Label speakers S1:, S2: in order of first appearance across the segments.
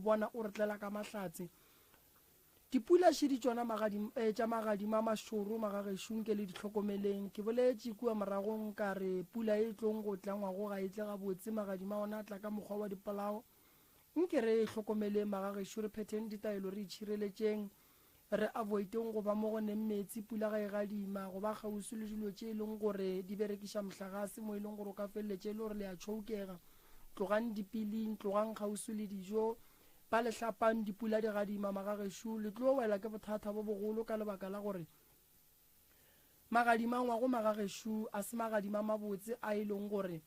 S1: bona o re tlela ka mahlatse. Dipula šidi tšona magadim, eh, tša magadima a mašoro magagešo nke le di hlokomeleng. Ke boletše kua moragong ka re pula e tlong go tla ngwago ga e tle gabotse, magadima ona a tla ka mokgwa wa dipolao. Nke re e hlokomeleng magagešo, re phetheng ditaelo, re itšhireletšeng, re avoideng go ba mo go neng meetse pula ga e gadima, go ba kgauswi le dilo tše e leng gore di berekiša mohlagase mo e leng gore o ka feleletša e le gore le a tšhoukega. Tlogang dipiling, tlogang kgauswi le dijo. Ba le hlapang dipula di gadima magagešo, le tlo wela ke bothata bo bogolo ka lebaka la gore magadima ngwago magagešo a se magadima mabotse a e leng gore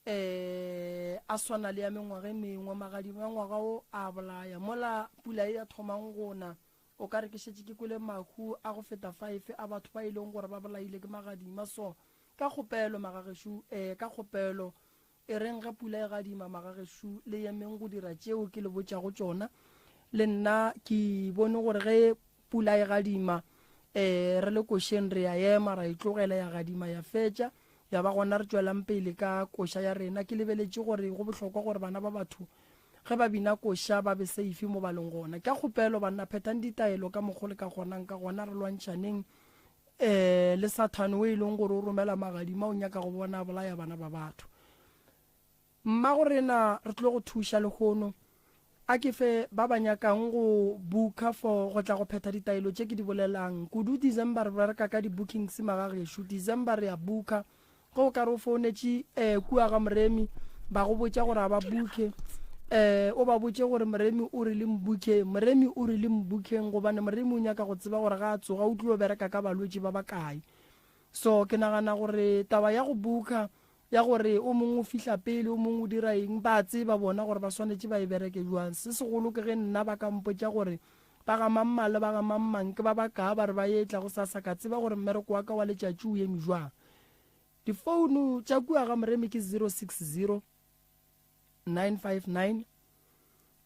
S1: um a swana le ya mengwaga e mengwe. Magadima ngwaga o a bolaya. Mola pula e ya thomang go na, o ka re ke šetše ke kwele mahu a go feta five a batho ba e leng gore ba bolaile ke magadima. So ka kgopelo magagešo, um ka kgopelo E reng ge pula e gadima, magagešo, le emeng go dira tšeo ke le botšago tšona. Le nna ke bone gore ge pula e gadima, um re le košeng re a ema, ra e tlogela ya gadima ya fetša, ya ba gona re tšwelang pele ka koša ya rena. Ke lebeletše gore go bohlokwa gore bana ba batho ge ba bina koša ba be safe mo ba leng gona. Ka kgopelo banna, phethang ditaelo ka mokgo le ka kgonang ka gona, re lwantšhaneng um le Sathane o e leng gore o romela magadima o nyaka go bona a bolaya bana ba batho. Mmago rena re tlo go thuša lehono. A ke fe ba ba nyakang go booka for go tla go phetha ditaelo tše ke di bolelang. Kudu December re bereka ka di-bookings magagešo. December re a booka. Ge o ka re o founetše um kua ga Moremi ba go botša gore a ba booke, um o ba botše gore Moremi o re le mbukeng, Moremi o re le mbukeng gobane Moremi o nyaka go tseba gore ga a tsoga o tlo bereka ka balwetši ba bakae. So ke nagana gore taba ya go booka ya gore o mongwe o fihla pele o mongwe o dira eng ba tseba bona gore ba swanetše ba e bereke jwang. Se segolo ke ge nna ba ka mpotša gore ba ga mang le ba ga mang mang ke ba bakaa ba re ba etla gosasa ka tseba gore mmereko wa ka wa letšatši o eme jwang. Difounu tša kua ga Moremi ke 060 959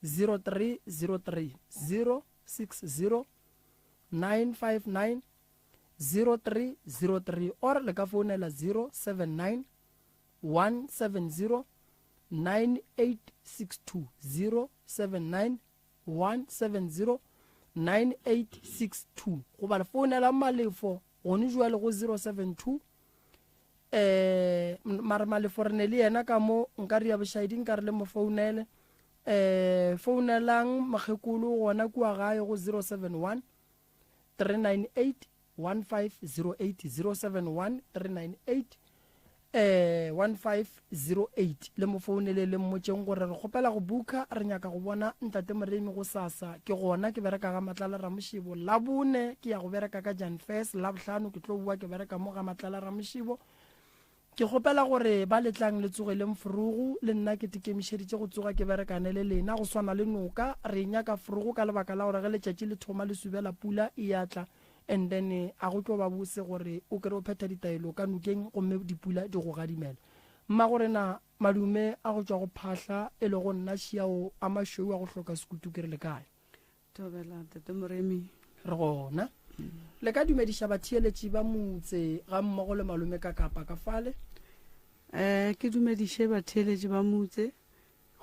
S1: 0303, 060 959 0303 or le ka founela 079 170 9862, 079 170 9862 goba le founela Malefo gone jwale go 072 eh mare Malefo re ne le yena ka mo nka re ya bošaedi nka re le mo founele eh founelang mokgekolo gona kua gae go 071 398 1508 071 398 eh 1508 le mo founele le mmotšeng gore re kgopela go buka re nyaka go bona ntate Moremi go sasa ke gona ke bereka ga Matlala Ramošibo labone ke ya go bereka ka Jan First labohlano ke tlo bua ke bereka mo ga Matlala Ramošibo Ke kgopela gore ba le tlang le tsogeleng forogo, le nna ke tekemišeditše go tsoga ke berekane le lena. Go swana le noka, re e nyaka forogo ka lebaka la gore ge letšatši le thoma le subela pula e ya tla and then a go tlo ba bose gore o kere o phetha ditaelo ka nokeng gomme dipula di go gadimela. Mmagorena, madume a go tšwa go phahla e lego nna Šiao a mašweu a go hloka sekutu ke re le kae?
S2: Thobela Tate Moremi.
S1: Re gona. Le ka dumediša batheeletši ba motse ga mmogo le malome ka kapa ka fale.
S2: Eh ke dumediše batheeletši ba motse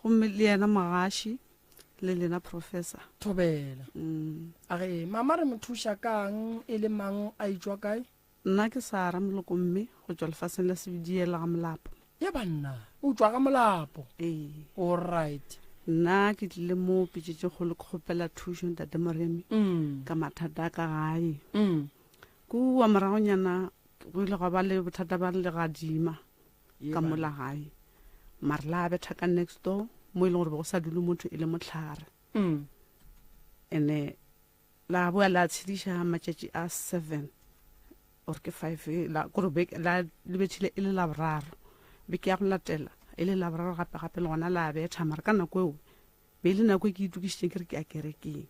S2: gomme le yena mogaši le lena professor.
S1: Thobela. Mm. A re mama re mo thuša kang e le mang a itšwa kae?
S2: Nna ke Sara Moloko mme go tšwa lefaseng la Sebediela ga Molapo.
S1: Ye banna, o tšwa ga Molapo?
S2: Ee.
S1: All right.
S2: Nna ke tlile mo Pitšetšekgolo ke kgopela thušo Ntate Moremi mm. ka mathata a ka gae. Mm. Kua moragonyana go ile gwa ba le bothata ba legadima ka mola gae. Mare la betha ka next door mo e leng gore be go sa dule motho e le mohlare. Mm. Ene La boa la tshediša matšatši a seven or ke five la kore beke la le bethile e le laboraro beke ya go latela e le laboraro gape gape le gona la betha mara ka nako eo be e le nako e ke itokišitšeng ke re ke ya kerekeng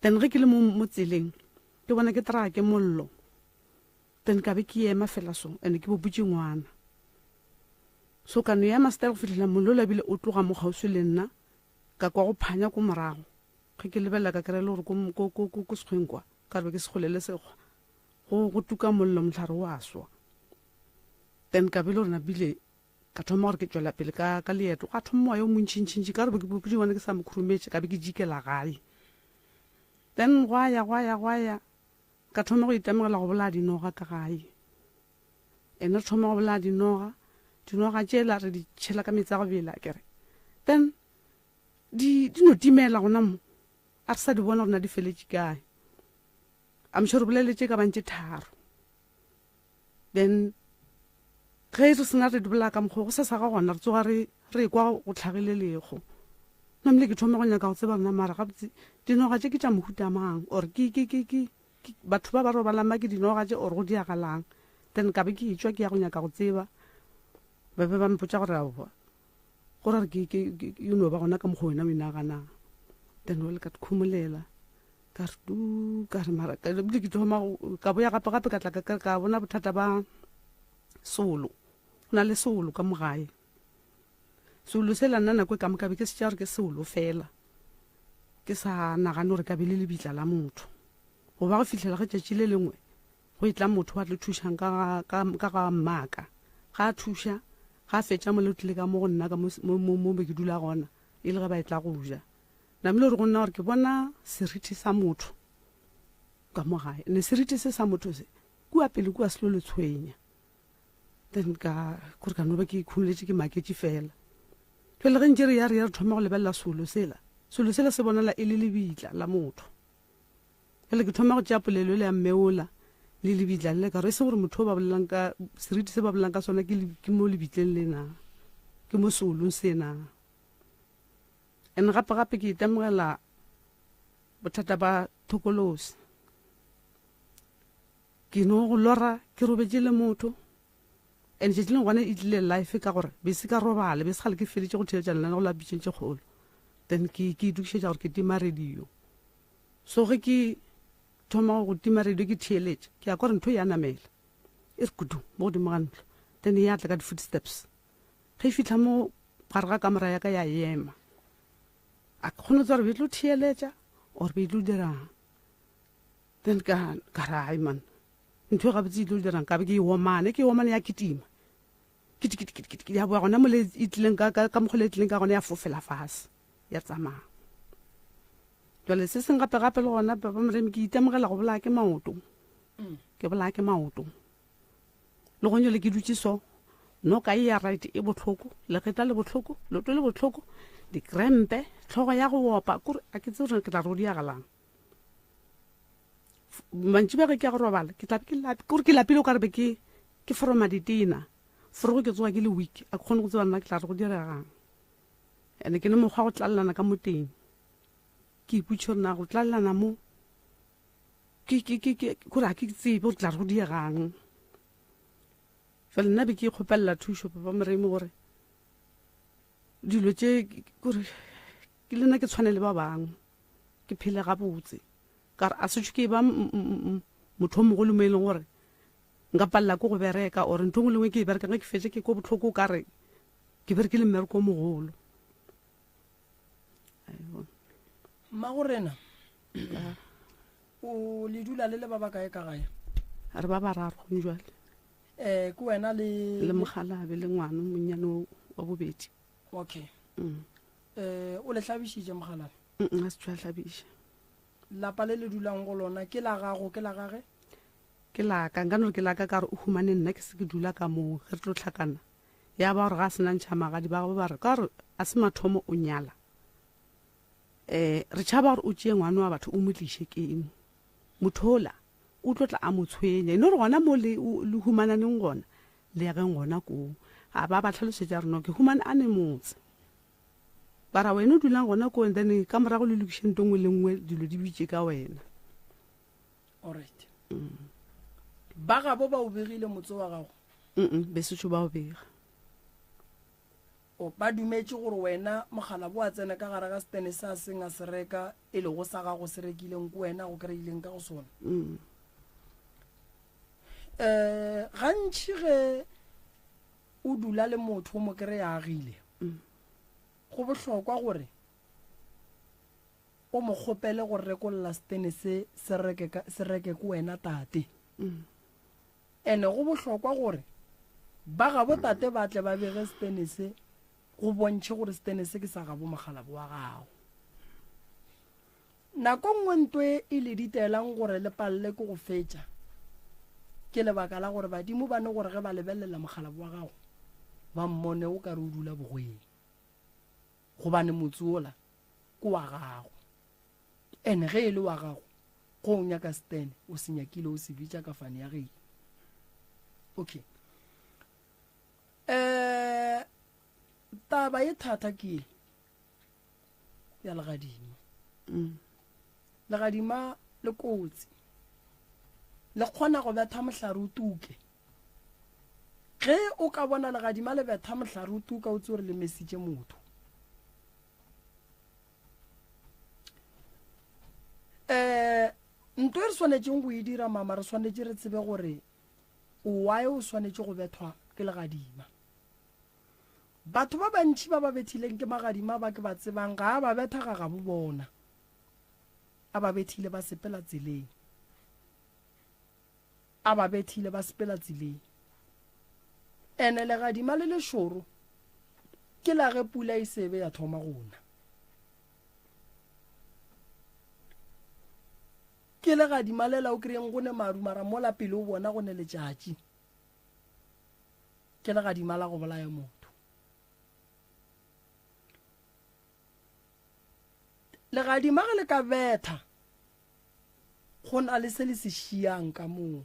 S2: then ge ke le mo mo tseleng ke bona ke traa ke mollo then ka be ke ema fela so and ke boputše ngwana so ka no ema style go fihlela mollo la bile o tloga mo kgauswi le nna ka kwa go phanya ko morago Ge ke lebelela ka kry-a e le gore ko, ko, ko, ko, ko sekgweng kwa, ka re be ke sekgole le sekgwa, go, go tuka mollo, mohlare wa swa. Then ka be e le gore napile Ka thoma gore ke tšwela pele ka, ka leeto. Gwa thoma moya o montšintšintši, ka gore be ke bona ke sa mo khurumetše, ka be ke jikela gae. Then gwa ya, gwa ya, gwa ya, ka thoma go itemogela go bolaya dinoga ka gae. Ene re thoma go bolaya dinoga, dinoga tšela re di tšhela ka meetse a go bela, ke re. Then di, di no timela gona mo, a re sa di bona gore na di feletše kae. I'm sure re bolele tše ka bang tše tharo. Then ge re sena re di bolaya ka mokgwa go sesa ga gona re tsoga re re kwa go tlhagile lego. Namile ke thoma go nyaka go tseba rena mara gabotse dinoga tše ke tša mohuta mang or ke ke ke ke batho ba ba robalang ba ke dinoga tše or go diagalang. Then ka be ke etšwa ke ya go nyaka go tseba, ba be ba mpotša gore aowa go ra gore ke ke e no ba gona ka mokgwa wena o e naganang. Then jwale ka ikhomolela. Ka re tu, ka re mara, ka ebile ke thoma go, ka boya gape gape ka tla ka, ka, ka bona bothata ba solo. Go na le solo ka mo gae. Solo sela nna nako e ka moka be ke se tšea gore ke solo fela. Ke sa nagane gore ka be le lebitla la motho. Go ba go fihlela ge tšatši le lengwe go etla motho wa tlo thušang ka ga, ka, ka ga mmaka. Ga a thuša, ga a fetša mola o tlile ka mo go nna ka mo, mo, mo, mo be ke dula gona, e le ge ba etla go ja. Namile o re go nna gore ke bona seriti sa motho ka mo gae. Ne seriti se sa motho se kua pele kua se lo le tshwenya. Then ka kore ka no ba ke ikhomoletše ke maketše fela. Jwale ge ntše re ya re ya re thoma go lebelela solo sela. Solo sela se bonala e le lebitla la motho. Jwale ke thoma go tšea polelo ele ya mme ola le lebitla lele ka gore e se gore motho o ba bolelang ka seriti se ba bolelang ka sona ke, ke mo lebitleng le na, ke mo seolong se na. And gape gape ke itemogela bothata ba thokolosi. Ke no go lora ke robetše le motho and tšatši lengwe gona e tlile life ka gore be se ka robala be se gale ke feditše go theetša lenaneo la pitšeng tše kgolo then ke ke itokišetša gore ke tima radio. So ge ke thoma go tima radio ke theeletša ke ya kwa gore ntho e ya namela e re kudu mo godimo ga ntlo then e ya tla ka di-footsteps. Ge e fihla mo gare ga kamora ya ka ya ema. A ke kgone go tseba gore be e tlo theeletša or be e tlo dirang. Then ka ka re ai man, ntho e gabotse e tlo dirang ka be ke e omane, ke e omane ya kitima. Kiti kiti kiti kiti ya boa gona mo le e tlileng ka ka mokgwa le e tlileng ka gona ya fofela fase ya tsamaya. Jwale se seng gape gape le gona papa Moremi ke itemogela go bolaya ke maoto. Ke bolaya ke maoto. Le gone jale ke dutše so, noka e ya right e bohloko, legetla le bohloko, leoto le bohloko, dikrempe, hlogo ya go opa, kore a ke tsebe gore ke tla re go diagalang. Mantšiboa ge ke ya go robala, ke tla be ke lapi, kore ke lapile o ka re be ke ke foroma ditena. Forogo ke tsoga ke le weak, a ke kgone go tseba nna ke tla re go diregang. And-e ke ne mokgwa go tlalelana ka mo teng. Ke ipotšiša gore na go tlalelana mo Ke, ke, ke, ke, kore ga ke tsebe gore ke tla re go diegang. Jwale nna be ke ikgopelela thušo, Papa Moremi, gore dilo tše, kore ke le nna ke tshwane le ba bangwe, ke phele gabotse. Ka gore a sešo ke ba motho o mogolo mo e leng gore nka palela ke go bereka, or ntho e nngwe le nngwe ke e berekang ge ke fetša ke kwa bohloko o ka re ke berekile mmereko o mogolo.
S1: Mmagorena, o le dula le le ba bakae ka gae?
S2: Re ba bararo gone jwale.
S1: Eh, ke wena le
S2: le mogalabe le ngwana monnyane wa bobedi.
S1: Okay. Eh, o le hlabišitše mogalabe?
S2: Mm, a se tšwa hlabiša.
S1: Lapa le le dulang go lona ke la gago ke la gage?
S2: Ke la ka, nka no re ke la ka ka gore o humane nna ke se ke dula ka moo ge re tlo hlakana. Ya ba gore ga a se na ntšha magadi ba gagwe ba re ka gore a se mathomo o nyala. Um re tšhaba gore o tšee ngwana wa batho o mo tliše keno. Motho ola o tlo tla a mo tshwenya. E no re gona mo le, le humananeng gona, le yageng gona koo. A ba ba hlalosetša gore no ke humane a ne motse. Ba ra wena o dulang gona koo and then ka morago le lokiše nto nngwe le nngwe dilo di bitše ka wena.
S1: Alright. Ba gabo ba o begile motse wa gago?
S2: Mm, besotho ba o bega.
S1: O, ba dumetše gore wena mokgalabo wa tsena ka gare ga setene se a seng a se reka, e lego sa gago se rekileng ke wena go kry-ileng ka go sona.
S2: Mm.
S1: Um gantši ge o dula le motho o mo kry-a agile,
S2: mm.
S1: go bohlokwa gore o mo kgopele go rekolla setene se se reke, se reke ke wena tate.
S2: Mm.
S1: Ene go bohlokwa gore. Ba gabo tate ba tle ba bege setene se go bontšhe gore setene se ke sa gabo mokgalabo wa gago. Nako nngwe nto e e le ditelang gore le palele ke go fetša ke lebaka la gore badimo ba ne gore ge ba lebelela mokgalabo wa gago ba mmone o ka re o dula bogweng gobane motse wola ke wa gago. Ene ge e le wa gago go o nyaka setene o se nyakile o se bitša ka fane ya geno. Okay. Eh taba e thata ke ye ya legadima. Mm. Legadima le kotsi. Le kgona go betha mohlare o tuke. Ge o ka bona legadima le betha mohlare o tuka o tse gore le mesitše motho. Um nto e re swanetšeng go e dira mama re swanetše re tsebe gore why o swanetše go bethwa ke legadima. Batho ba bantši ba ba bethileng ke magadima ba ke ba tsebang ga a ba betha ga gabo bona. A ba bethile ba sepela tseleng. A ba bethile ba sepela tseleng. Ene legadima le lešoro ke la ge pula e sebe ya thoma go na. Ke legadima lela o kry-eng go ne maru mara mola pele o bona go ne letšatši. Ke legadima la go bolaya motho. Legadima ge le ka betha go na le se le se šiang ka moo.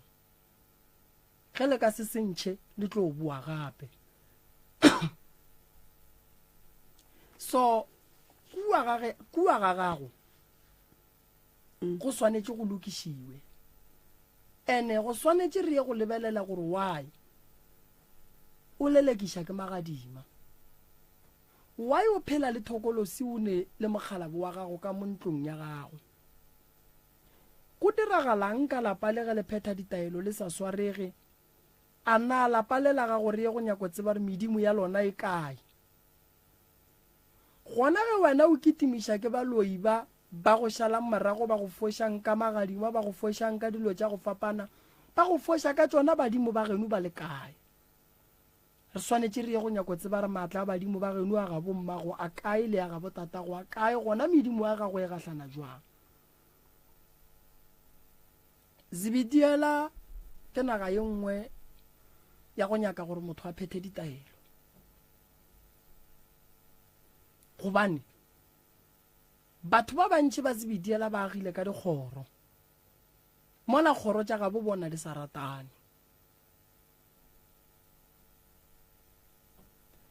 S1: Ge le ka se se ntšhe le tlo boa gape. So kua ga ge kua ga gago go swanetše go lokišiwe. Ene go swanetše re ye go lebelela gore why o lelekiša ke magadima. Why o phela le thokolosi o ne le mokgalabo wa gago ka mo ntlong ya gago. Go diragalang ka lapa le ge le phetha ditaelo le sa swarege? A na lapa le la gago re ye go nyako tseba gore medimo ya lona e kae? Gona ge wena o kitimiša ke baloi ba ba go šalang morago ba go fošang ka magadima ba go fošang ka dilo tša go fapana ba go foša ka tšona badimo ba geno ba le kae? Re swanetše re ye go nyako tseba re maatla a badimo ba geno a gabo mmago a kae le a gabo tatago a kae gona medimo ya gago e gahlana jwang? Zebediela ke naga ye nngwe ya go nyaka gore motho a phethe ditaelo. Gobane batho ba bantši ba Zebediela ba agile ka dikgoro, mola kgoro tša gabo bona di sa ratane.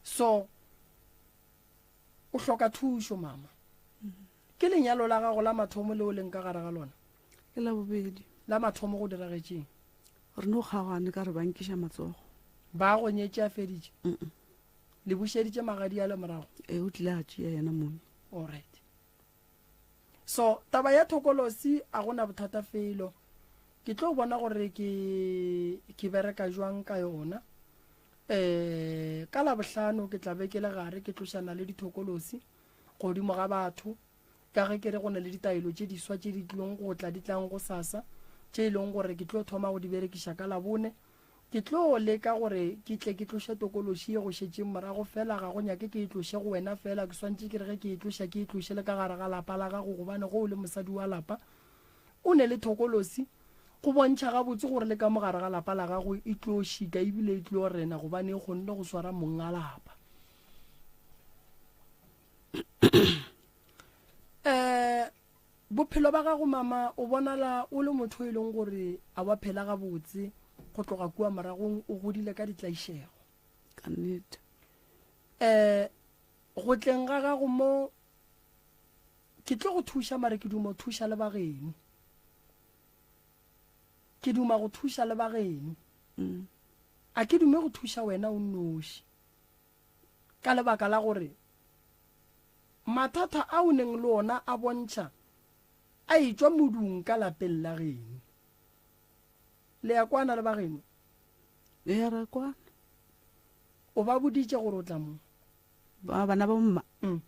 S1: So o hloka thušo mama. Ke lenyalo la gago la mathomo leo leng ka gare ga lona?
S2: Ke la bobedi.
S1: La mathomo go diragetšeng?
S2: Re no kgaogane ka re ba nkiša matsogo.
S1: Ba go nyetše a feditše? Le bušeditše magadi ale morago?
S2: Ee, o tlile a tšea yena mone.
S1: Alright. So taba ya thokolosi a gona bothata felo. Ke tlo bona gore ke ke bereka jwang ka yona. Eh ka labohlano ke tla be ke le gare ke tlošana le dithokolosi godimo ga batho ka ge ke re go na le ditaelo tše diswa tše di tlilong go tla di tlang go sasa tše e leng gore ke tlo thoma go di berekiša ka labone. Ke tlo leka gore ke tle ke tloše tokološi ye go šetšeng morago, fela ga go nyake ke e tloše go wena fela, ke swantše ke re ge ke e tloša ke e tloše le ka gare ga lapa la gago, gobane ge o le mosadi wa lapa o ne le thokolosi, go bontšha gabotse gore le ka mo gare ga lapa la gago e tlo šika ebile e tlo rena gobane e kgonne go swara mong a lapa. Um Bophelo ba gago mama, o bonala o le motho e leng gore a wa phela gabotse go tloga kua moragong, o godile ka ditlaišego.
S2: Ka nnete.
S1: Um go tleng ga gago mo ke tlo go thuša mare ke duma go thuša le ba geno. Ke duma go thuša le ba geno. Mm. A ke dume go thuša wena o nnoši. Ka lebaka la gore mathata a o neng le ona a bontšha a etšwa modung ka lapeng la geno. Le ya kwana le ba geno?
S2: Ee, ra kwana.
S1: O ba boditše gore o tla mo?
S2: Ba bana ba mma? Mm.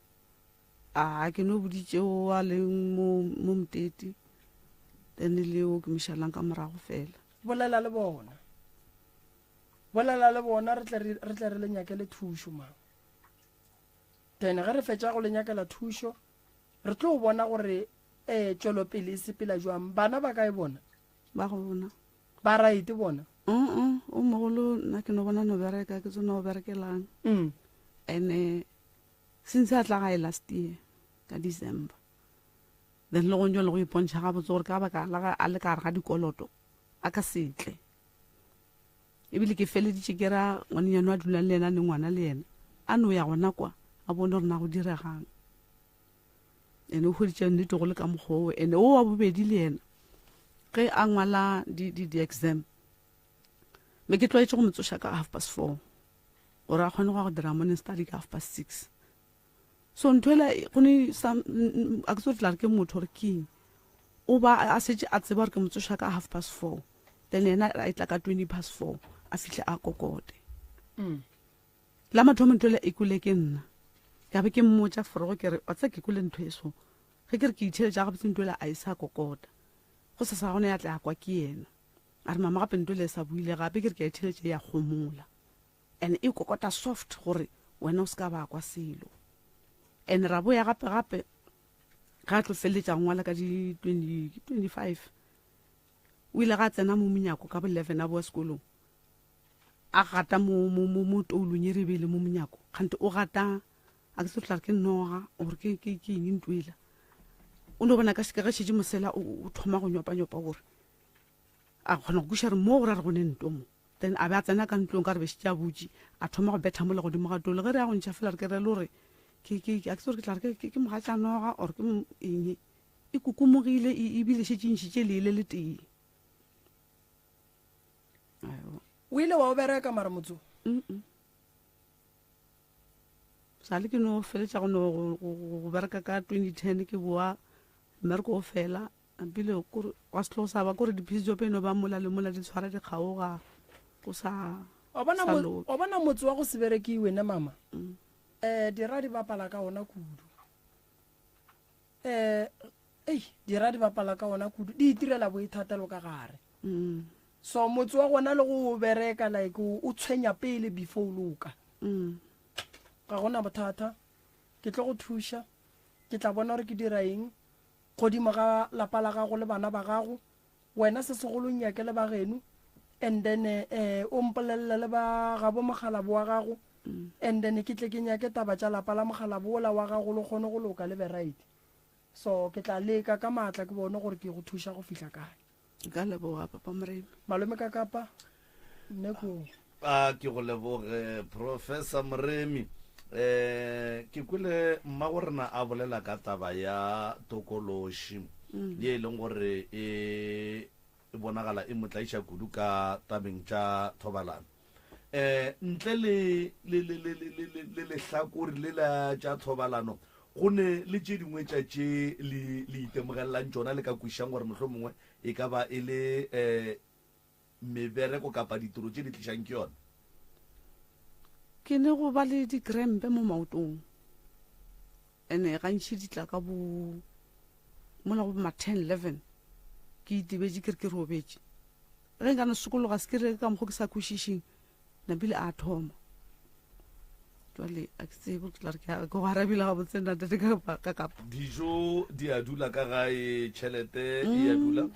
S2: A ke no boditše o a leng mo mo motete. Then le o ke mo šalang ka morago fela.
S1: Bolela le bona. Bolela le bona re tle re, re tle re le nyakele thušo, mama. Then ge re fetša go le nyakela thušo, re tlo bona gore um tšwelopele e sepela jwang. Bana ba kae bona?
S2: Ba gona.
S1: Ba right bona?
S2: Uh-uh, o mogolo nna ke no bona no bereka, ke tsona o berekelang. Ene since a tla gae last year ka December, then le gong jwale go ipontšha gabotse gore ka baka la ge a le ka gare ga dikoloto a ka se tle. Ebile ke feleditše ke ra ngwanenyana a dulang le yena le ngwana le yena a no ya gona kwa a bone gore na go diregang. Ene o hweditše nnete go le ka mokgwa oo. Ene o wa bobedi le yena ge a ngwala di-exam, be ke tlwaetše go mo tsoša ka 4:30 gore a kgone go ya go dira morning study ka 6:30. So ntho ela go ne sa, a ke tsebe gore tla re ke motho gore ke eng, o ba a šetše a tseba gore ke mo tsoša ka 4:30, then yena a etla ka 4:20 a fihle a kokote. La mathomo ntho ela e kwele ke nna, ka be ke mmotša forogo ke re wa tseba ke kwele ntho e so, ge ke re ke itheeletša gabotse ntho ela a e sa kokota. Go sasa gona ya tla ya kwa ke yena a re mama gape ntho ela e sa buile gape, ke re ke a itheeletša ya gomola. And e kokota soft gore wena o se ka ba kwa selo. And ra boya gape gape ga a tlo feleletša go ngwala ka di 25, o ile ga a tsena mo monyako ka bo 11 a boa sekolong, a gata mo toulong e re be le mo monyako, kgante o gata a ke se tla re ke noga gore ke eng ntlo ela. O no bona ka se ka ge šetše mosela o thoma go nyopanyopa gore a kgona go kweša re mo gore a re go ne nto mo. Then a be a tsena ka ntlong ka re be šetše a butše, a thoma go betha mola godimo ga tolo. Ge re ya go ntšha fela re ke re le gore a ke tsebe gore ke tla re ke mogatša noga or ke eng. E kokomogile ebile šetše e ntšhitše lee le letee.
S1: O ile wa o bereka mara motse o?
S2: Sale ke no feletša go no go bereka ka 2010 ke boa mmereko o fela. Ebile kore gwa se tlo sa ba kore di-piece job e no ba mola le mola di tshwara di kgaoga go sa
S1: Wa bona sa loke. Wa bona motse wa go se berekiwe ne mama? Eh dira di bapala ka ona kudu. Eh ei dira di bapala ka ona kudu di itirela boithatelo ka gare. So motse wa gona le go bereka like o tshwenya pele before o loka. Ga gona bothata ke tlo go thuša ke tla bona gore ke dira eng godimo ga lapa la gago le bana ba gago, wena se segolo nyake le ba geno, and then eh, o mpolelele le ba gabo mokgalabo wa gago, and then ke tle ke nyake taba tša lapa la mokgalabo wola wa gago le kgone go loka le be right. So ke tla leka ka maatla ke bone gore ke go thuša go fihla kae.
S2: Nka leboga Papa Moremi.
S1: Malome ka kapa nne ko.
S3: A ke go leboge Professor Moremi. Eh ke kwele mma go rena a bolela ka taba ya tokološi ye e leng gore e e bonagala e mo tlaiša kudu ka tabeng tša thobalano. Eh ntle le le le le le le le lehlakore le la tša thobalano go ne le tše dingwe tša tše le le itemogelelang tšona le ka kwišang gore mohlomongwe e ka ba e le eh mebereko kapa ditiro tše di tlišang ke yona?
S2: Ke ne go ba le dikrempe mo maotong, ene gantši di tla ka bo mola go ma 10 11 ke itebetše ke re ke robetše. Ge nka no sokologa se ke re ka mokgo ke sa kwešišeng, napile a thoma. Jwale a ke tsebe ke tla re ke go arabile gabotse nna tate ka ka kapa.
S3: Dijo di a dula ka gae, tšhelete e a dula.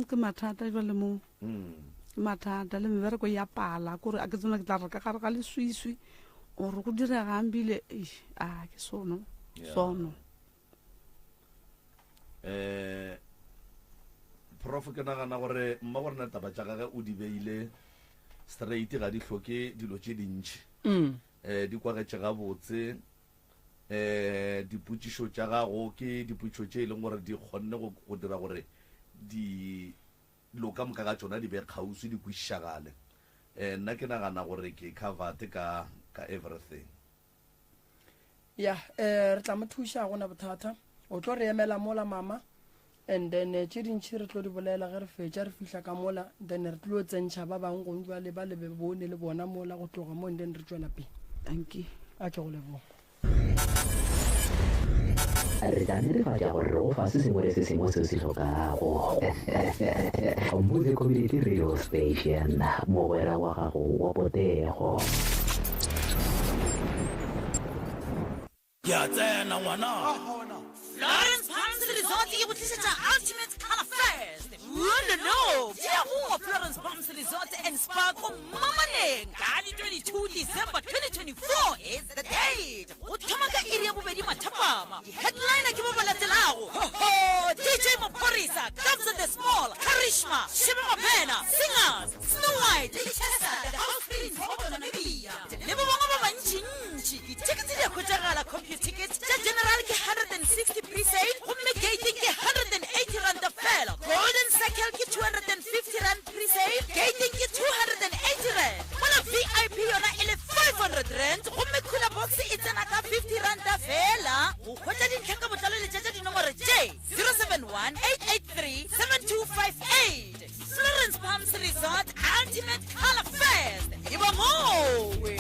S2: Ke mathata jwale mo. Ke mathata le mebereko ya pala kore a ke tsona ke tla re ka gare ga leswiswi gore go diregang bile a ke sono sono.
S3: Eh Prof ke nagana gore mma go rena taba tša gage o di beile straight ga di hloke dilo tše dintši. Mm. Eh di kwagetše gabotse. Eh dipotšišo tša gago ke dipotšišo tše e leng gore di kgonne go go dira gore di dilo ka moka ga tšona di be kgauswi di kwešišagale. Eh nna ke nagana gore ke covered ka ka everything.
S1: Ya, eh, re tla mo thuša, ga gona bothata. O tlo re emela mola, mama. And then eh, tše dintši re tlo di bolela ge re fetša re fihla ka mola, then re tlo tsentšha ba bangwe gong jwale ba le be bone le bona mola go tloga mo and then re tšwela pele.
S2: Dankie.
S1: A ke go leboga.
S4: Re tla netefatša gore re go fa se sengwe le se sengwe se o se hlokago. Motse Community Radio Station, mogwera wa gago wa potego.
S5: Ke a tsena ngwana.
S6: Florence Palms Resort e go tlišetša Ultimate Color Fest. Wololo! Tšea go Florence Palms Resort and Spa ko Mmamaneng ka di 22 December 2024 is the date. Go thoma ka iri ya bobedi mathapama. Di-headliner ke ba ba latelago. Ho ho! DJ Maphorisa, Kabza De Small, Karishma, Shebe Mabena, Singers, Snow White le Chester, The House Prince wa go Namibia le ba bangwe ba bantšintši. Dithekete di a hwetšagala Computicket tša general ke 160 pre-sale gomme gating ke 180 ranta fela. Golden Circle ke 250 rand pre-sale, gating ke 280 rand. Mola VIP yona e le 500 rand gomme cooler box e tsena ka 50 ranta fela. Go hwetša dintlha ka botlalo letšetša dinomoro tše 071 883 7258. Florence Palms Resort Ultimate Color Fest e ba mowe.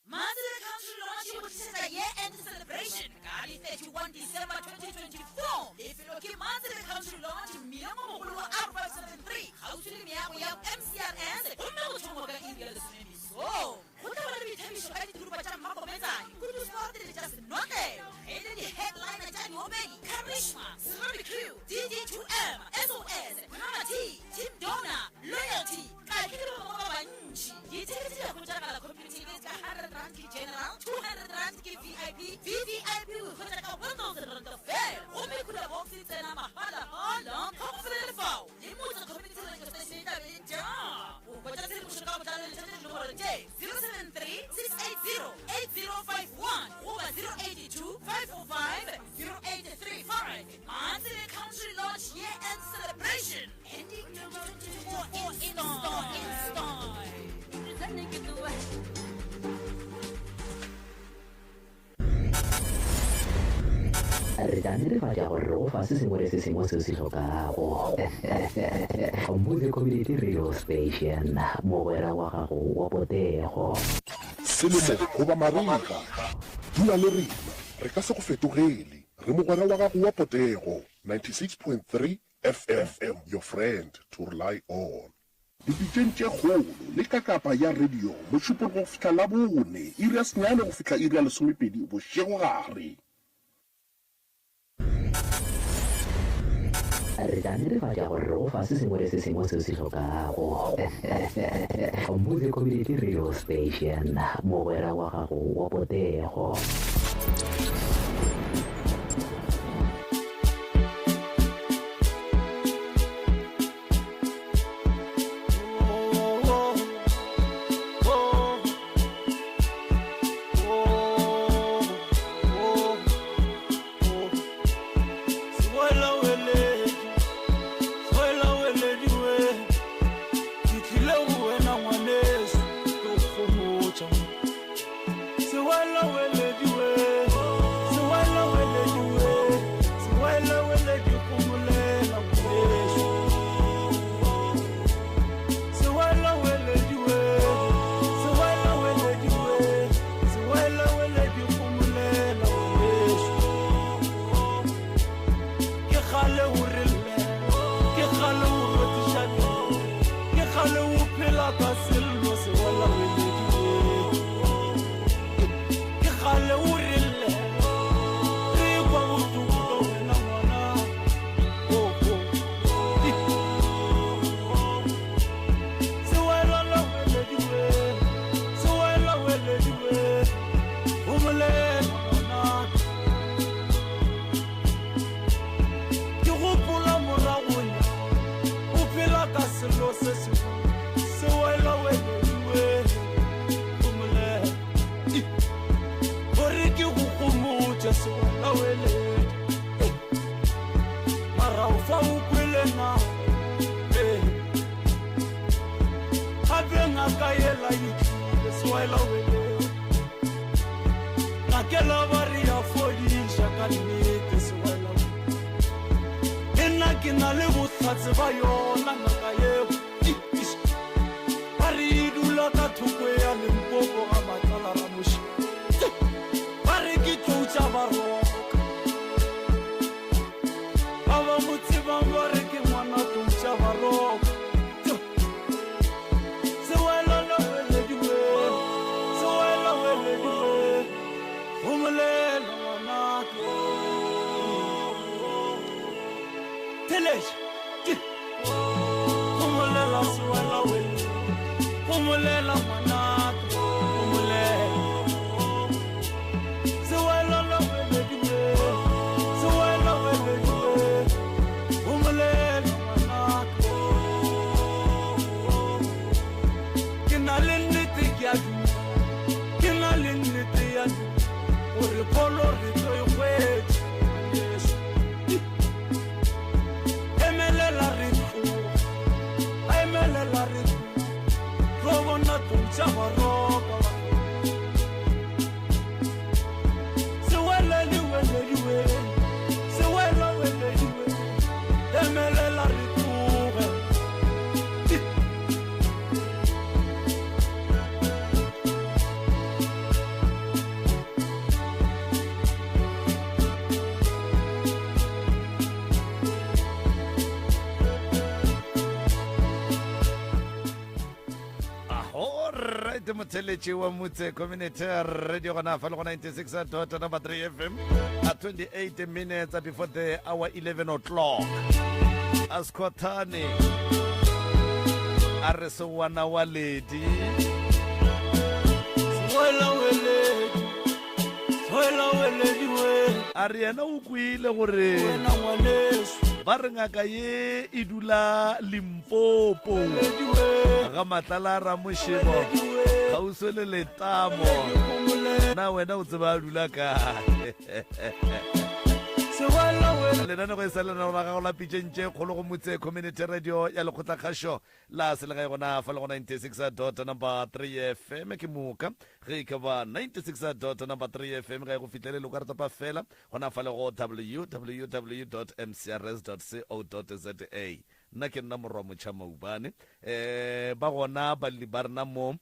S6: Matsebe Country Lodge e go tlišetša Year End Celebration ka di 31 December 2024. Lefelo ke Matsebe Country Lodge, mmileng o mogolo wa R573, kgauswi le meago ya MCRS, gomme go thongwa ka iri ya lesome mesong. Go tla ba le boithabišo ka dithurupa tša mmakometsane, Kudu Sport le tša senotlelo, e le di-headliner tša diopedi Karishma, Serobi Crew, DD2M, SOS, Mama T, Team Dona, Loyalty, Kaki le ba bangwe ba bantši. Dithekete di a hwetšagala Computicket ka R100 ke General, R200 ke VIP, VVIP o e hwetša ka R1000 feela gomme Cooler Box e tsena mahala-hala. Ga go felele fao, le Motse Community Radio Station e tla be e ja. Go hwetša tshedimošo ka botlalo letšatša dinomoro tše 073 680 8051 goba 082 545 0835. Matsebe Country Lodge Year End Celebration ending 2024 in style. In style.
S4: Re tla netefatša gore re go fa se sengwe le se sengwe se o se hlokago. Motse Community Radio Station, mogwera wa gago wa potego.
S7: Selemo goba marega, dula le rena, re ka se go fetogele. Re mogwera wa gago wa potego, 96.3 FM, your friend to rely on. Dipitšeng tše kgolo le kakapa ya radio, Mošupologo go fihla Labone, iri ya senyane go fihla iri ya lesomepedi bošegogare.
S4: Re tla netefatša gore re go fa se sengwe le se sengwe se o se hlokago. Motse Community Radio Station, mogwera wa gago wa potego.
S5: Theeletša. Di. Homolela sewelawele. Homolela ngwanaka. Homolela. Sewelawelediwe. Sewelawelediwe. Homolela ngwanaka. Ke na le nnete ke a duma. Ke na le nnete ya duma. Gore pholo re tlo e hwetša. Ngwaneso. Emelela re tloge. Emelela re tloge. Tlo bona tlou tša baroka ba. Sewelediwelediwe. Sewelawelediwe. Emelela re tloge.
S3: Alright, motheletši wa Motse Community Radio gona fa le go 96 dot number 3 FM at 28 minutes before the hour 11 o'clock. Askhothane a re sewana wa ledi
S5: Sewelaweledi. Sewelawelediwe.
S3: a re yena o kwile gore
S5: Wena ngwaneso.
S3: ba re ngaka ye e dula Limpopo
S5: Welediwe.
S3: ga Matlala a Ramošebo kgauswi le Letamo. Na wena o tseba a dula kae?
S5: Sewelawele.
S3: Lenanego e sa lenaneo la gago la pitšeng tše kgolo go Motse Community Radio ya Lekgotlakgašo la Selegae gona fa le go 96 dot number 3 FM. Ke moka ge e ka ba 96 dot number 3 FM ga e go fihlelele o ka re topa fela gona fa le go www dot mcrs dot co dot za. Nna ke nna Morwa Motšha Maubane. Um ba gona balli ba rena mo um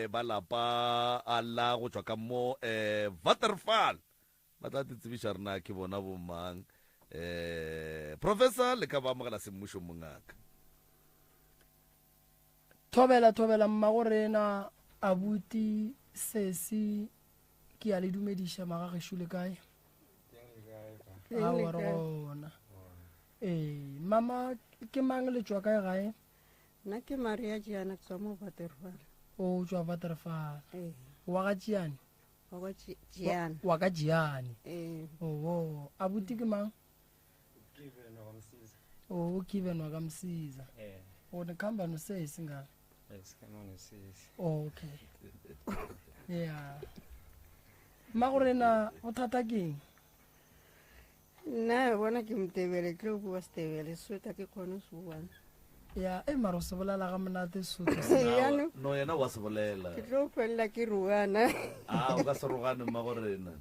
S3: ba lapa a la go tšwa ka mo um Waterval. Ba tla te tsebiša rena ke bona bomang. Um Professor le ka ba amogela semmušo mongaka.
S1: Thobela thobela mmagorena abuti sesi ke a le dumediša magagešo le kae? Aowa re gona. Ee mama ke mang le tšwa kae gae?
S8: Nna ke Maria Tšiane ke tswa mo Waterval.
S1: O tšwa Waterval.
S8: Ee.
S1: Wa ga Tšiane?
S8: Wa ga Tšiane.
S1: Wa ka Tšiane.
S8: Ee.
S1: Oho, abuti ke mang?
S9: Given wa Msiza.
S1: Oh, Given wa ka Msiza.
S9: Eh.
S1: O ne khamba no sesi ngale.
S9: Yes, come on sesi.
S1: Oh, okay. Yeah. Mma go rena bothata ke eng?
S8: Nna bona ke Motebele, ke tlo bua Setebele, Sesotho ke kgone se buang.
S1: Ya, e mara o se bolela ga monate Sesotho se.
S8: Jaanong
S3: No yena wa se bolela.
S8: ke tlo felela ke rogana.
S3: A o ka se rogane mma go rena.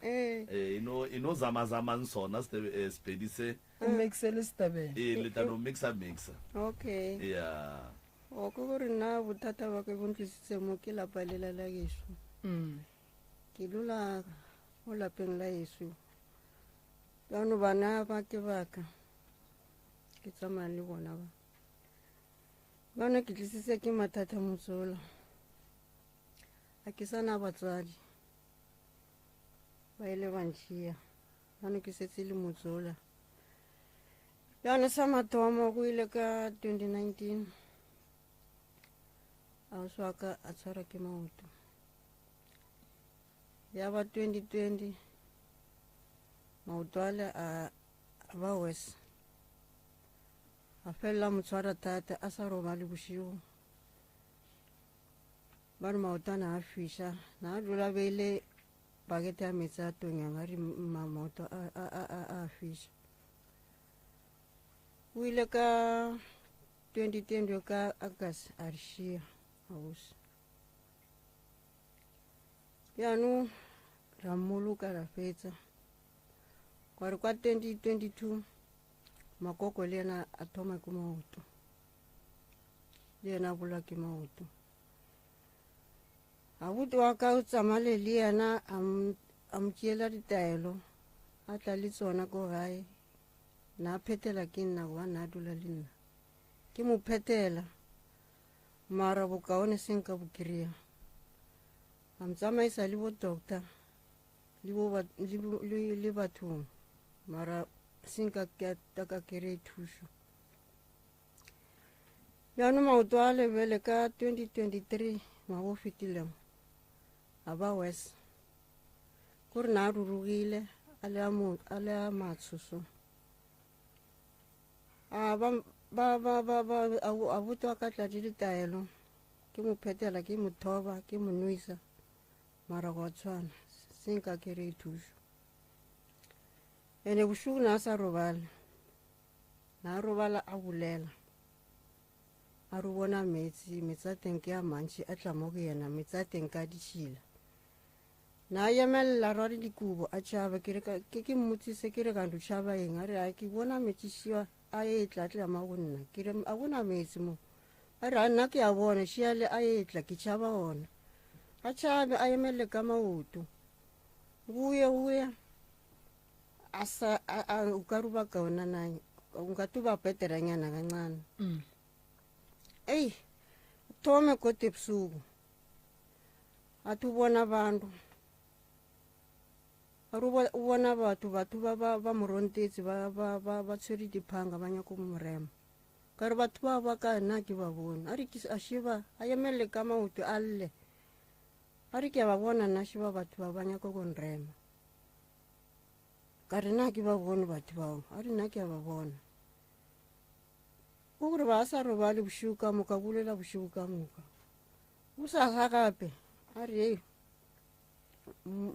S8: Ee.
S3: Eh, ino ino zama zamang sona Sepedi se.
S1: O mixe le Setebele.
S3: Ee, le tla no mixa mixa.
S8: Okay.
S3: Ya.
S8: O ke gore nna bothata ba ke bo ntlisitse mo ke lapa lela la geso. Ke dula mo lapeng la geso. Jaanong bana ba ke baka. Ke tsamaya le bona ba. Bana ke tlisitse ke mathata motsola. A ke sana batswadi. Ba ile ba ntšhia. Jaanong ke setse le motsola. Jaanong sa mathomo go ile ka 2019. Ausi wa ka a tshwarwa ke maoto. Ya ba 2020 maoto ale a ba worse. A felela mo tshwara thata a sa robale bošego. Ba re maoto a na a fiša, na a dula beile pakete ya meetse a tonyang a re maoto a fiša. O ile ka 2020 ka August a re šia ausi. Jaanong ra mmoloka ra fetsa. Kwa re kwa 2022 makoko le yena a thoma ke maoto. Le yena a bolwa ke maoto. Abuti wa ka o tsamale le yena a mo tšeela ditaelo a tla le tsona ko gae. Na phethela ke nna gobane na dula le nna. Ke mo phethela mara bokaone se nka bo kry-a. A mo tsamaisa le bo doctor le bo le bathong mara Se nka ka kry thušo. Bjano maoto a lebele ka 2023 ngwaga o fetilego a ba wes kore na a rurugile a le a matsho so a ba ba ba ba ba a botwa ka tla di ditaelo ke mo phetela ke mo thoba ke mo nwisa mara go tshwana se nka ke re thušo ene bošego na a sa robale na a robala a bolela a re bona meetse meetse a teng ke a mantši a tla mo go yena meetse a teng ka ditšhila na a emelela rwale dikobo a tšhaba ke re ke ke mmotsise ke re kanto tšhaba eng a re a ke bona meetse šiwa a etla a tla ma go nna ke re a bona meetse mo a re a nna ke a bona šiale a etla ke tšhaba ona a tšhabe a emelele ka maoto buye buye a sa o ka ruba kaona na nka tuba peteranyana kancane mm. eyi thome kote ebusuku athi ubona abantu ari ubona batho batho ba ba ba mo rontetse ba ba ba ba tshwere diphanga ba nyaka go mo rema ka re batho ba ba ka nna ke ba bone a re ke a sheba a emelele ka maoto a lle a re ke a ba bona nna sheba batho ba ba nyaka go nrema ka re na ke ba bone batho bao a re nna ke a ba bona o gore ba sa robale bošego ka moka bolela bošego ka moka o sa sa gape a re ei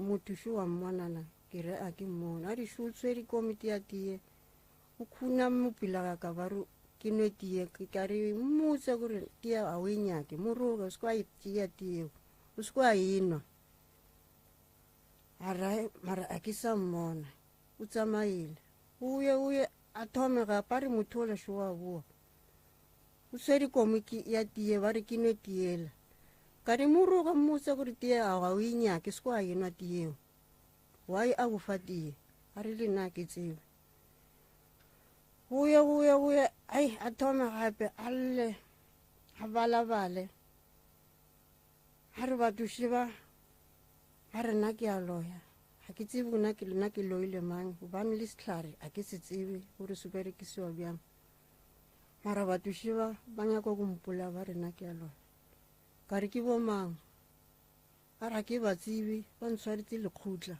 S8: motho šo wa mmonana ke re a ke mmone a re šo o tshwere komiti ya tie o khuna mopila ga ka ba re ke nwe tie ka re mmotse gore tie a o e nyake moroge o se kwa e tšea tieo o se kwa enwa a re mara a ke sa mmona o tsamaile oye oye a thome gape a re motho ole šo wa boa o tshwere komiki ya tie ba re ke nwe tiela ka re moroga mmotse gore tie a ga o e nyake se kwa enwa tieo why a go fa tie a re le nna ke tsebe boye boye boye ai a thome gape a lle a balabale a re batho ba ba re nna ke a loya ga ke tsebe nna ke nna ke loile mang gobane le setlhare a ke se tsebe gore se berekisiwa bjang mara batho ba ba nyaka go mpola ba re nna ke a loya ka re ke bo mang a ra ke ba tsebe ba ntshwaretse lekgotla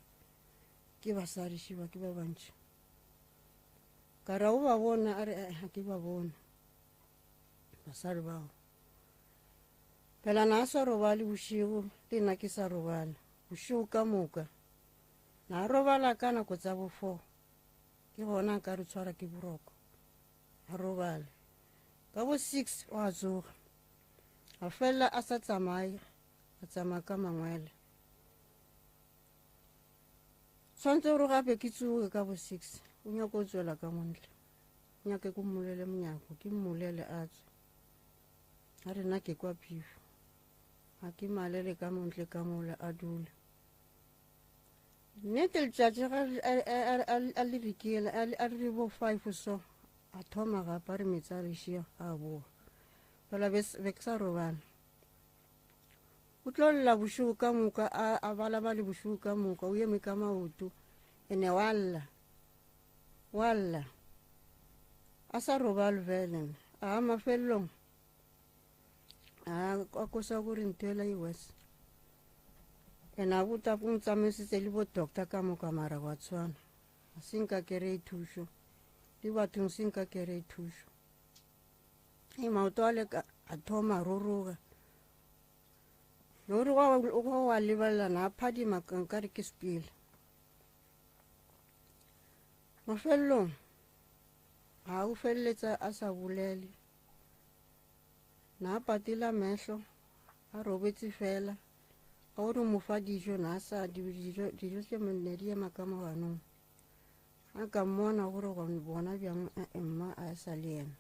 S8: ke basadi šiba ke ba bantši ka ra o ba bona a re ga ke ba bona basadi bao phela na a sa robale bošego le nna ke sa robala bošego ka moka na robala ka nako tsa bo four ke gona nka re tshwara ke boroko a robale ka bo six o a tsoga a felela a sa tsamaye a tsamaya ka mangwele tshwanetse gore gape ke tsoge ka bo six o nyako o tswela ka montle o nyake ko mmolele monyako ke mmolele a tswe a re nna ke kwa phifo ga ke malele ka montle ka mola a dula nnete letšatši ga a le rikela a re bo five so a thoma gape a re metsi a rešia a boa fela be ke sa robala o tlo lla bošego ka moka a balabale bošego ka moka o eme ka maoto ene wa lla wa lla a sa robale fela a mafelelong a kosa gore ntho ela e worse ene a bota o ntsamaisitse le bo doctor ka moka mara wa tshwana a se nka kry thušo le bathong se nka kry thušo e maoto a le a thoma roroga le gore go wa lebelelana a phadima nkare ke sepele mafelelong ga o feleletsa a sa bolele na a patela mehlo a robetse fela ga o re mo fa dijo na a sa dijo tse monne di ema ka moganong a ka mmona gore bona bjang mma a sa le yena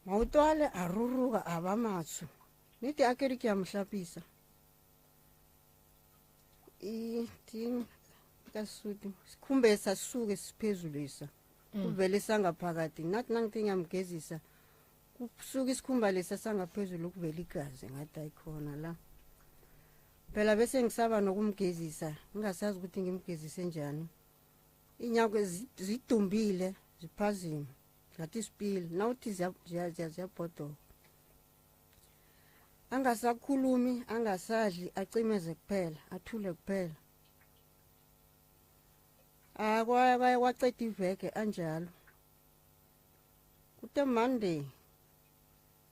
S8: maoto ale a ruruga a ba matsho nnete a kere ke a mo hlapisa e ting ka Sesotho sikhumbe sasuke siphezulu isa mm. kuvele sangaphakathi nathi nangithi ngiyamgezisa kusuka isikhumba lesa sangaphezulu kuvela igazi ngathi ayikhona la phela bese ngisaba nokumgezisa ngingasazi ukuthi ngimgezise njani. Iinyawo zidumbile ziphazima ngathi sipile nawuthi ziyabhodoka. Angasakhulumi angasadli acimeze kuphela athule kuphela. Akwaya kwaya kwaceda iveke anjalo. Kuthe Monday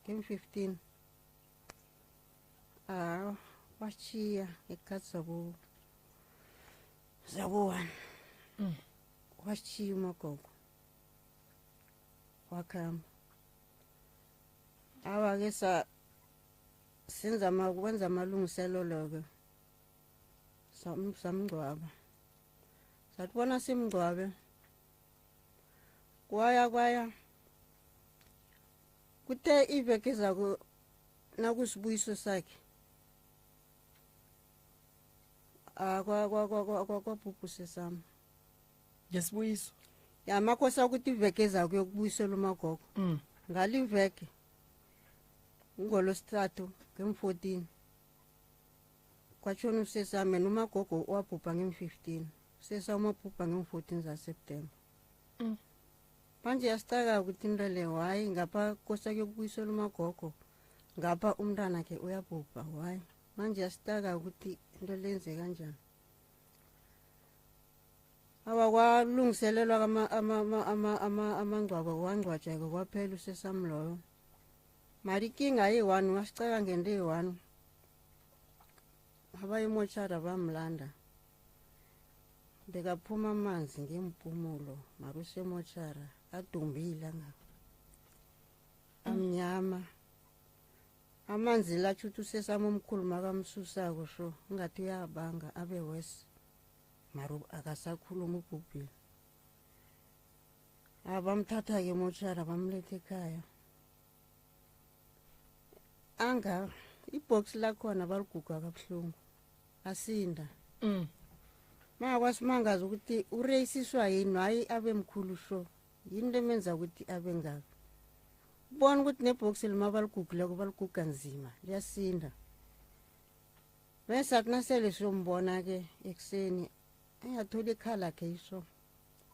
S8: ngem-15 ah washiya ngekhathi zabo zabo-one washiya umagogo wakhamba. Awa-ke sa senza kwenza amalungiselelo-ke samngcwaba. Sathi bona simngcwabe kwaya kwaya kuthe iveke zako nakusibuyiso sakhe kwabhubhuse sami
S1: ngesibuyiso
S8: ya makhosi akuthi iveke zako yokubuyisela umagogo. Ngaliveke ngolosithathu ngem-14 kwatshona usesami yena umagogo wabhubha ngem-15 usesami wabhubha ngem-14 zaseptemba. Manje yasicaka ukuthi into le hayi ngapha kosa kuyokubuyisela umagogo ngapha umntwana ke uyabhubha hayi manje yasicaka ukuthi into lenze kanjani. Awa kwalungiselelwa amangcwabo kwangcwatsheka kwaphela usesami loyo. Mara ikinga eyi-one wasicaka ngento eyi-one abayimotshara bamlanda. Bekaphuma amanzi ngempumulo mara usemotshara adumbile angaka amnyama. Amanzi la tshuthi usesami omkhulu makamsusako sho ngathi uyabanga abe worse mara akasakhuluma ubhubhile. Abamthatha-ke emotshara bamletha ekhaya. Anga ibox lakhona baliguga kabuhlungu asinda. Makwasimangaza ukuthi ureyisiswa yini hayi abe mkhulu sho yini lemenza ukuthi abe ngaka. Ubona ukuthi nebox lima baligugileko baliguga nzima liyasinda. Bese akunasele siyombona-ke ekuseni engathola ikhala lakhe iso.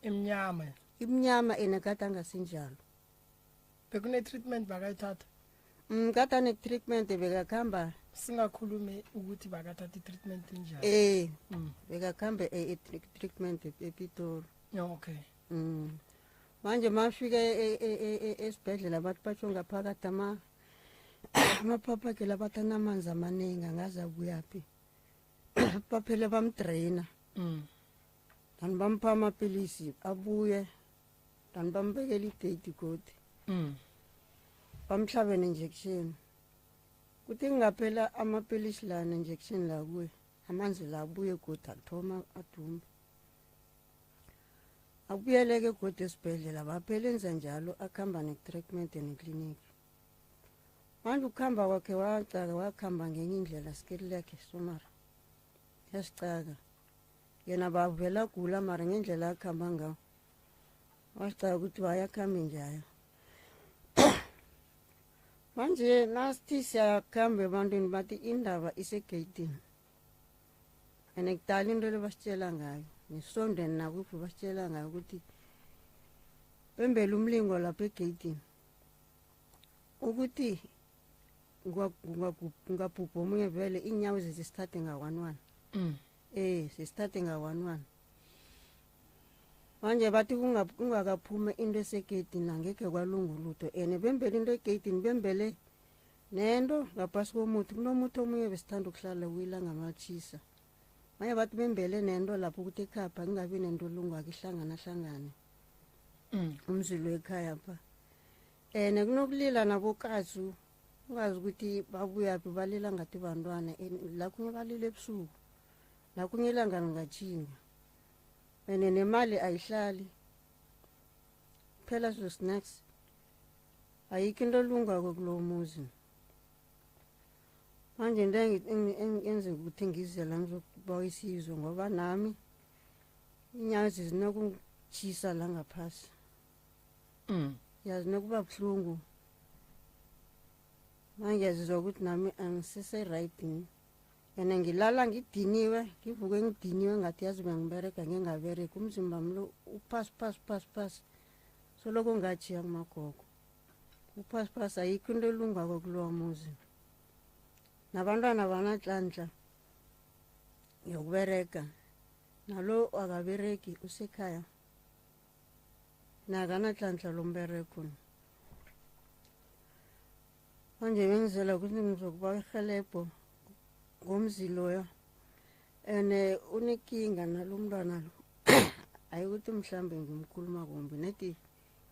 S1: Imnyama.
S8: Imnyama ene kade angasinjalo.
S1: Bekune-treatment bakayithatha?
S8: Kade ane-treatment bekakhamba.
S1: Singakhulumi ukuthi bakathatha i-treatment njani.
S8: Bekakhamba i-treatment ePitori.
S1: Okay.
S8: Manje mafika esibhedlela bathi batsho ngaphakathi amaphaphu akhe labathi anamanzi amaningi angaze abuyaphi. Baphele bamdraina. Then bampha amapilisi abuye then bambekela idate godi. Bamhlabe ne-injection. Kuthi kungaphela amapilisi la ne-injection la kuye amanzi la abuye godi athoma adumbe. Abuyeleke godi esibhedlela baphela enza njalo akhamba ne-treatment nekliniki. Manje ukuhamba kwakhe wacaka wakhamba ngenye indlela sikeli lakhe somara. Yasicaka. Yena bavela gula mara ngendlela akhamba ngawo. Wasicaka ukuthi wayakhambe njalo. Manje nasithi siyakhamba ebantwini bathi indaba isegeyidini. Ene kudala into le basitshela ngayo. Nesondweni nakuphi basitshela ngayo ukuthi bembele umlingo lapha egeyidini. Ukuthi ngabhubha omunye vele iinyawo zesithathe nga-one one. Sesithathe nga-one one. Manje bathi kungakaphuma into esegeyidini angekhe kwalunga ulutho. Ene bembele into egeyidini bembele nento ngaphasi komuthi. Kunomuthi omunye besithanda ukuhlala kuyilanga matshisa. Manje bathi bembele nento lapho ukuthi ekhapha kungabi nento elungako ihlangana hlangane. Umzilo ekhaya pha. Ene kunokulila nabokatsu ungazi ukuthi babuyaphi balila ngathi bantwana la kunye balila ebusuku. La kunye ilanga lingatjhinga. Ene nemali ayihlali. Phela so snacks. Ayikho into elungako kulo muzi. Manje into enze ukuthi ngize la ngizokubawa isizo ngoba nami inyawo zinokungitshisa la ngaphasi. Yazi nokuba buhlungu. Manje ngiyazizwa ukuthi nami angisese right. Ene ngilala ngidiniwe, ngivuke ngidiniwe ngathi yazi bengiberega ngingaberegi. Umzimba wami lo uphasi phasi phasi phasi. Soloko ngajiya kumagogo. Uphasi phasi ayikho into elungako kulowa muzi. Nabantwana bananhlanhla yokuberega. Nalo akaberegi usekhaya. Nakananhlanhla lomberego. Manje bengizela ukuthi ngizokuba irhelebho ngomzi loyo. Ene unekinga nalo umntwana lo. Hayi ukuthi mhlambe ngimkhuluma kumbi nedi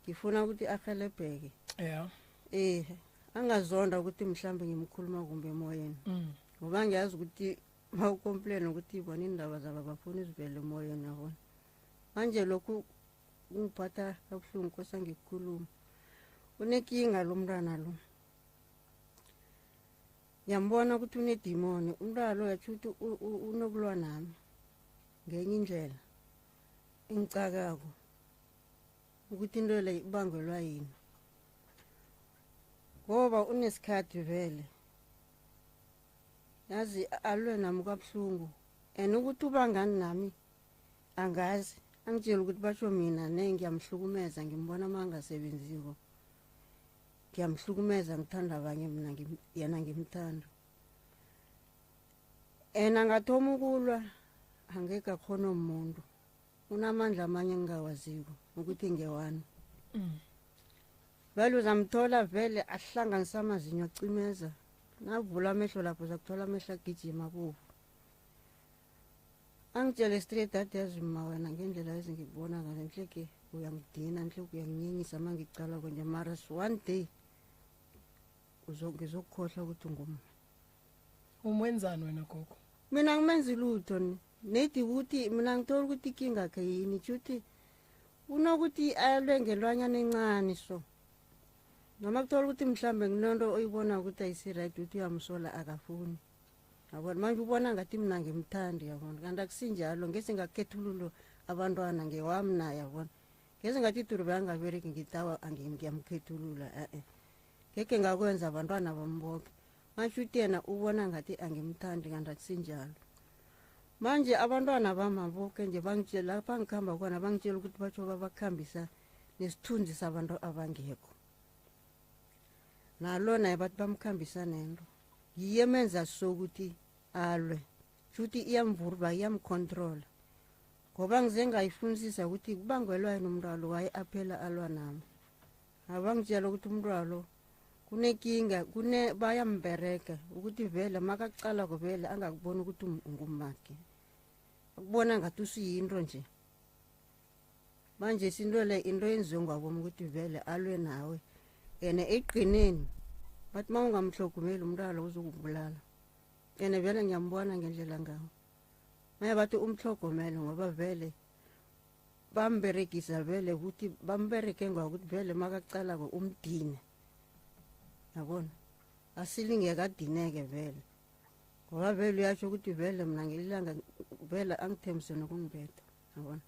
S8: ngifuna ukuthi arhelebheke.
S1: Yeah.
S8: Eh, angazonda ukuthi mhlambe ngimkhuluma kumbi emoyeni. Ngoba ngiyazi ukuthi mawucomplain ukuthi bona indaba zabo abafuni zivele emoyeni yabona. Manje lokhu kungiphatha kabuhlungu kosa ngikukhuluma. Unekinga lo mntwana lo. Ngiyambona ukuthi unedimoni. Umntwana lo yatsho ukuthi unokulwa nami ngenye indlela engicakako ukuthi into le ibangelwa yini. Ngoba unesikhathi vele. Yazi alwe nami kabuhlungu. And ukuthi ubangani nami angazi. Angitshela ukuthi basho mina ne ngiyamhlukumeza ngimbona uma angasebenziko. Ngiyamhlukumeza ngithanda abanye mina yena ngimthanda. And angathoma ukulwa angeke akhona umuntu. Unamandla amanye engingawaziko ukuthi ngewani. Vele uzamthola vele ahlanganisa amazinyo acimeza. Navula amehlo lapho uzakuthola amehlo agijima abovu. Angitshele straight athi yazi mma wena ngendlela ezingikubona ngayo nhleke uyangidina nhleke uyanginyenyisa uma ngicala konje mara one day ngizokukhohlwa ukuthi ungumma.
S1: Umwenzani wena gogo?
S8: Mina ngimenzi lutho ni. Nedi ukuthi mina ngithola ukuthi inkinga yakhe yini tshuthi unokuthi alwe ngelwanyana encane so. Noma kuthola ukuthi mhlambe nginonto oyibona ukuthi ayisi-right ukuthi uyamsola akafuni. Yabona manje ubona ngathi mina ngimthandi yabona kanti akusinjalo ngese ngakhethululo abantwana ngewami naye yabona. Ngese ngathi iduru beyangabereki ngithi awa ngiyamkhethulula e-e. Ngeke ngakwenza abantwana bami boke. Manje uthi yena ubona ngathi angimthandi kanti akusinjalo. Manje abantwana bami boke nje bangitshela lapha ngikhamba khona bangitshela ukuthi batsho babakhambisa nesithunzi sabantu abangekho. Nalo naye bathi bamkhambisa nento. Yiye emenza sokuthi alwe. Futhi iyamvurba iyamcontrola. Ngoba ngize ngayifunisisa ukuthi kubangelwa yini umntwana lo waye aphela alwa nami. Abangitshela ukuthi umntwana lo kunekinga kune bayambereka ukuthi vele makacala vele angakuboni ukuthi ungumakhe. Ukubona ngathi usuyinto nje. Manje sinto le into yenziwe ngwabomi ukuthi vele alwe nawe. Ene ekugcineni bathi uma ungamhlogumeli umntwana lo uzokubulala. Ene vele ngiyambona ngendlela ngawo. Manje bathi umhlogomele ngoba vele bamberegisa vele ukuthi bambereke ngokuthi vele makacalako umdine. Yabona? Asilingeke adineke vele. Ngoba vele uyasho ukuthi vele mina ngelilanga vele angithembise nokungibetha. Yabona?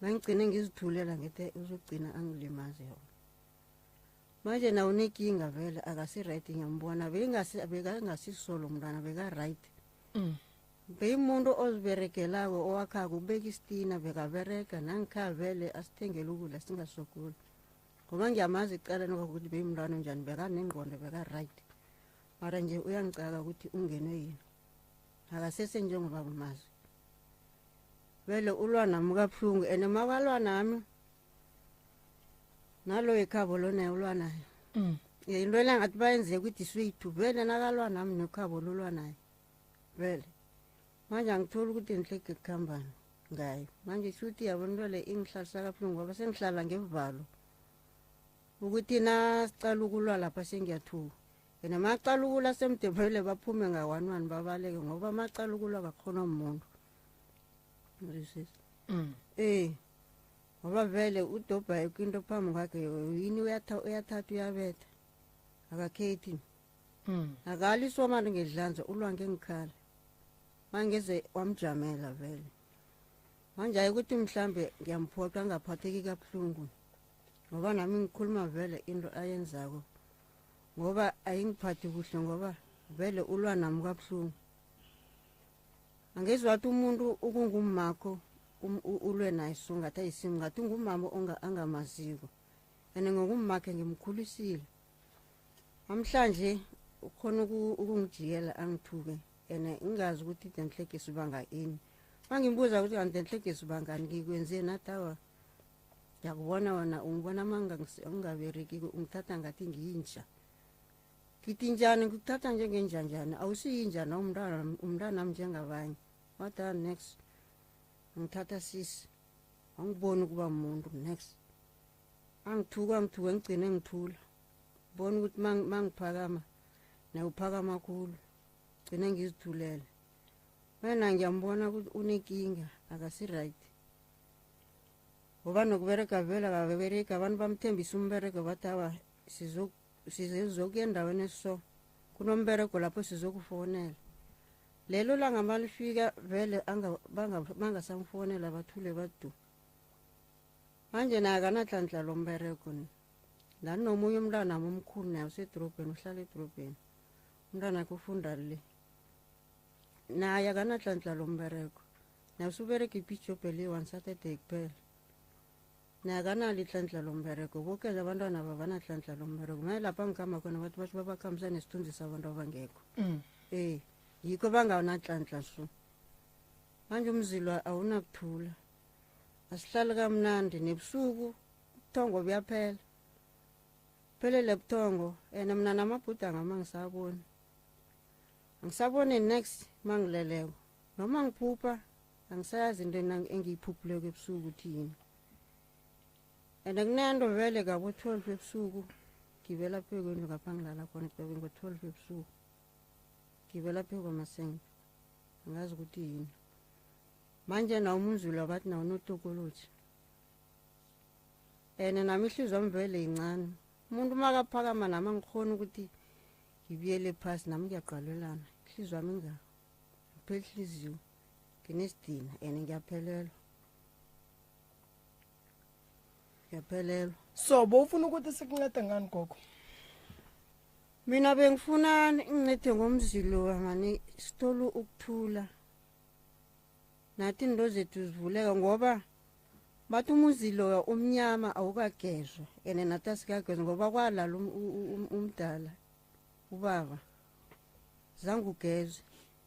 S8: Mangigcine ngizithulela ngithi uzogcina angilimaze yona. Manje nawo unekinga vele akasi-right ngiyambona bekangasisolo umntwana beka-right. Beyimuntu oziberegelako owakhako ubeka isitina bekaberega nangikhaya vele asithengele ukudla singasogoli. Ngoba ngiyamazi ekuqaleni kwakuthi beyimntwana onjani bekanengqondo beka-right. Mara nje uyangicaka ukuthi ungenwe yini. Akasese njengoba umazi. Vele ulwa nami kabuhlungu and makalwa nami nalo ekhabo lo naye ulwa naye. Into le ngathi bayenze ukuthi swethu vele nakalwa nami nekhabo lolwa naye. Vele. Manje angitholi ukuthi ngihlege kukhambani ngayo. Manje shuthi yabo into le ingihlalisa kabuhlungu ngoba sengihlala ngevalo. Ukuthi nasicala ukulwa lapha sengiyathuka. Yena macala ukulwa semdebele baphume nga-one one babaleke ngoba macala ukulwa kakhona umuntu. Ngizwisisa. Ngoba vele udobha yoke into phambi kwakhe yini uyathatha uyabetha. Akakhethi. Akaliswa manje ngedlanza ulwa ngengikhala. Mangeze wamjamela vele. Manje hayi ukuthi mhlambe ngiyamphoqa angaphatheki kabuhlungu. Ngoba nami ngikhuluma vele into ayenzako. Ngoba ayingiphathi kuhle ngoba vele ulwa nami kabuhlungu. Angezwa wathi umuntu ukungummakho um, ulwe naye so ngathi ayisimu ngathi ungumama angamaziko and ngokummakhe ngimkhulisile namhlanje ukhona ukungijikela angithuke and ngingazi ukuthi denhlege sibanga ini mangimbuza ukuthi kanti denhlege sibangani ngikwenzeni athi awa ngiyakubona wena ungibona ma ngingabereki ungithatha ngathi ngiyinja ngithi njani ngikuthatha njengenja njani awusiyinja na umntwana umntwanami njengabanye wathi ah, next ngithatha sisi angiboni ukuba muntu next angithuka angithuka ngigcine ngithula bona ukuthi mangiphakama naye uphakama khulu gcine ngizithulele wena ngiyambona ukuthi unenkinga akasi-right ngoba nokuberega vele akaberegi abantu bamthembisa umberego bathi awa sizokuya endaweni eso kunomberego lapho sizokufonela lelo langa malifika vele bangasamfonela bathule badu manje naye akanahlanhla lo mberego ni lani nomunye umntwana wami omkhulu naye usedorobheni uhlala edorobheni umntwana akhe ufunda le naye akanahlanhla lo mberego naye usuberega ipijobhe le one saturday kuphela naye akanalo ihlanhla lomberego boke nje abantwana babanahlanhla lomberego maye lapha ngikhamba khona bathi basho babakhambisa nesithunzi sabantu abangekho mm. eh yikho banganahlanhla so manje umzilwa awunakuthula asihlali kamnandi nebusuku ubuthongo buyaphela phelele buthongo and mina namabhudanga ma ngisaboni angisaboni next mangileleko noma ngiphupha angisayazi into engiyiphuphuleko ebusuku ukuthi yini and kunento vele ngabo-twelve ebusuku ngibela phezu kwendlu ngapha ngilala khona qobe ngo-twelve ebusuku ngibela phezu kwamasenke angazi ukuthi yini manje nawo umzulu abathi nawo unotokoloji and nami ihliziyo wami vele yincane umuntu makaphakama nami angikhoni ukuthi ngibuyele phasi nami ngiyaqalelana ihliziyo wami ingaka ngiphela ihliziyo nginesidina and ngiyaphelelwa ngiyaphelelwa
S1: so bowufuna ukuthi sikuncede ngani gogo
S8: mina bengifuna ngincede ngomzilo mani sithole ukuthula nathi into zethu zivuleka ngoba bathi umuzi loyo umnyama awukagezwa and nathi asikagezwa ngoba kwalala um, um, umdala ubaba zange ugezwe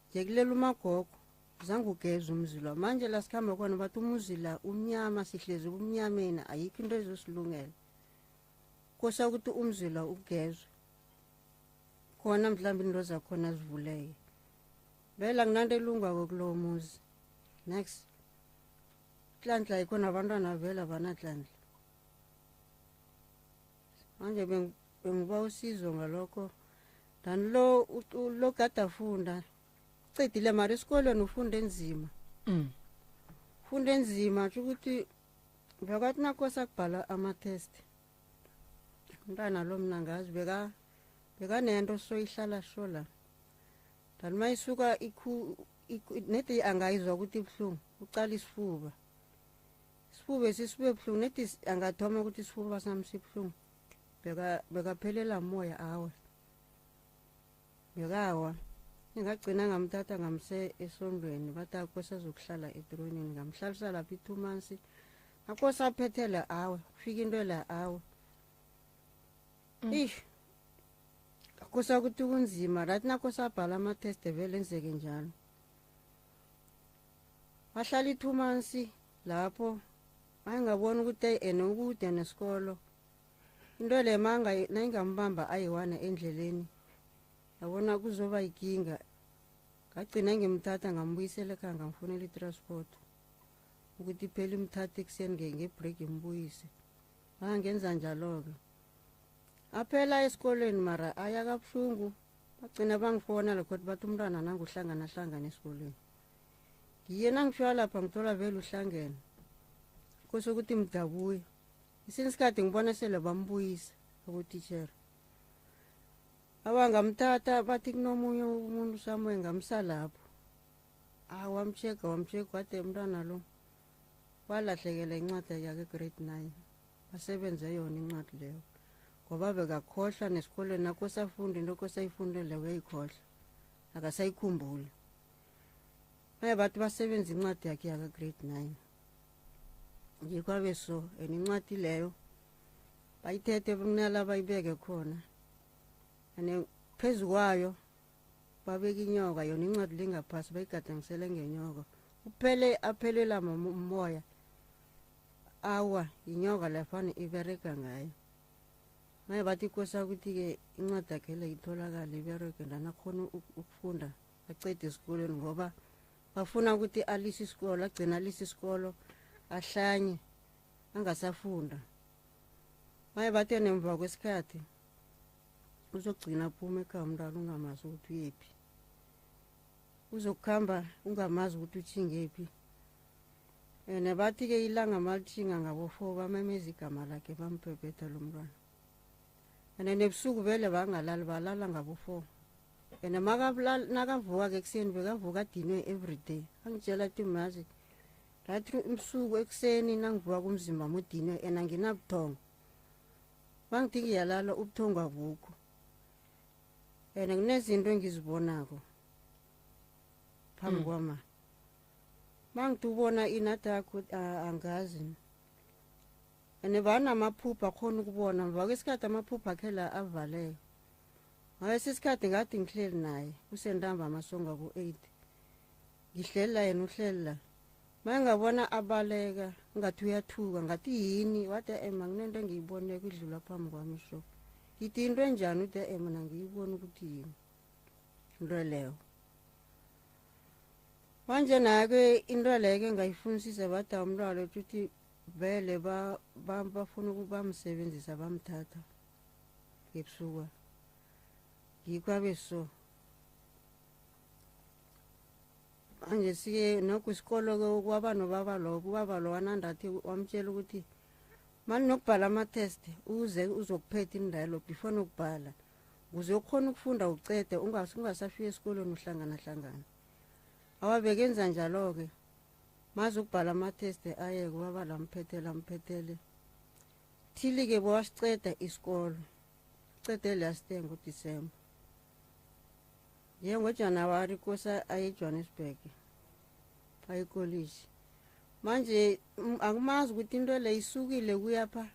S8: nje kulela umagogo zange ugezwe umzi lo manje la sikhamba khona bathi umuzi la umnyama sihlezi ubumnyameni ayikho into ezosilungela kosa ukuthi umzi lo ugezwe khona mhlawumbe into zakhona zivuleke vele anginanto elungako kulowo muzi next hlanhla yikho nabantwana vele abanahlanhla manje bengiba usizo ngalokho than lo lo kade afunda ucedile mara esikolweni ufunda enzima mm. funda enzima tsho ukuthi bekathi nakosa kubhala ama-test umntwana lo mna ngazi beka bekanento soyihlala sho la than uma isuka nedi angayizwa ukuthi ibuhlungu ucala isifuba isifuba esisibe buhlungu nedi angathoma ukuthi isifuba sami sibuhlungu bekaphelela moya awe bekawa ngingagcina ngamthatha ngamse esondweni bathi akosazokuhlala etronini ngamhlalisa lapha i-two months akosaphethele awe kufika into la awe mm. ish kosa ukuthi kunzima right nakho sabhala ama-test vele enzeke njalo wahlala i-two months lapho wayengabona ukuthi eyi ene ukude nesikolo into le nayingambamba ayi-one endleleni yabona kuzoba yikinga ngagcina ngimthatha ngambuyisela ekhaya ngamfunela i-transport ukuthi phela imthathe ekuseni ngebreak imbuyise bangenza njalo-ke aphela esikolweni mara aya kabuhlungu bagcina bangifona lokho bathi umntwana nanguhlangana hlangana esikolweni ngiye nangifika lapha ngithola vele uhlangene kose ukuthi mdabuye isinye isikhathi ngibona sele bambuyisa abotitshere abangamthatha bathi kunomunye umuntu samuye ngamsa lapho ah wamchega wamchega wade umntwana lo walahlekela incwadi yakhe grade 9 basebenze yona incwadi leyo ngoba bekakhohlwa nesikolweni nakosafunda into kosayifundele uyayikhohlwa akasayikhumbuli. Maye bathi basebenza incwadi yakhe yaka-grade 9. Ngikwabe so and incwadi leyo bayithethe kunala bayibeke khona. And phezu kwayo babeka inyoka yona incwadi lengaphasi bayigadangisele ngenyoka. Uphele aphelela moya. Awa inyoka lefana ibereka ngayo. Maye bathi ikosi ukuthi-ke incwadi yakhe le itholakale ibereke ndana akhona ukufunda acede esikolweni ngoba bafuna ukuthi alise isikolo agcine alise isikolo ahlanye angasafunda. Maye bathe nemva kwesikhathi uzokugcina aphuma ekhaya umntwana ungamazi ukuthi uyephi. Uzokukhamba ungamazi ukuthi utjhingephi. And bathi-ke ilanga malitjhinga ngabo-4 bamemeza igama lakhe bamphephetha lo mntwana. And nebusuku vele bangalali balala ngabo-4. And nakavuka-ke ekuseni bekavuka adinwe every day. Angitshela athi mazi ngathi umsuku ekuseni nangivuka kumzimba mudinwe and anginabuthongo. Bangithi ngiyalala ubuthongo abukho. And kunezinto engizibonako phambi kwama. Mangithi ubona ini athi angazi. And banamaphupho akhona ukubona mva kwesikhathi amaphupho akhe la avaleka. Ngalesi isikhathi ngathi ngihleli naye kusentambama amasonga ku-8. Ngihleli la yena uhleli la. Mangabona abaleka ngathi uyathuka ngathi yini wathi ema kunento engiyiboneko idlula phambi kwami so. Ngithi into enjani uthi ema mina ngiyibona ukuthi yini. Into leyo. Manje naye-ke into leyo ngayifunisisa bathi umntwana ukuthi vele bafuna ukubamsebenzisa bamthatha ngebusuku. Ngikho abe so. Manje sike nokho isikolo-ke kwaba nobaba lo ubaba lo wanandathi wamtshela ukuthi mani nokubhala ama-test uze uzokuphetha indalo before nokubhala ukuze ukhona ukufunda ucede ungasafika esikolweni uhlangana hlangana. Awabekenza njalo-ke maze ukubhala ama-test aye kubaba lamphethele amphethele. Thili-ke bowasiceda isikolo cede last year ngoDisemba. NjengoJanuwari kosa aye eJohannesburg aye ekolishi. Manje angimazi ukuthi into le isukile kuyapha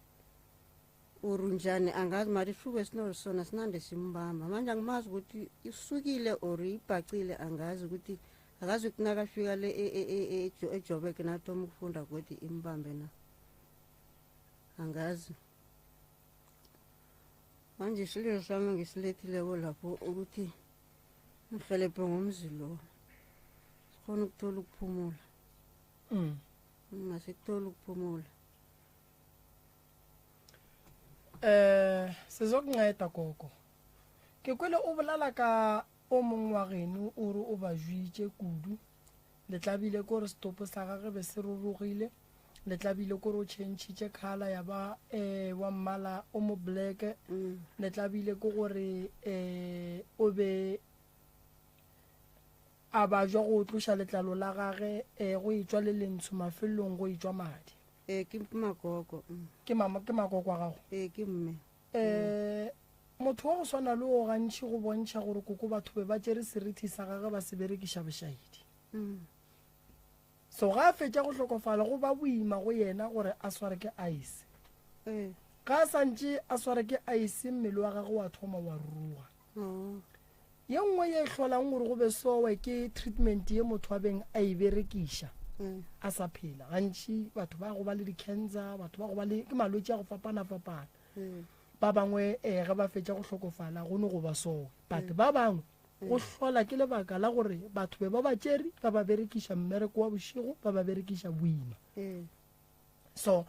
S8: or njani angazi mara isihlubo esinosona sinande simbamba. Manje angimazi ukuthi isukile or ibhacile angazi ukuthi akazi ukuthi nakafika le eJoburg nathoma ukufunda godi imbambe na. Angazi. Manje isililo sami ngisilethileko lapho ukuthi ngihelebhe ngomzi lo. Sikhona ukuthola ukuphumula. Ngasithola ukuphumula.
S1: Sizokunceda gogo. Ke kwele o bolala ka o mongwe wa geno o re o ba juitše kudu. Le tlabile ko re setopo sa gagwe be se rurugile. Le tlabile ko re o tšhentšhitše colour ya ba wa mmala o mo black. Le tlabile ko gore o be a bajwa go tloša letlalo la gage go etšwa le lentsho mafelong go etšwa madi.
S8: Ke makoko.
S1: Ke mama, ke makoko a gago?
S8: Ke mme.
S1: Motho wa go swana le o gantši go bontšha gore koko batho be ba tšere serithi sa gagwe ba se berekiša bošaedi. So ga a fetša go hlokofala go ba boima go yena gore a sware ke ice. Ga a santše a sware ke ice mmele wa gagwe wa thoma wa ruruga. Ye nngwe ye e hlolang gore go be sowe ke treatment ye motho a beng a e berekiša a sa phela. Gantši batho ba go ba le di-cancer, batho ba go ba le ke malwetši a go fapana-fapana. Ba bangwe ge ba fetša go hlokofala go no go ba sowe. But ba bangwe go hlola ke lebaka la gore batho be ba ba tšere ba ba berekiša mmereko wa bošego, ba ba berekiša boima. So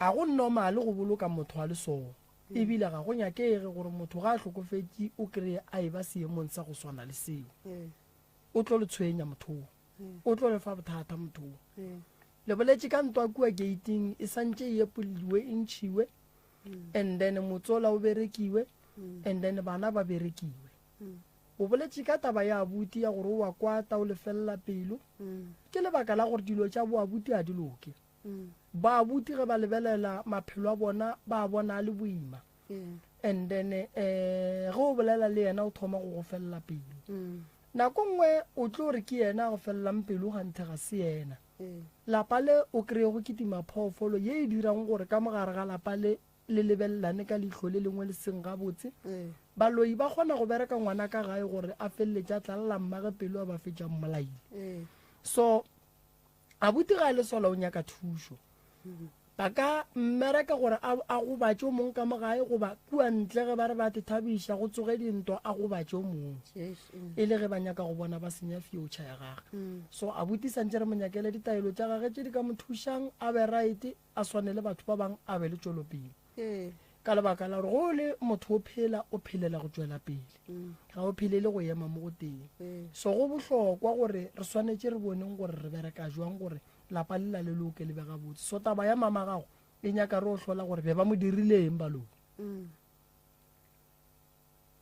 S1: a go normal go boloka motho a le so. Ebile ga go nyakege gore motho ga a hlokofetše o kry-e a e ba seemong sa go swana le seo. O tlo le tshwenya motho o. O tlo le fa bothata motho o. Le boletše ka ntwa kua gating e santše e epoliwe e ntšhiwe and then motsola o berekiwe and then bana ba berekiwe. O boletše ka taba ya abuti ya gore o wa kwata o lefelela pelo. Ke lebaka la gore dilo tša bo abuti a di loke. Ba abuti ge ba lebelela maphelo a bona ba bona a le boima. And then ge o bolela le yena o thoma go go felela pelo. Nako nngwe o tlo re ke yena a go felelang pelo ganthe ga se yena. Lapa le o kreye go kitima phoofolo ye e dirang gore ka mo gare ga lapa le le lebelelane ka leihlo le lengwe le seng gabotse. Baloi ba kgona go bereka ngwana ka gae gore a feleletše a tlalela mmage pelo a ba fetša mmolaile. So abuti ga a le sola o nyaka thušo. Ba ka mmereka gore a, a gobatše o mongwe ka mo gae goba kua ntle ge ba re ba tithabiša go tsoge dintwa a gobatše o mongwe e le ge ba nyaka go bona ba senya future ya gage. So abuti santše re mo nyakele ditaelo tša gage tše di ka mo thušang a be right a swane le batho ba bang a be le tšwelopele. Ka lebaka la gore go le motho o phela o phelela go tšwela pele ga o phelele go ema mo go tee. So go bohlokwa gore re swanetše re boneng gore re bereka jwang gore lapa le la le loke le be gabotse. So taba ya mama gago e nyaka re o hlola gore be ba mo dirile eng baloi.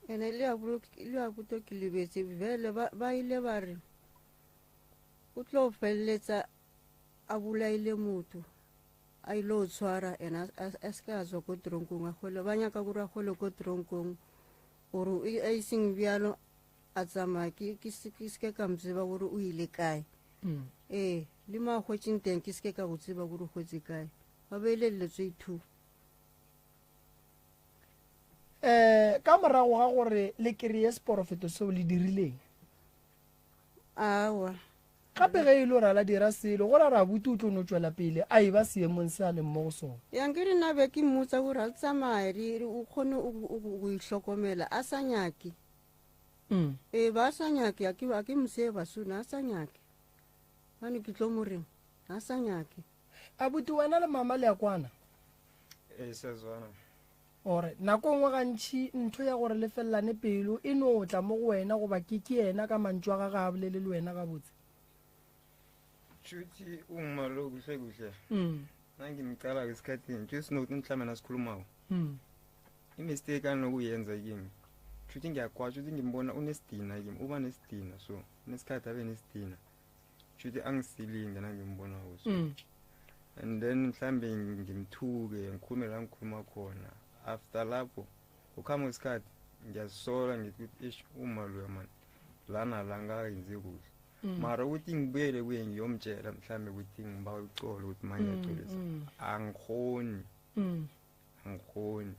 S8: Ene le a buto ke lebetse bjale ba ile ba re o tlo feleletsa a bolaile motho a ile o tshwara ena a se ka a tswa ko tronkong a gole ba nyaka gore a gole ko tronkong gore a iseng bjalo a tsamaya ke seke ka mo tseba gore o ile kae. Ee, le mo a hwetšeng teng ke seke ka go tseba gore o hwetse kae. Ba beile letswai 2.
S1: Um ka morago ga gore le kreye seporofeto seo le dirileng?
S8: Aowa.
S1: Gape ge e le gore a la dira selo, go ra gore abuti o tlo no tšwela pele a eba seemong se a leng mo go sona.
S8: Ya nke re nna be ke mmotsa gore a tsamaye re o kgone go ihlokomela a sa nyake. Ee, ba sa nyake, a ke a ke moseba sona a sa nyake. Bane ke tlo mo reng? A sa nyake.
S1: Abuti wena le mama le ya kwana?
S9: Ee, siyazwana.
S1: Ore nako nngwe gantši ntho ya gore le felelane pelo e no tla mo go wena goba ke ke yena ka mantšu a gagwe a bolele le wena gabotse.
S9: Shuthi uma lo kuhle kuhle. Nangimqala esikhathini, nje sinokuthi mhlawumbe nasikhulumako. I-mistake anokuyenza kimi. Shuthi ngiyakwazi ukuthi ngimbona unesidina kimi, uba nesidina so, unesikhathi abe nesidina. Shuthi angisilinge nangimbonako so. And then mhlambe ngimthuke ngikhulume la ngikhuluma khona. After lapho ukuhamba kwesikhathi ngiyazisola ngithi ukuthi eish uma loya man lana la ngakenzi kuhle. Mara ukuthi ngibuyele kuye ngiyomtshela mhlambe ukuthi ngibawa uxolo ukuthi manje ngiyaxolisa. Angikhoni. Angikhoni.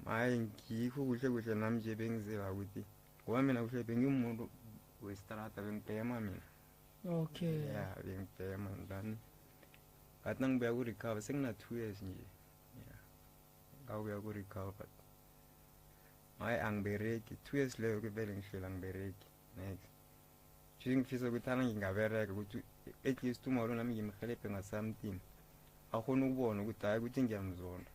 S9: Maye ngikho kuhle kuhle nami nje bengizela ukuthi ngoba mina kuhle bengiwumuntu westrata bengibhema mina.
S1: Okay.
S9: Yeah, bengibhema ngani. Ngathi nangibuya ku recover sengina 2 years nje. Yeah. Ngabuya ku recover. Hayi angibereki 2 years leyo ke vele ngihlela angibereki. Next. Nje ngifisa ukuthi ana ngingabereka ukuthi at least uma lo nami ngimhelebhe nga something. Akhona ukubona ukuthi hayi ukuthi ngiyamzonda.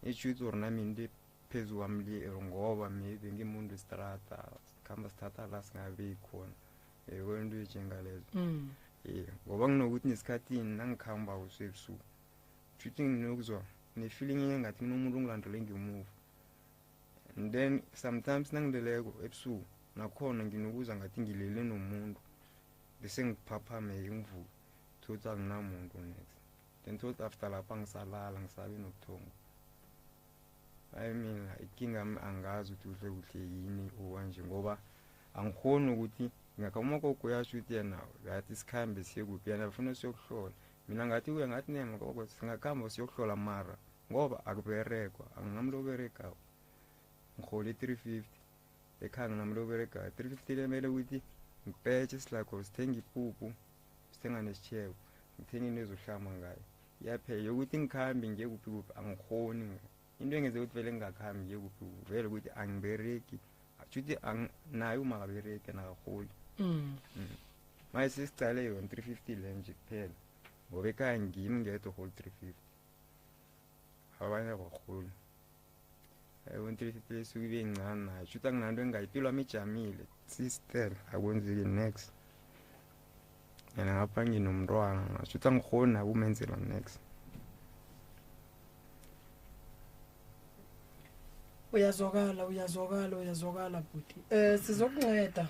S9: Ishuthi or nami into phezu kwami le ngoba maybe ngimuntu westrata sikhamba sithatha la singabe khona. Yebo into enjengalezo. Eh ngoba nginokuthi nesikhathini nangikhamba usebusuku. Shuthi nginokuzwa ne-feeling engathi kunomuntu ongilandele ngemuva. And then sometimes nangileleko ebusuku nakhona nginokuza ngathi ngilele nomuntu bese ngiphaphame ngivuke thothi akunamuntu next. Then thothi after lapha ngisalala ngisabi nobuthongo. Hayi mina inkinga yami angazi ukuthi kuhle kuhle yini okwanje ngoba angikhoni ukuthi ngakha ugogo uyasho ukuthi yena ngathi sikhambe siye kuphi yena ufuna siyokuhlola. Mina ngathi kuye ngathi nema gogo singakhamba siyokuhlola mara ngoba akuberekwa anginamntu oberegako. Ngihole 350 ekhaya nginamntu oberegayo 350 lemele ukuthi ngipetshe silakho sithenge ipuphu sithenga nesitshebo ngithenge into ezohlamba ngayo iyaphela yokuthi ngikhambe ngiye kuphi kuphi angikhoni. Into engenze ukuthi vele ngingakhambi ngiye kuphi kuphi vele ukuthi angibereki shuthi naye uma akabereki nakaholi. Manje sesicale yona 350 le nje kuphela ngoba ekhaya ngimi ngedwa holi 350 abanye abaholi. Yabo 350 lesuke ibe incane nayo shuthi anginanto engayipilo yami ijamile sister akwenzeki next. Yena ngapha nginomntwana shuthi angikhoni nabo umenzela next.
S1: Uyazwakala uyazwakala uyazwakala bhuti. Sizokunceda.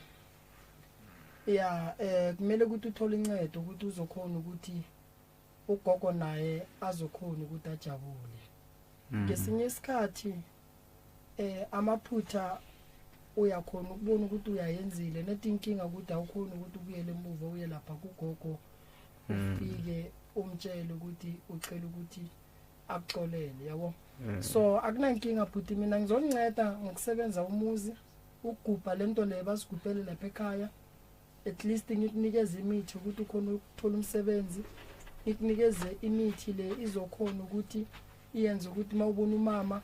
S1: Ya kumele ukuthi uthole incedo ukuthi uzokhona ukuthi ugogo naye azokhona ukuthi ajabule. Ngesinye isikhathi amaphutha uyakhona ukubona ukuthi uyayenzile nethi inkinga ukuthi awukhoni ukuthi ubuyele emuva uye lapha kugogo ufike umtshele ukuthi ucela ukuthi akuxolele yabo. So akunankinga bhuti, mina ngizonceda ngokusebenza umuzi, ukugubha lento le basigubhele lapha ekhaya. At least ngikunikeze imithi ukuthi ukhona ukuthola umsebenzi, ngikunikeze imithi le izokhona ukuthi iyenze ukuthi uma ubona umama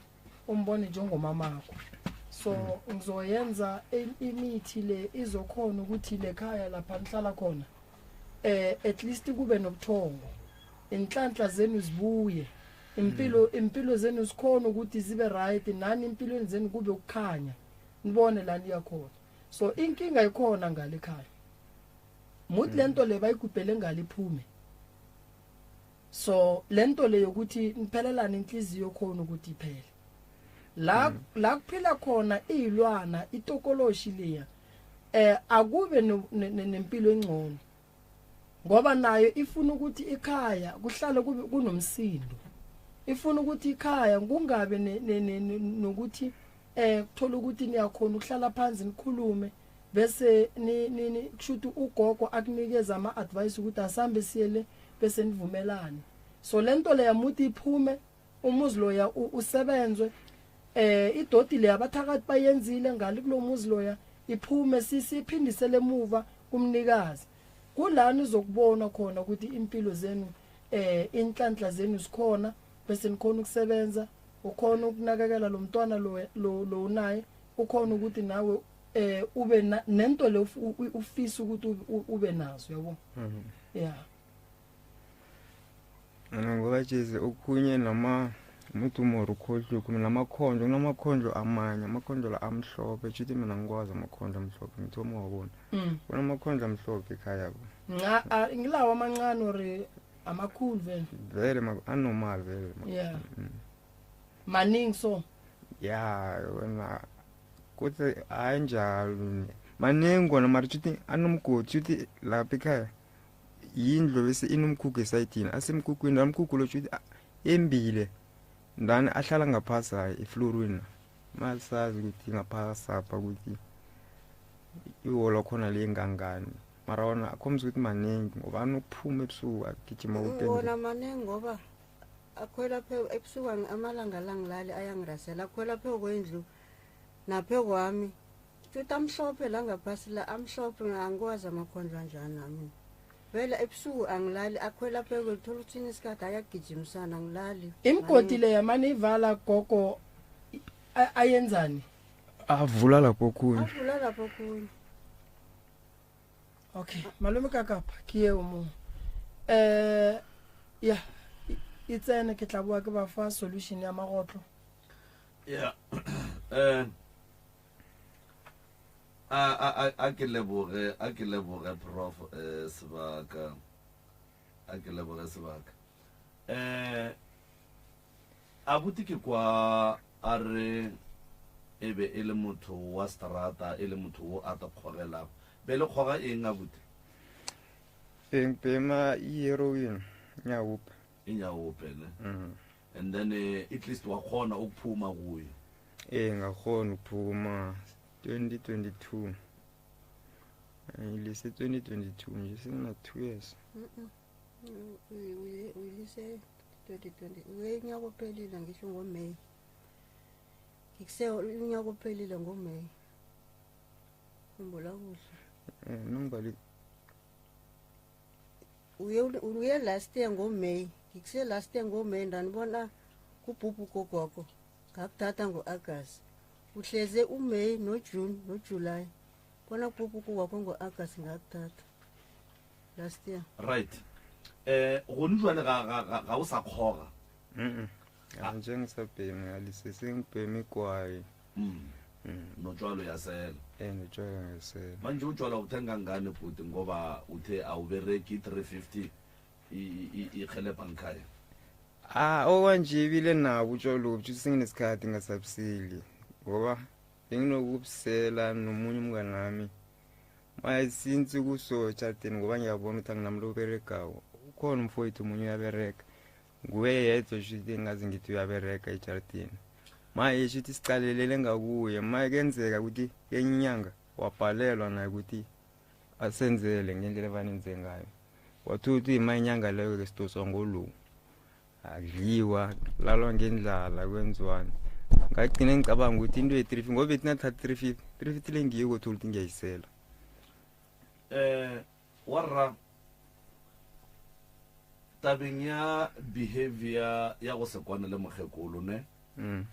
S1: umbone njengomamakho. So ngizoyenza imithi le izokhona ukuthi lekhaya lapha nihlala khona at least kube nobuthongo, inhlanhla zenu zibuye, impilo zenu zikhona ukuthi zibe right, nani impilweni zenu kube ukukhanya, nibone la niya khona. So inkinga ikhona ngale ekhaya, muthi lento le bayigubhele ngale iphume. So lento le yokuthi niphelelane inhliziyo khona ukuthi iphele la la kuphila khona izilwana itokoloshi leya, akube nempilo engcono, ngoba nayo ifuna ukuthi ikhaya kuhlale kube kunomsindo, ifuna ukuthi ikhaya kungabe nokuthi kuthola ukuthi niyakhona ukuhlala phansi nikhulume, bese ni kushuthi ugogo akunikeza ama advice ukuthi asambe siyele, bese nivumelane. So lento leya muthi iphume, umuzi loya usebenzwe, idoti le abathakathi bayenzile ngale kulomuzi loya iphume, sisiphindisele emuva kumnikazi. Kulana uzokubona khona ukuthi impilo zenu, inhlanhla zenu zikhona, bese nikhona ukusebenza, ukhona ukunakekela lo mntwana lo unaye, ukhona ukuthi nawe ube nento le ufisa ukuthi ube nazo, yabo. Yeah.
S9: Ngoba jeze okhunye nama umuntu umoro ukhohlwe khona namakhondlo, kunamakhondlo amanye, amakhondlo la amhlophe, tshuthi mina ngikwazi amakhondlo amhlophe, ngithoma wabona. Kunamakhondlo amhlophe ekhaya bo.
S1: Ngilawo amancane or amakhulu vele?
S9: Vele anormal vele.
S1: Yeah. Maningi so.
S9: Ya, wena kuthi ayinjalo. Maningi kona mara tshuthi anomgodi, tshuthi lapha ekhaya yindlu bese inomkhukhu esayidini, asemkhukhwini la mkhukhu lo tshuthi embile ndani ahlala ngaphasi, hayi eflorweni masazi ukuthi ngaphasi apha ukuthi iholo khona le ngangani, mara wona akhombisa ukuthi maningi ngoba anokuphuma ebusuku agijima.
S8: Wona maningi ngoba akhwela phe ebusuku, amalanga la ngilali ayangirasela, akhwela phe kwendlu naphe kwami. Futhi amhlophe la ngaphasi la amhlophe, angikwazi amakhondlo anjani nami. Vele ebusuku angilali, akhwela phe kwethola uthini isikhathi ayagijimisana, angilali.
S1: Imigodi le yamane ivala gogo, ayenzani?
S9: Avula lapho okhunye.
S8: Avula lapho khunye.
S1: Okay, malome kakapa ke eo mo ya e tsene, ke tla boa ke ba fa solution ya magotlo.
S3: Yeah, a ke leboge, a ke leboge Prof Sebaka, a ke leboge Sebaka. Abuti ke kwa a re e be e le motho wa strata, e le motho wo a ta kgogelago, be le kgoga eng abuti?
S9: Bengibhema i-heroin, nyaope.
S3: Inyaope ne? And then at least wakhona ukuphuma kuyo?
S9: Ngakhona ukuphuma 2022, ngilise 2022 nje, sengina 2 years.
S8: Uyilise 2020, uye unyaka ophelile, ngisho ngoMay, ngikuse unyaka ophelile ngoMay, khumbula kuhle.
S9: Nongibali.
S8: Uye last year ngoMay, ngikuse last year ngoMay, ndanibona kubhubhu ugogo, ngakuthatha ngo-August, uhleze uMay noJune noJuly, bona kubhubhu ugogwakho ngo-August, ngakuthatha last year.
S3: Right, gone jwale ga o sa kgoga?
S9: Nje ngisabhemi, ngalise sengibhema igwayi.
S3: Notshwalo yasela?
S9: Notshwala ngasela.
S3: Manje utshwala uthenga ngani bhuti, ngoba uthe awubereki, 350 ihelebha ngikhaya?
S9: Ah, okwanje ibile nabo utshwala lobu, shuthi senginesikhathi ngasabuseli, ngoba benginokubusela nomunye umngane wami. Maye since kuso ejardini, ngoba ngiyabona ukuthi anginamntu oberegako, ukhona umfowethu omunye uyabereka, nguye yedwa shuthi engazi ngithi uyabereka ejardini. Maye shuthi sicalelele ngakuye. Maye kenzeka ukuthi kenye inyanga wabhalelwa naye ukuthi asenzele ngendlela evanenze ngayo. Wathi uthi ma inyanga leyo ke sidoswa ngolu. Akudliwa, lalwa ngendlala kwenziwani. Ngagcina ngicabanga ukuthi into ye-350 ngoba bethi nathatha 350, 350 le ngiyiko thola ukuthi ngiyayisela.
S3: Eh warra tabeng ya behavior ya go se kwane le mokgekolo ne
S9: mm.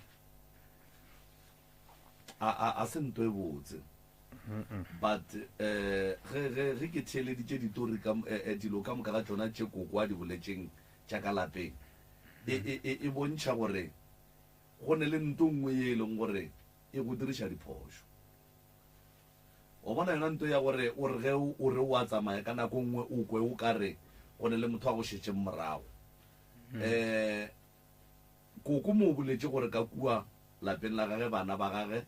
S3: a a a se nto e botse but eh ge ge ge ke theeleditše ditori ka eh, eh, dilo ka moka ga tšona tše koko a di boletšeng tša ka lapeng e e e, e bontšha gore go ne le nto nngwe ye e leng gore e go diriša diphošo Wa bona yona nto ya gore o re ge o re o a tsamaya ka nako nngwe o kwe o ka re go ne le motho a go šetšeng morago. Um koko mo o boletše gore ka kua lapeng la gage bana ba gage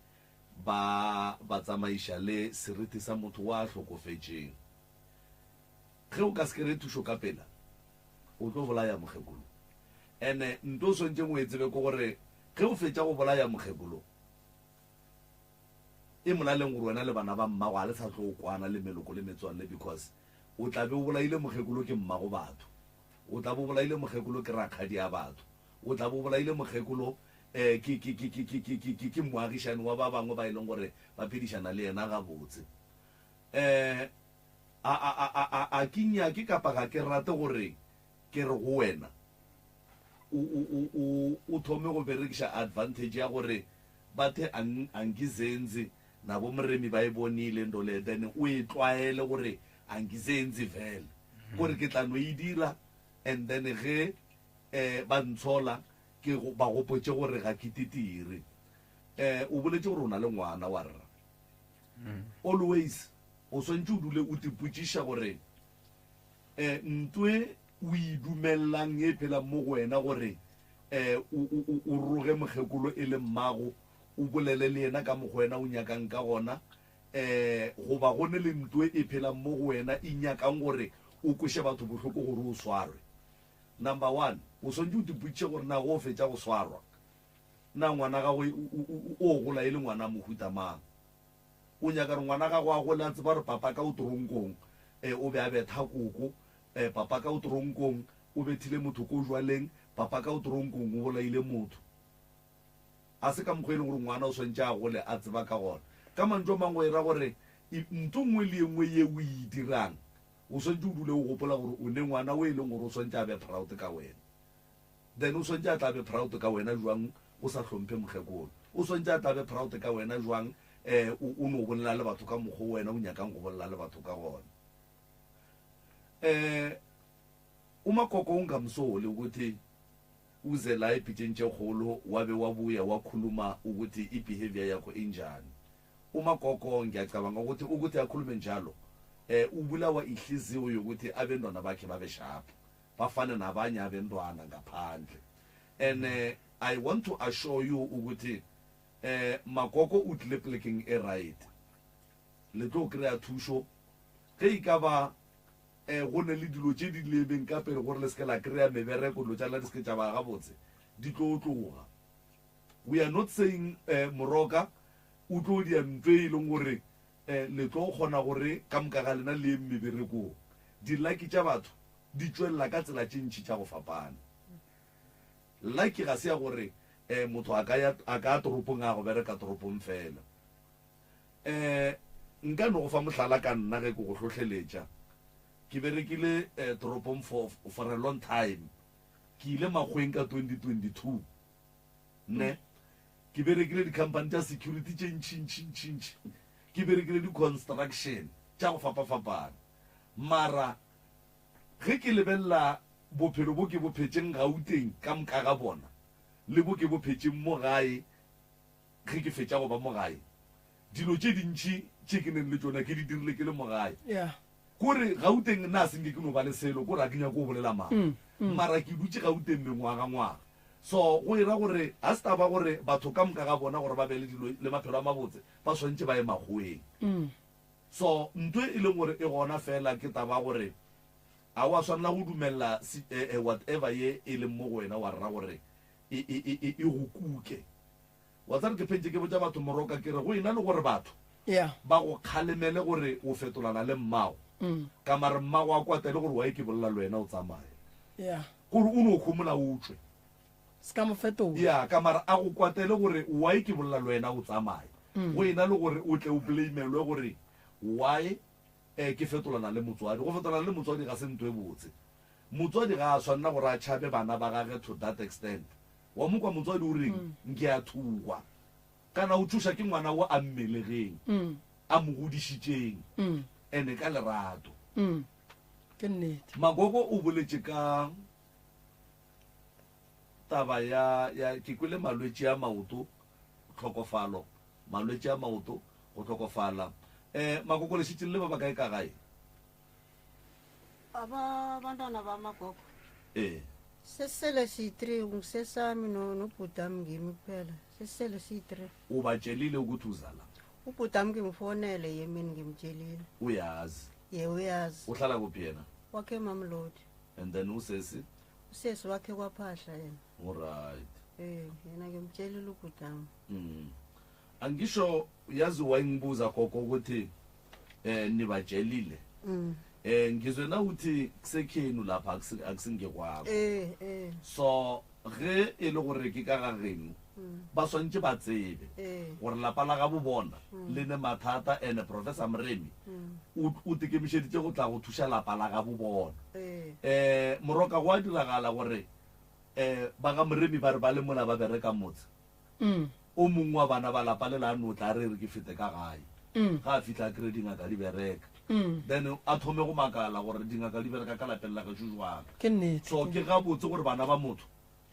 S3: ba ba tsamaiša le seriti sa motho wa hlokofetšeng. Ge o ka se kry-e thušo ka pela o tlo bolaya mokgekolo. Ene nto o swanetšeng o e tsebe ke gore ge o fetša go bolaya mokgekolo, E molaleng gore wena le bana ba mmago ga le sa tlo kwana le meloko le metswalle because o tla be o bolaile mokgekolo ke mmago batho, o tla be o bolaile mokgekolo ke rakgadi a batho, o tla be o bolaile mokgekolo um ke, ke, ke, ke, ke, ke, ke, ke, ke moagišani wa ba bangwe ba e leng gore ba phedišana le yena gabotse. Um a, a, a, a, a, a ke nyake kapa ga ke rate gore ke re go wena o, o, o, o, o thome go berekiša advantage ya gore Bathe ang angizenzi nabo Moremi ba e bonile nto le then o e tlwaele gore angizenzi vele kore ke tla no e dira and then ge eh ba ntshola ke ba gopotše gore ga ke titire. Eh o boletše gore o na le ngwana wa rra. Always o swantše o dule o tipotšiša gore eh ntwe o e dumellang e phelang mo go wena gore um o, o, o, o roge mokgekolo e le mmago, o bolele le yena ka mokgwa wena o nyakang ka gona, um goba go ne le nto e phelang mo go wena e nyakang gore o kweše batho bohloko gore o swarwe. Number one, o swanetše o tipotšiše gore na go o fetša go swarwa, na ngwana gago o, o, o gola e le ngwana mohuta mang? O nyaka gore ngwana gago a gole a tseba gore papa ka o toronkong, um o be a betha koko, um papa ka o toronkong, O bethile motho ko jwaleng, papa ka o toronkong o bolaile motho. A se ka mokgwa e leng gore ngwana o swantše a gole a tseba ka gona. Ka mantšu a mangwe e ra gore ntho nngwe le ye nngwe ye o e dirang o swantše o dule o gopola gore o ne ngwana o e leng gore o swantše a be proud ka wena. Then o swantše a tla be proud ka wena jwang o sa hlomphe mokgekolo? O swantše a tla be proud ka wena jwang um o no bolela le batho ka mokgwa o wena o nyakang go bolela le batho ka gona? Um UMagogo ungamsoli ukuthi uze la ebhitsheni tshekgolo wabe wabuya wakhuluma ukuthi i-behavior yakho injani. UMagogo ngiyacabanga ukuthi ukuthi akhulume njalo eh ubulawa ihliziyo yokuthi abentwana bakhe babe sharp bafane nabanye abentwana ngaphandle. And eh, I want to assure you ukuthi eh Magogo o tlile plekeng e right. Le tlo kry-a thušo ge e ka ba um go ne le dilo tše di lemeng ka pele gore le se ke la kry-a mebereko, dilo tša lena di se ke tša ba gabotse, di tlo tloga. We are not saying um Moroka o tlo dia ntho e leng gore um le tlo kgona gore ka moka ga lena le yeng meberekong. Dilaki tša batho di tšwelela ka tsela tše ntši tša go fapana. Lucky ga se ya gore um motho a ka ya a ka ya toropong a ya go bereka toropong fela. Um nka no go fa mohlala ka nna ge ke go hlohleletša. Ke berekile um toropong for, for a long time. Ke ile makgweng ka 2022. Ne? Ke berekile di-company tša security tše ntši ntši ntši ntši. Ke berekile di-construction tša go fapafapana. Mara ge ke lebelela bophelo bo ke bo phetšeng Gauteng ka moka ga bona le bo ke bo phetšeng mo gae Ge ke fetša go ba mo gae, dilo tše dintši tše ke neng le tšona ke di dirile ke le mo gae. Kore Gauteng nna a se nke ke no ba le selo, kore ga ke nyake go bolela maaka. Mara ke dutše Gauteng mengwagangwaga. So go e ra gore ga se taba gore batho ka moka ga bona gore ba be le dilo le maphelo a mabotse ba swanetše ba ye makgoweng. So ntho e leng gore e gona fela ke taba ya gore ga wa swanela go dumelela whatever ye e leng mo go wena wa rra gore e, e, e, e go kuke. Wa tseba ke phentše ke botša batho moroka ke re go ena le gore batho
S1: Yeah.
S3: ba go kgalemele gore o fetolana le mmago ka mare mmago a kwatele gore why ke bolela le wena o tsamaye.
S1: Yeah.
S3: Gore o no homola o tšwe.
S1: Se ka mo fetola.
S3: Yeah, ka mara a go kwatele gore why ke bolela le wena o tsamaye. Go ena le gore o tle o blamelwe gore why eh ke fetolana le motswadi. Go fetolana le motswadi ga se nto e botse. Motswadi ga a swanela gore a tšhabe bana ba gage to that extent. Wa mo kwa motswadi o reng? Nke a thukwa. Kana o tšoša ke ngwana wo a mmelegeng, a mo godišitšeng, ene ka lerato.
S1: Ke nnete.
S3: Magogo o boletše ka taba ya, ya, ke kwele malwetši a maoto, tlhokofalo, malwetši a maoto, go hlokofala. Eh, Magogo le šetše le le ba bakae ka gae?
S8: Aba abantwana bamagogo.
S3: Ee.
S8: Sesele siyi-three ngisesami no- nobhutami ngimi kuphela sesele siyi-three
S3: Ubatshelile ukuthi uza la?
S8: Ubhutami ngimfonele yemini ngimtshelile.
S3: Uyazi.
S8: Ye uyazi.
S3: Uhlala kuphi yena?
S8: Wakhe Mamelodi.
S3: And then usesi?
S8: Usesi wakhe kwaphahla yena.
S3: Alright.
S8: Eh, yena ngimtshelile ubhutami.
S3: Angisho yazi wayingibuza gogo ukuthi eh nibatshelile. Eh ngizwe na uthi kusekhenu lapha akusingekwakho.
S8: Eh eh.
S3: So ge e le gore ke ka ga geno ba swantše ba tsebe gore lapa la gabo bona le ne mathata ene Professor Moremi o o tekemišeditše go tla go thuša lapa la gabo bona. Eh moroka go a diragala gore eh ba ga Moremi ba re ba le mola ba bereka motse O mongwe wa bana ba lapa lela a no tla a re re ke fete ka gae. Ga a fihla a kry dingaka di bereka. Then a thome go makala gore dingaka di bereka ka lapeng la gešo jwang.
S1: Ke nnete.
S3: So ke gabotse gore bana ba motho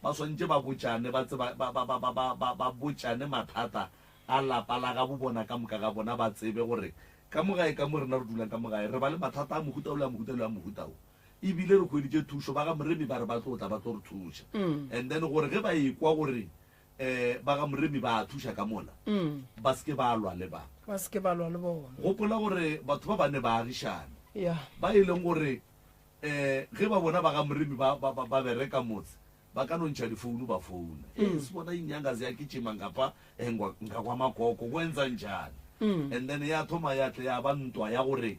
S3: ba swantše ba botšane, ba tseba, ba, ba, ba, ba, ba, ba, ba botšane mathata a lapa la gabo bona ka moka ga bona, ba tsebe gore ka mo gae ka mo rena re dulang ka mo gae re ba le mathata a mohuta o le a mohuta le a mohuta o. Ebile re hweditše thušo, ba ga Moremi ba re ba tlo tla ba tlo re thuša. And then gore ge ba ekwa gore um ba ga Moremi ba a thuša ka mola, ba se ke ba lwa le ba.
S1: Ba se ke ba lwa le bona.
S3: Gopola gore batho ba ba ne ba agišane.
S1: Ya.
S3: Ba e leng gore um ge ba bona ba ga Moremi ba, ba, ba, ba bereka motse, ba ka no ntšha difounu ba founa. Ee, sibona inyanga ziyagijima ngapha eh, ngwa- ngakwamakoko, kwenza njani? And then ya thoma ya tle ya ba ntwa ya gore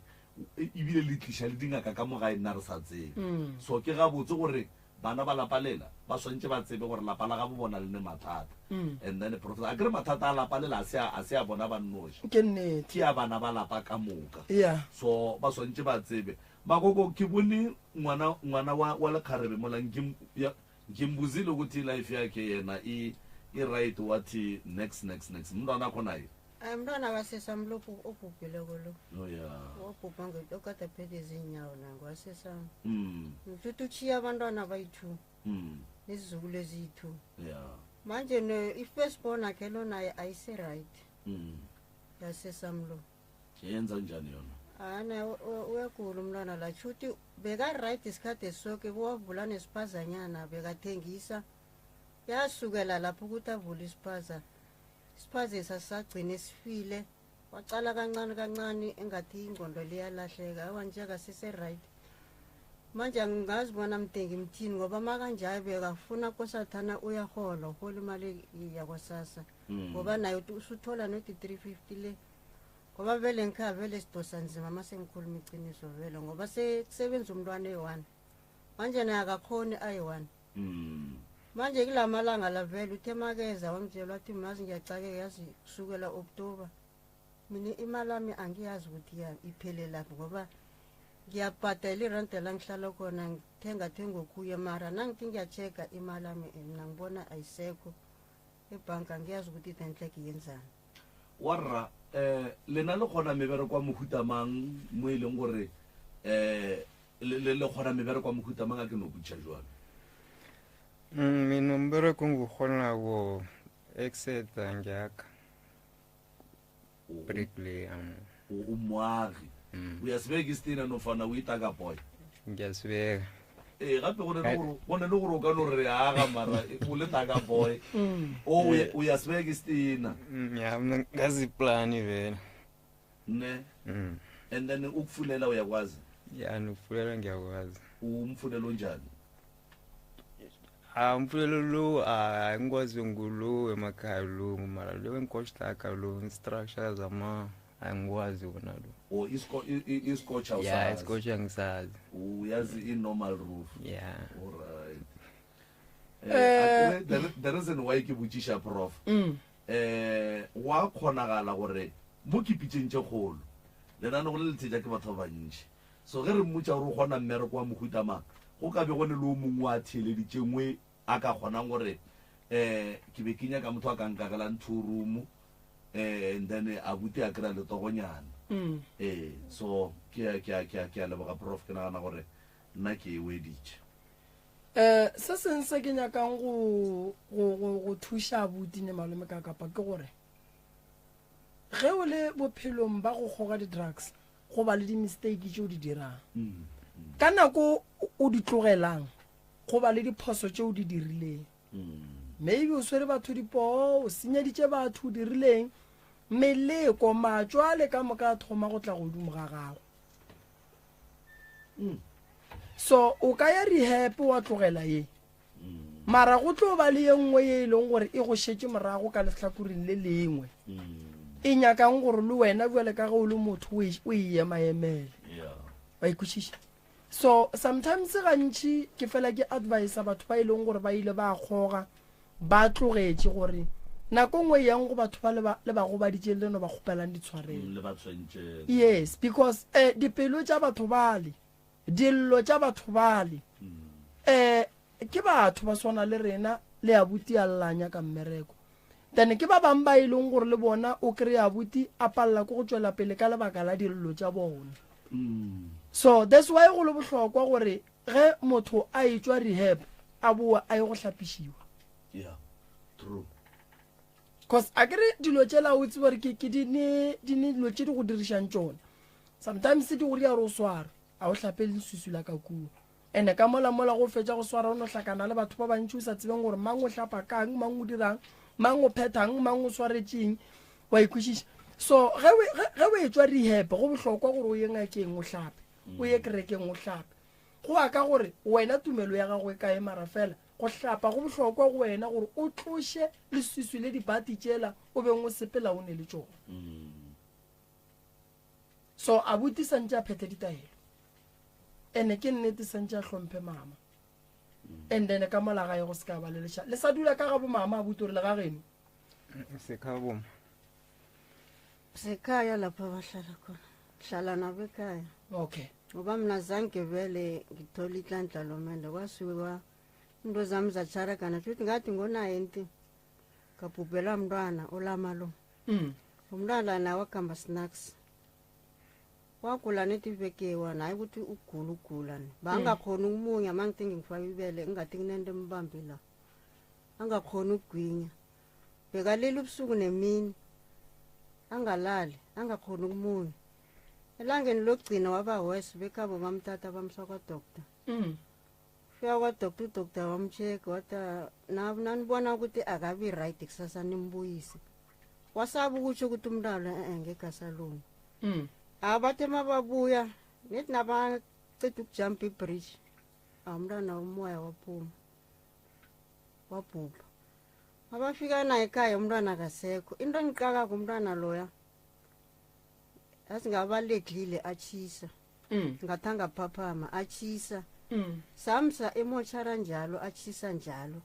S3: ebile le tliša le dingaka ka mo gae nna re sa tsebe. So ke gabotse gore Bana ba lapa lela ba swantše ba tsebe gore lapa la gabo bona le ne mathata. And then professor, akere mathata a lapa lela a se a, a se a bona ba nnoši.
S1: Ke nnete.
S3: Ke a bana ba lapa ka moka.
S1: Yeah.
S3: So ba swantše ba tsebe. Makoko, ke bone ngwana, ngwana wa, wa lekgarebe mola nkim, ya, nkimbuzile ukuthi life yakhe yena i, i right wathi nex, nex, nex. Mntwana khona ye.
S8: Ay, mntwana kasesami lo obhubhileko lo.
S3: Oh yeah.
S8: Wabhubha nge okade aphethe izinyawo nangu wasesami. Mfethu uchiya abantwana bayi-two. Nezizukulu eziyi-two.
S3: Yeah.
S8: Manje ne i-first born akhe lo naye ayise-right. Yasesami lo.
S3: Yenza njani yona?
S8: Ana uyagula umntwana la shuthi beka-right isikhathi soke wavula nesiphazanyana bekathengisa. Yasukela lapho ukuthi avule isiphaza. Isiphazisa sagcina sifile. Wacala kancane kancane engathi ingqondo liyalahleka. Awa nje akasise-right. Manje angazi bona mde ngimthini ngoba makanjalo bekafuna kosathana uyahola, uhola imali yakwasasa. Ngoba naye usuthola nodi 350 le. Ngoba vele ngikhaya vele sidosa nzima mase ngikhuluma iqiniso vele ngoba sekusebenza umntwana eyi-one. Manje naye akakhoni ayi-one. Manje kulamalanga la vele uthe makeza wangitshela wathi mazi ngiyacakeka yazi kusukela October. Mina imali yami angiyazi ukuthi iphelelaphi ngoba ngiyabhadela irente la ngihlala khona ngithenga thenga okuye mara nangithi ngiya-check-a imali yami mina ngibona ayisekho ebhanka angiyazi ukuthi dentlek yenzani.
S3: Warra um lena le kgona mebereko wa mohuta mang mo e leng gore um le le kgona mebereko wa mohuta mang a ke no botša jwalo?
S9: Mina umbereko engiwukghonako exeta ngiyakha. Bricklayer.
S3: O moagi. Uyasibeka isitina nofana uyitaka boy?
S9: Ngiyasibeka.
S3: Ee, gape go ne le gore, go ne le gore o ka no re aga mara o le taka boy. O uyasibeka isitina.
S9: Ya, mina ngazi iplani vele.
S3: Ne. And then ukufulela uyakwazi?
S9: Ya, nokufulela ngiyakwazi.
S3: Umfulelo onjani?
S9: A mpfulelo lowu a ngikwazi ngulo emakhaya lo mara lo enkohlaka lo instructure zama angikwazi wona lo.
S3: O isko iskotch
S9: awusazi? Yeah, iskotch angisazi.
S3: Uyazi i normal roof.
S9: Yeah.
S3: All right. Eh, eh the reason why ke botšiša prof. Mm. Eh, wa kgonagala gore mo ke pitšeng tše kgolo lenanego le le thetša ke batho ba bantši. So ge re mmotša gore o kgona mmereko wa mohuta mang, go ka be go ne le o mongwe a theeleditšengwe a ka kgonang gore um ke be ke nyaka motho a ka nkagelang two room um and then abuti a kry-a letogonyana. Ee, so ke a, ke a, ke a, ke a leboga prof, ke nagana gore nna ke e weditše.
S1: Um se seng se ke nyakang go, go, go, go thuša abuti ne malome ka kapa ke gore ge o le bophelong ba go kgoga di-drugs go ba le di-mistake tše o di dirang ka nako o di tlogelang go ba le diphoso tše o di dirileng maybe o swere batho dipoo o senyeditše batho o dirileng meleko matšwale ka moka a thoma go tla godimo ga gago so o ka ya rehab wa tlogela ye Mara go tlo ba le ye nngwe ye e leng gore e go šetše morago ka lehlakoreng le lengwe, e nyakang gore le wena bjale ka ge o le motho o e, o e emaemele. Wa e kwešiša? So sometimes gantši ke fela ke advisa batho ba e leng gore ba ile ba kgoga ba tlogetše gore nako nngwe yang go batho ba le ba le ba gobaditšeng le no ba kgopelang ditshwarelo.
S3: Le ba tshwentšeng.
S1: Yes, because eh, dipelo tša batho bale Dillo tša batho bale. Um ke batho ba swana le rena le abuti a lla a nyaka mmereko. Then ke ba bang ba e leng gore le bona o kry abuti a palela ke go tšwela pele ka lebaka la dillo tša bona. So that's why go le bohlokwa gore ge motho a etšwa rehab a boa a ye go hlapišiwa.
S3: Yeah, true.
S1: Cause a kere dilo tšela o tsebe gore ke ke di ne di ne dilo tše di go dirišang tšona. Sometimes di go ria gore o sware, a o hlape leswiswi la ka kua. Ene ka mola mola go fetša go swara o no hlakana le batho ba bantši o sa tsebeng gore mang o hlapa kang, mang o dirang, mang o phethang, mang o swaretšeng. Wa ikwešiša? So ge ge o etšwa rehab go bohlokwa gore o ye ngakeng o hlape, o ye kerekeng o hlape. Go ya ka gore wena tumelo ya gago e kae mara fela go hlapa go bohlokwa go wena gore o tloše leswiswi le dibati tšela o beng o sepela o ne le tšona. So abuti santše a phethe ditaelo ene ke nnete santše a hlomphe mama and then ka mola gae go se ka ba le leša le sa dula ka ga bo mama abuti gore le ga geno
S9: Sekhaya boma.
S8: Sekhaya lapha bahlala khona. Hlala nabo ekhaya.
S1: Okay.
S8: Ngoba mina zange vele ngithole inhlanhla lomende kwasuka into zami zatsharakana futhi ngathi ngo-90 ngabhubhelwa mntwana olama lo.
S1: Mm.
S8: Umntwana naye wakhamba snacks. Wagula nethi iveke eyi-one hayi ukuthi ugula ugula ni. Bangakhoni ukumunya mangithi ngimfaka ibele ngathi kunento embambe la. Angakhoni ukugwinya. Bekalila ubusuku nemini. Angalali, angakhoni ukumunya. Elangeni lokugcina waba worse bekhabo bamthatha bamsa kwa-doctor.
S1: Mm.
S8: Fika kwa-doctor, udoctor wamcheck wathi nanibona ukuthi akabi right kusasa nimbuyise. Wasaba ukutsho ukuthi umntwana e-e ngekhe asalunga.
S1: Mm.
S8: Abathe mababuya nethi nabaceda ukujumpa ibridge, umntwana umoya waphuma wabhubha. Mabafika naye ekhaya umntwana akasekho. Into engiqakako umntwana loya yazi ngabaledlile atshisa.
S1: Mm.
S8: Ngathi angaphaphama atshisa.
S1: Mm.
S8: Samsa emotshara njalo atshisa njalo.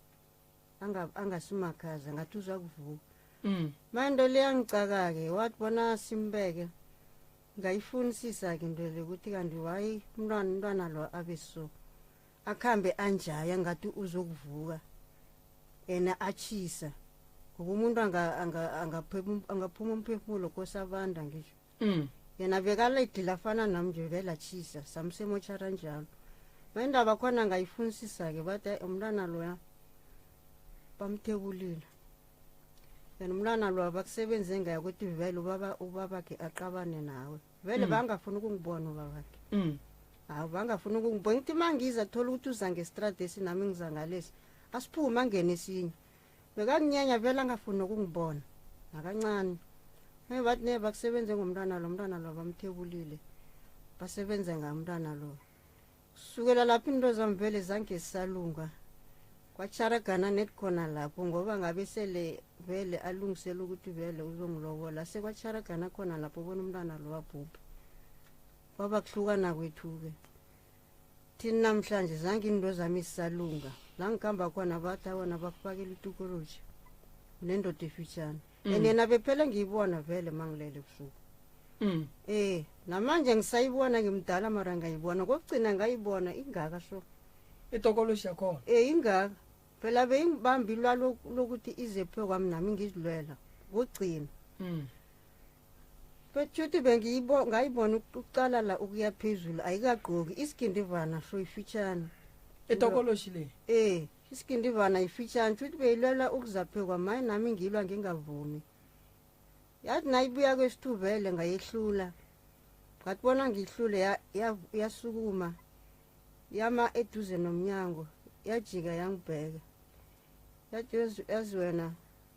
S8: Anga angasimakhaza ngathi uzakuvuka.
S1: Mm.
S8: Manje le yangicaka-ke wathi bona simbeke ngayifunisisa-ke into le ukuthi kanti why umntwana umntwana lo abe so akhambe anjaya ngathi uzokuvuka ena atshisa ngoba umuntu angaphuma umphefumulo kosabanda ngisho
S1: Mm.
S8: Yena bekaledile afana nami nje vele atshisa samsemotshara njalo. Indaba khona ngayifunisisa-ke bathi "Hayi, umntwana loya bamthebulile yena umntwana loya bakusebenze ngaye ukuthi vele ubaba ubabakhe aqabane nawe vele
S1: Mm.
S8: bangafuni ukungibona ubabakhe
S1: Mm.
S8: hawu bangafuni ukungibona ngithi uma ngiza thola ukuthi uza ngestrade esi nami ngiza ngalesi asiphume angene esinye bekanginyanya vele angafuni nokungibona nakancane Hey bathi ne bakusebenze ngomntwana lo mntwana lo bamthebulile basebenze ngamntwana lo sukela lapho into zami vele zange zisalunga. Kwatjharagana net khona lapho ngoba ngabe sele vele alungisela ukuthi vele uzongilobola. Sekwatjharagana khona lapho bona umntwana lo abhubhe. Kwaba kuhlukana kwethu-ke. Thini namhlanje zange into zami zisalunga. La ngikhamba khona bathi awona bakufakela itukoloji unendoda efitshane. And yena bephele ngiyibona vele mangilele ebusuku. Eh, namanje ngisayibona ngimdala mara ngayibona. Kokugcina ngayibona ingaka so.
S1: Itokoloshi yakhona.
S8: Eh ingaka. Phela beyingibamba ilwa lokuthi ize phe kwami nami ngizilwela. Kugcina. Bethuthi bengiyibo ngayibona ukuqala la ukuya phezulu ayikagqoki isigindivana so ifitshane.
S1: Itokoloshi le.
S8: Eh, isigindivana ifitshane futhi beyilwela ukuzaphekwa maye nami ngilwa ngingavumi. Yathi nayibuya kwesithuvele ngayehlula. Ngathi bona ngihlule yasukuma yama eduze nomnyango yajika yangibheka. Yathi yazi wena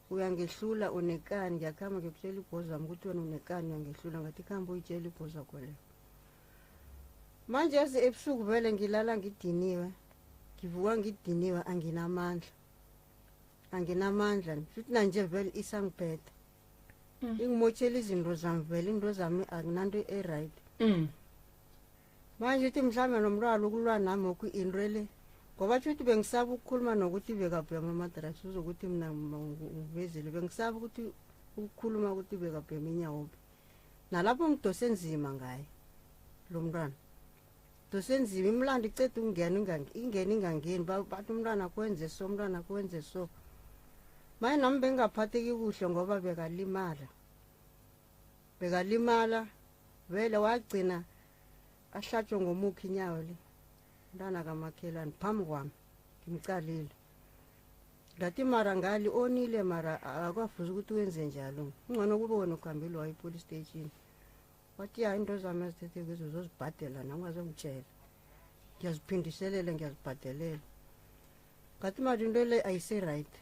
S8: uyangehlula unekani ngiyakhamba ngiyokutshela ibhozi wami ukuthi wena unekani uyangehlula ngathi khamba uyitshela ibhozi wakho leyo. Manje yazi ebusuku vele ngilala ngidiniwe ngivuka ngidiniwe anginamandla. Anginamandla futhi nanje vele isangiphethe. Ingimotshela izinto zami vele into zami akunanto e-right. Manje uthi mhlawumbe nomntwana ukulwa nami okhu into le ngoba tsho bengisaba ukukhuluma nokuthi bekabhema ama-drugs uzokuthi mina ngivezile bengisaba ukuthi ukukhuluma ukuthi bekabhema inyawope. Nalapho ngidose nzima ngaye lo mntwana. Dose nzima imlando iceda ukungena ingene ingangeni bathi umntwana kwenze so umntwana kwenze so. Maye nami bengingaphatheki kuhle ngoba bekalimala. Bekalimala vele wagcina ahlatshwe ngomukhi inyawo le. Mntwana kamakhelwane phambi kwami ngimcalile. Ngathi mara ngali onile mara akwafuza ukuthi wenze njalo. Ungcono kube wena ukhambile waya e-police station. Wathi ya into zami azithethe kuzo uzozibhadela nami ungazongitshela. Ngiyaziphindiselela ngiyazibhadelela. Ngathi mara into le ayise-right.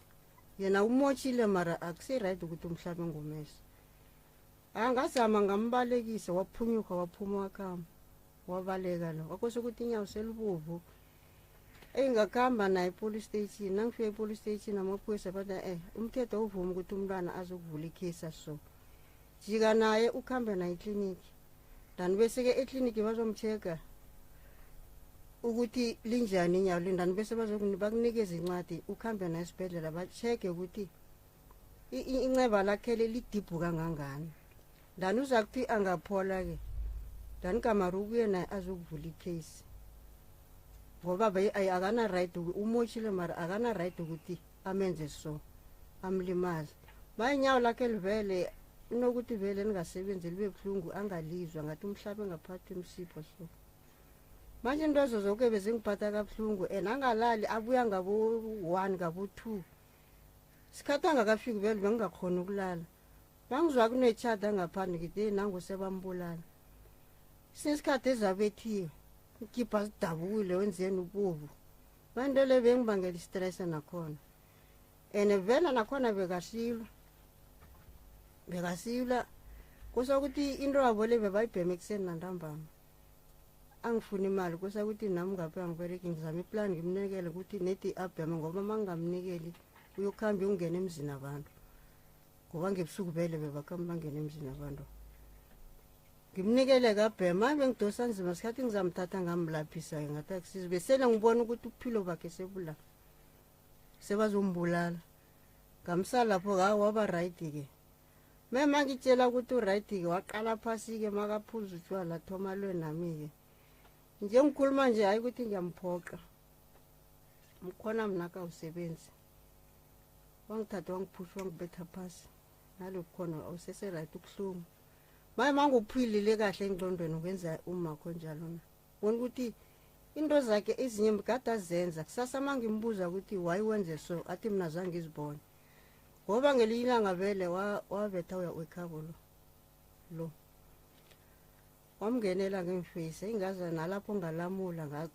S8: Yena umotshile mara akuse-right ukuthi umhlabe ngomese. Angazama ngambalekisa waphunyuka waphuma wakhamba. Wabaleka lo. Kwakose ukuthi inyawo selibovu. Engakhamba naye e-police station, nangifika e-police station amaphoyisa bathi umthetho awuvumi ukuthi umntwana azokuvula ikhesi so. Jika naye ukhambe naye ekliniki. Then bese-ke ekliniki bazomcheck-a ukuthi linjani inyawo le, then bese bakunikeza incwadi ukhambe naye esibhedlela ba-check-e ukuthi inceba lakhe le lidibhu kangangani. Then uzakuthi angaphola-ke then kamara ubuye naye azokuvula ikhesi. Ngoba akana right umotshile mara akana right ukuthi amenze so amlimaze. Maye inyawo lakhe livele inokuthi vele lingasebenzi libe buhlungu angalizwa ngathi umhlabe ngaphathi imsipho so. Manje into ezo zonke bezingiphatha kabuhlungu and angalali abuya ngabo-1 ngabo-2. Sikhathi angakafiki vele bengingakhoni ukulala. Bangizwa kunetjhada ngaphandle ngithi hey nangu sebambulala. Sinesikhathi ezabethiwe ikhipha sidabukile wenzeni ubovu. Manje le bengibangela i-stress nakhona. And vele nakhona bekasilwa. Bekasilwa kusokuthi into yabo le bebayibhema ekuseni nantambama. Angifuni imali kusakuthi nami ngapha angibereki ngizama iplan ngimnikele ukuthi nedi abheme ngoba mangingamnikeli uyokuhamba uyongena emzini abantu. Ngoba ngebusuku vele bebakhamba bangena emzini abantu. Ngimnikele kabhema bengidosa nzima sikhathi ngizamthatha ngamlaphisa-ke ngathi akusizi besele ngibona ukuthi ubuphilo bakhe sebula sebazombulala. Ngamsa lapho waba right-ke. Mema ngitshela ukuthi u-right-ke waqala phasi-ke makaphuza utshwala thoma lwe nami-ke. Nje ngikhuluma nje hayi ukuthi ngiyamphoqa. Mkhona mna kawusebenzi. Wangithatha wangiphusha wangibetha phasi. Nalokhu khona awusese-right ubuhlungu. Maye manguphilile kahle engqondweni ukwenza umakho njalo na. Ubona ukuthi into zakhe ezinye kade azenza kusasa mangimbuza ukuthi why wenze so athi mina zange ngizibone. Ngoba ngelinye ilanga vele wabetha uya ekhabo lo. Lo. Wamngenela ngemfesi ingaza nalapho ngalamula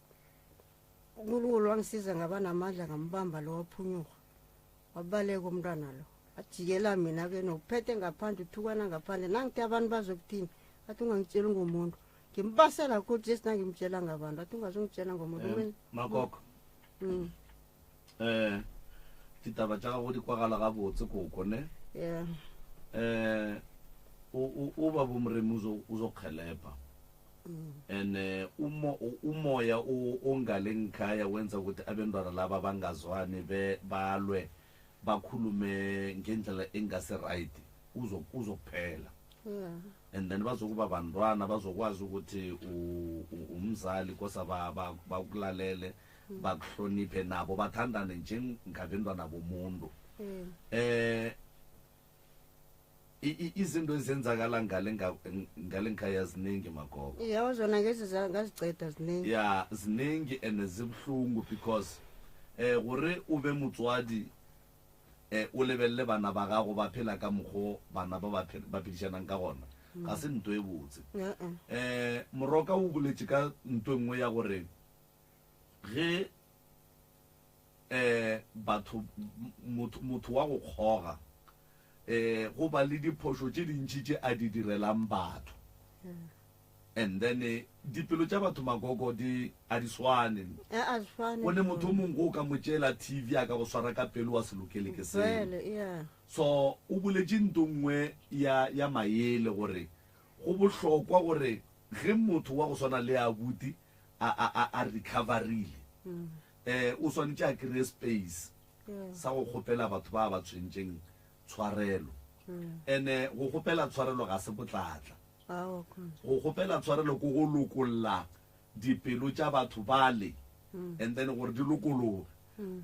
S8: uNkulunkulu wangisiza ngaba namandla ngambamba lo waphunyuka. Wabaleka umntwana lo. Ajikela mina ke nokuphethe ngaphandle uthukana ngaphandle nangithi abantu bazokuthini athi ungangitsheli ngomuntu. Ngimbasela khulu just nangimtshela ngabantu athi ungazongitshela ngomuntu.
S3: Makoko. Eh, ditaba tša gago di kwagala gabotse koko ne?
S8: Yeah.
S3: Eh, o o o ba bomremi uzo uzokgelepa. And eh, umo umoya o ongale ngikhaya wenza ukuthi abentwana laba bangazwani be balwe bakhulume ngendlela engasi right uzo uzokuphela.
S8: Yeah.
S3: And then bazokuba bantwana bazokwazi ukuthi umzali kosa bakulalele bakuhloniphe nabo bathandane njengabentwana bomuntu. Eh izinto ezenzakala ngale ngale ngikhaya ziningi magogo.
S8: Yeah, zona ngezi ngaziceda ziningi.
S3: Yeah, ziningi and zibuhlungu because eh gore o be motswadi eh o lebelele bana ba gago ba phela ka mokgo bana ba ba phedišanang ka gona ga se nto e botse. Eh Moroka o boletše ka nto e nngwe ya gore ge eh batho motho motho wa go kgoga eh go ba le diphošo tše dintši tše a di direlang batho and then eh, dipelo tša batho magogo di a di swane.
S8: A di swane.
S3: Go ne motho o mongwe o ka mo tšeela TV a ka go swara ka pelo wa se lokele ke selo.
S8: Yeah.
S3: So o boletše nto nngwe ya ya maele gore go bohlokwa gore ge motho wa go swana le abuti a a a a recoverile eh o swanetše a kry-e space sa go kgopela batho ba ba tshwentšeng tshwarelo. Ene go kgopela tshwarelo ga se botlatla. Go kgopela tshwarelo ke go lokolla dipelo tša batho bale and then gore di lokologe.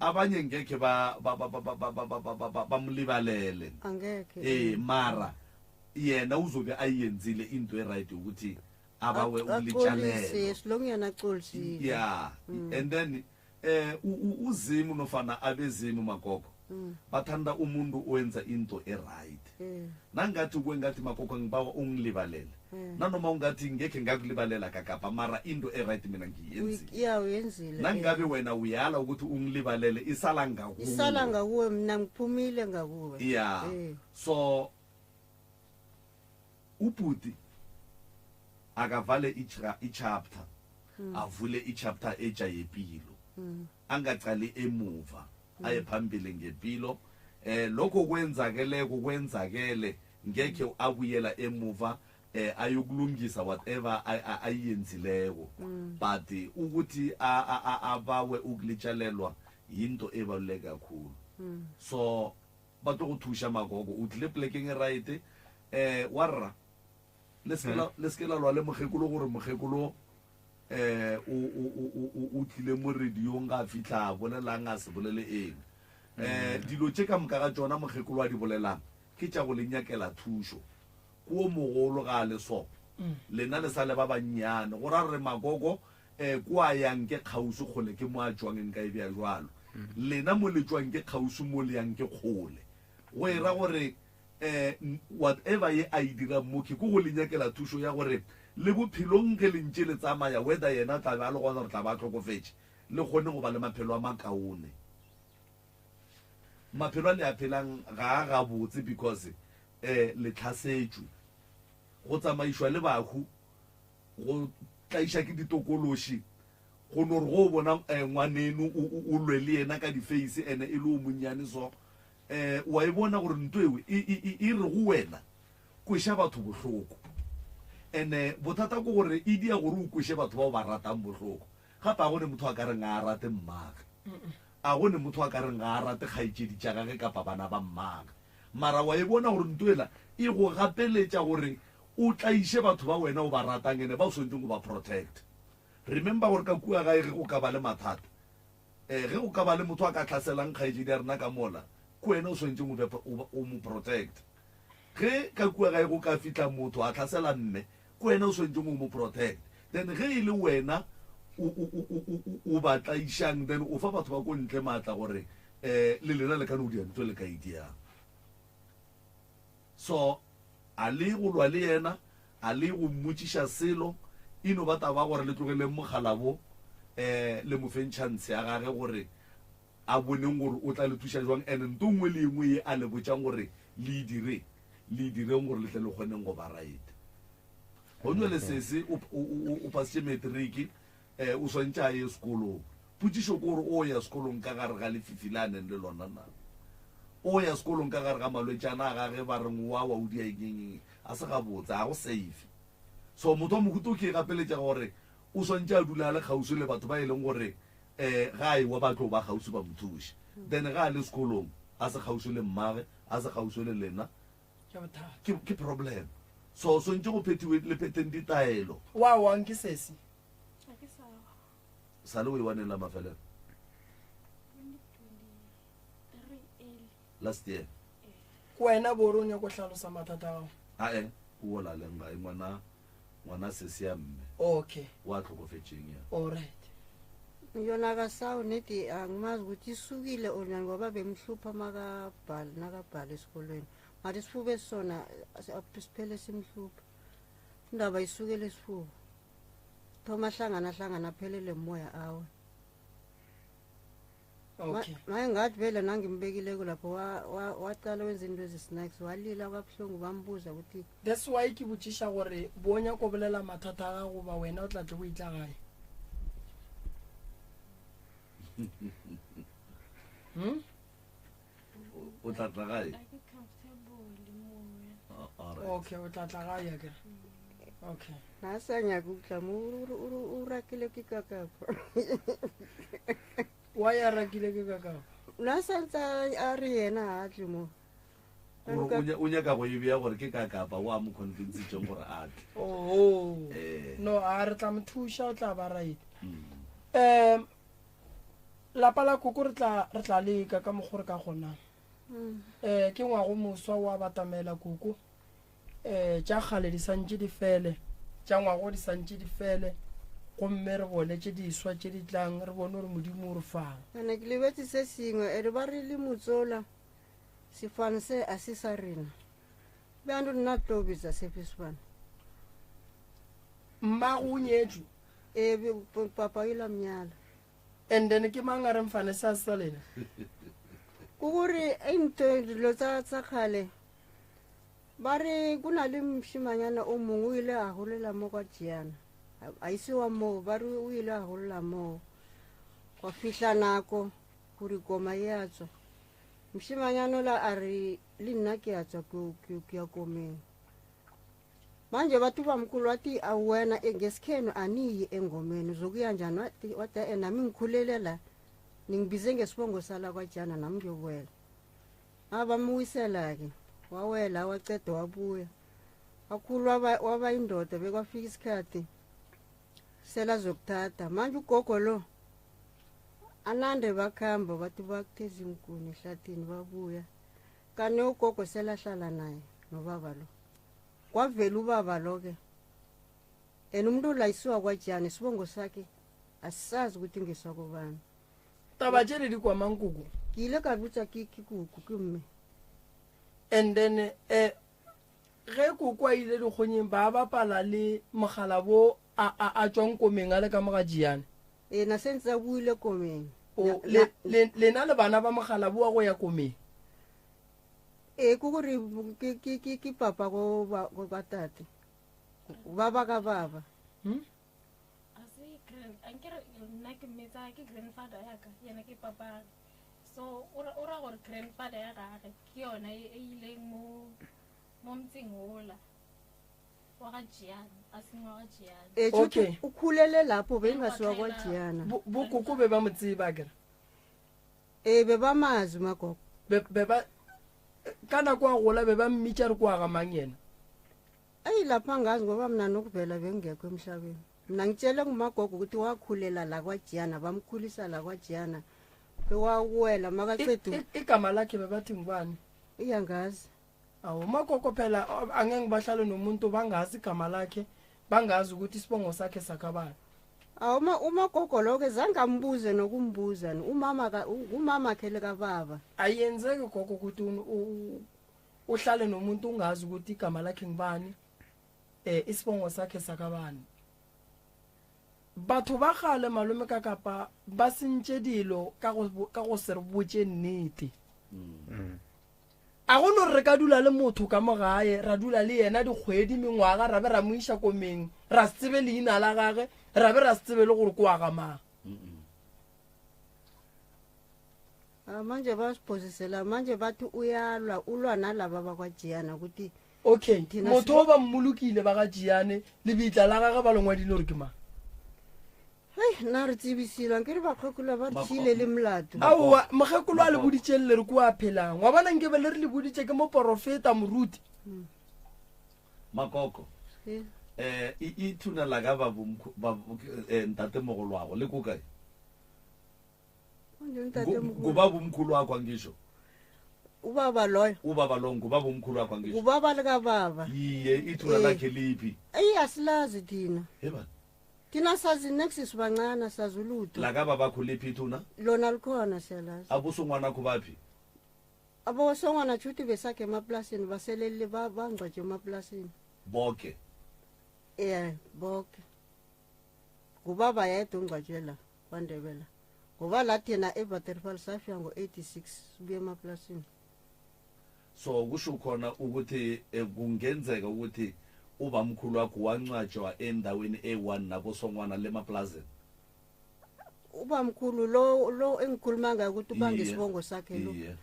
S3: Abanye ngekhe ba ba ba ba ba ba ba ba ba ba ba mo lebalele.
S8: Angekhe.
S3: Ee, mara yena uzobe a yenzile into e right ukuthi abawe
S8: ukulitshalelo. As long yena axolisile.
S3: Yeah. And then eh uZimu nofana abezimu magogo bathanda umuntu owenza into e right. Nangathi kwengathi magogo ngibawa ungilibalele. Nanoma ungathi ngekhe ngakulibalela kakapa mara into e right mina ngiyenzile.
S8: Yeah, uyenzile.
S3: Nangabe wena uyala ukuthi ungilibalele isala ngakuwe.
S8: Isala ngakuwe mina ngiphumile ngakuwe.
S3: Yeah. So ubhuti akavale i-chapter avule i-chapter etsha yepilo angacali emuva aye phambili ngepilo. Eh lokho kwenzakeleko kwenzakele ngekhe abuyela emuva eh ayokulungisa whatever ayiyenzileko, but ukuthi abawe ukulitshalelwa yinto ebaluleke kakhulu. So ba tlo go thuša magogo o tlile plekeng e right. Eh warra le se le se la lwa le mokgekolo gore mokgekolo eh o o o o tlile mo radiong ga fihla bolelang a se bolele eng. Eh dilo tše ka moka ga tšona mokgekolo a di bolelang ke tša go le nyakela thušo. Ko mogolo ga le so lena le sa le ba bannyane go ra re magogo eh ko a yang ke kgauswi kgole ke mo a tšwang nka e bea jwalo. Lena mo le tšwang ke kgauswi mo le yang ke kgole. Go e ra gore eh whatever ye a e dirang mo ke go le nyakela thušo ya gore le bophelong ge le ntše le tsamaya whether yena tla be a le gona gore tla ba hlokofetše le kgone go ba le maphelo a makaone. Maphelo a le a phelang ga a gabotse because eh le tlhasetšwe go tsamaišwa le bahu go tlaiša ke ditokološi go no re go bona eh, ngwaneno o lwe le yena ka di-face ene e le o monnyane so eh wa e bona gore nto ewe e re go wena kweša batho bohloko. Ene bothata ke gore e dia gore o kweše batho bao ba ratang bohloko. Gape a gone motho a ka reng a rate mmage, a gone motho a ka reng a rate kgaetšedi tša gage kapa bana ba mmage, mara wa e bona gore nto ela e go gapeletša gore o tlaiše batho ba wena o ba ratang ene ba o swanetšeng go ba protect. Remember gore ka kua gae ge go ka ba le mathata, eh ge go ka ba le motho a ka hlaselang kgaetšedi ya rena ka mola, ke wena o swanetšeng o be o mo protect. Ge ka kua gae go ka fihla motho a hlasela mme, ke wena o swanetšeng o mo protect. Then ge e le wena o o o o o ba tlaišang, then o fa batho ba ko ntle maatla gore eh le lena le ka no dia ntho le ka e diang. So a le go lwa le yena, a le go mmotšiša selo, e no ba taba gore le tlogeleng mogala bo eh le mo feng chance ya gage gore a boneng gore o tla le thuša jwang. And nto nngwe le engwe ye a le botšang gore le e dire, le e direng gore le tle le kgoneng go ba right. Go jwale sese o o o pasitše matric, eh o swantše a ye sekolong. Potšišo ke gore o ya sekolong ka gare ga lefifi le a neng le lona na? O ya sekolong ka gare ga malwetšana a gage ba reng o a wa o dia eng eng eng, a se gabotse, ga go safe. So motho wa mohuta o ke e gapeletša gore o swantše a dule a le kgauswi le batho ba e leng gore um ga a ewa ba tlo ba kgauswi ba mo thuše. Then ga a le sekolong a se kgauswi le mmage, a se kgauswi le lena,
S1: Ke
S3: ke, ke problem. So swantše go phethiwe le phetheng ditaelo.
S1: Wa wang ke sesi?
S10: Ga ke sa wa.
S3: Sa le o e wa neng la mafelelo?
S10: 2023 early.
S3: Last year.
S1: Ke wena bo o re o nyako hlalosa mathata a gago?
S3: Ae, o la leng gae ngwana ngwana sesi ya mme.
S1: Okay.
S3: Wa tlhokofetšeng ya.
S1: All right.
S8: Yona kasawu nedi angimazi ukuthi isukile or njani ngoba bemhlupha makabhala nakabhala esikolweni ngathi isifuba esisona siphele simhlupha indaba isukele isifuba thoma hlangana hlangana aphelele moya awe
S1: Okay.
S8: Maye ngathi vele nangimbekileko lapho waqala wenza into ezi-snacks walila kwabuhlungu bambuza ukuthi
S1: That's why ke botšiša gore bo nyako bolela mathata a gago goba wena o tla tle o itla gae. Hmm?
S3: O tla tla gae?
S10: A ke comfortable mo.
S3: All right.
S1: Okay, o tla tla gae akere. Okay.
S8: Na sa nyaka go tla mo o rakile ke kakapa.
S1: Why a rakile ke kakapa?
S8: Na sa ntse a re yena ha tle mo.
S3: Gore o nyaka go e bea gore ke kakapa o a mo convincetseng gore a tle.
S1: Oh.
S3: Eh.
S1: No, a re tla mo thuša o tla ba right. Um lapa la koko re tla re tla leka ka mokgwa re ka kgonang. Eh ke ngwago moswa wa batamela koko. um tša kgale di santše di fele, tša ngwago di santše di fele, gomme re bone tše diswa tše di tlang, re bone gore Modimo o re fang.
S8: Ene ke lebetse se sengwe, ere ba re le motsola, sefane se a se sa rena. Bjalo nna tlo bitsa sefe sefane?
S1: Mmago o nyetšwe?
S8: Ee, papa o ile a mnyala.
S1: And then ke mang a reng fane se a se sa lena?
S8: Ke gore ntho dilo tsa tsa kgale Ba re go na le mošemanyana o mongwe o ile a golela mo kwa Tšiana. A ise wa moo, ba re o ile a golela moo. Gwa fihla nako gore koma e a tswa. Mošemanyana ola a re le nna ke a tswa ke ya komeng. Manje batho ba mkhulu wathi awena eh, ngesikhenu aniyi engomeni uzokuya njani wathi wathi eh, nami ngikhulele la ningibize ngesibongo sala kwajana nami ngiyokuwela Abamuwisela-ke wawela waceda wabuya wakhulu waba, waba indoda bekwafika isikhathi selazokuthatha manje ugogo lo anande bakuhamba bathi bakutheza iinkuni ehlathini babuya kani ugogo selahlala naye nobaba lo kwavela ubaba lo-ke and umuntu layisiwa kwajani isibongo sakhe asisazi ukuthi ngesakobani
S1: Taba tše le di kwa mang koko?
S8: Ke ile ka botša ke ke koko ke mme.
S1: And then eh ge koko a ile dikgonyeng ba bapala le mogala bo a a a tšwang komeng a le ka mo ga Jiyane.
S8: Ee na se ntse a buile komeng.
S1: O le le lena le bana ba mogala bo wa go ya komeng.
S8: Ee ke gore ke ke ke ke papa go ba go ba tate. Ba ba ka baba.
S1: Hmm?
S10: A se grand ankere nna ke mmetsa ke grandfather ya ka yena ke papage so o ra o ra gore grandfather ya gage ke yona e e ileng mo mo motseng ola wa ga Jiana a seng wa ga Jiana
S8: Ee,
S1: Okay.
S8: o khulele lapho bengasiwa kwa Jiana.
S1: Bo bo koko be ba mo tseba akere?
S8: Ee, be ba mazi magogo.
S1: Be be ba ka nako a gola be ba mmitša re kwa ga mang yena?
S8: Eyi lapha angazi ngoba mina nokuvela bengekho emhlabeni. Mina ngitshele ngumagogo ukuthi wakhulela la kwaJiyana bamkhulisa la kwaJiyana bewawela makaqeda
S1: Igama lakhe bebathi ngubani?
S8: Iyangazi.
S1: Awu umagogo phela angeke ngibahlale nomuntu bangazi igama lakhe bangazi ukuthi isibongo sakhe sakabani.
S8: Awu uma umagogo lo ke zange ambuze nokumbuza umama ka umama khe likababa.
S1: Ayenzeki gogo ukuthi uhlale nomuntu ungazi ukuthi igama lakhe ngubani eh isibongo sakhe sakabani batho ba gale malome ka kapa ba sentše dilo ka go ka go se re botše nnete a go no re ka dula le motho ka mo gae ra dula le yena dikgwedi mengwaga ra be ra mo iša komeng ra se tsebe leina la gage ra be ra se tsebe le gore ko wa ga mang.
S8: Ah, manje basiphosisela manje bathi uyalwa ulwa nalaba bakwajiyana ukuthi
S1: Okay,
S8: Thina
S1: motho o ba mmolokile ba ga Jiyane, lebitla la gagwe ba le ngwadile gore ke mang?
S8: Hei, nna re tsebisile anke re bakgekolo ba re tšhile le molato.
S1: Aowa, mokgekolo a le boditšeng le re ko a phelang. Wa bona nke be le re le boditše ke moporofeta moruti.
S3: Makoko,
S8: Eh,
S3: eh, e ithuna la ka ba bomkho- ba eh, ntatemogolwago le ko kae?
S8: Manje ntatemogolo.
S3: Ngubaba umkhulu wakho angisho.
S8: Ubaba loyo.
S3: Ubaba lo ngubaba umkhulu wakho angisho.
S8: Ubaba likababa.
S3: Iye, ithuna
S8: Eh.
S3: lakhe liphi?
S8: Eyi asilazi thina.
S3: Yeba.
S8: Thina sazi next sibancane sazi ulutho.
S3: Lakababakho liphi ithuna?
S8: Lona likhona siyalazi.
S3: Abosongwanakho baphi?
S8: Abosongwana tshuti besakhe emaplasini baselele ba bangcwatshwe emaplasini.
S3: Boke.
S8: Eh, boke. Ngubaba yedwa ongcwatshwe la kwaNdebele. Ngoba la thina eWaterval safika ngo-86 sibuye emaplasini.
S3: So kusho khona ukuthi eh, kungenzeka ukuthi ubamkhulu wakho wancwatshwa endaweni eyi-1 nabosongwana lemaplazini.
S8: Ubamkhulu lo lo engikhuluma ngaye ukuthi ubanga
S3: Iye.
S8: isibongo sakhe lo.
S3: Iye.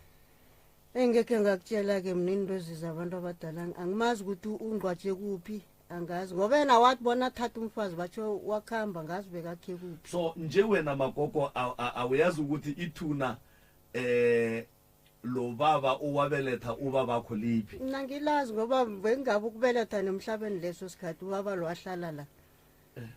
S8: Engekhe ngakutshela-ke mina into eziza abantu abadala angimazi ukuthi ungcwatshe kuphi angazi ngoba yena wathi bona athatha umfazi batsho wakuhamba ngazi bekakhe kuphi.
S3: So nje wena Makoko awuyazi ukuthi ithuna eh lo baba owabeletha ubabakho liphi?
S8: Mina ngilazi ngoba bengingabe ukubeletha nemhlabeni leso sikhathi ubaba lo ahlala la.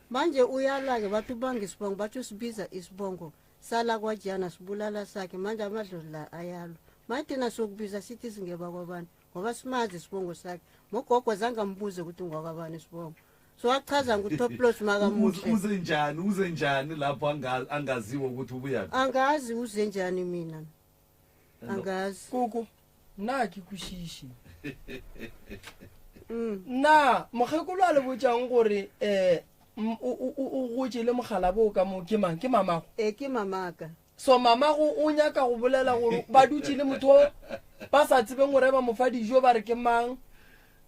S8: Manje uyalwa-ke bathi ubanga isibongo batsho sibiza isibongo sala kwajana sibulala sakhe manje amadlozi la ayalwa. Manje thina sokubiza sithi singeba kwabantu ngoba simazi isibongo sakhe. Mogogo zange ambuze ukuthi ngwakwabani isibongo. So wachaza ngutoplos makamuhle.
S3: Uze njani uze njani lapho angaziwa ukuthi ubuyaphi?
S8: Angazi uze njani mina. Angazi.
S1: Koko nna ke kwešiše. Na mokgekolo a le botšang gore um o gotše le mogalabo o ka mo ke mang? Ke mamago?
S8: Ee, ke mamaka.
S1: So mamago o nyaka go bolela gore ba dutše le motho o ba sa tsebeng gore ba mo fa dijo ba re ke mang?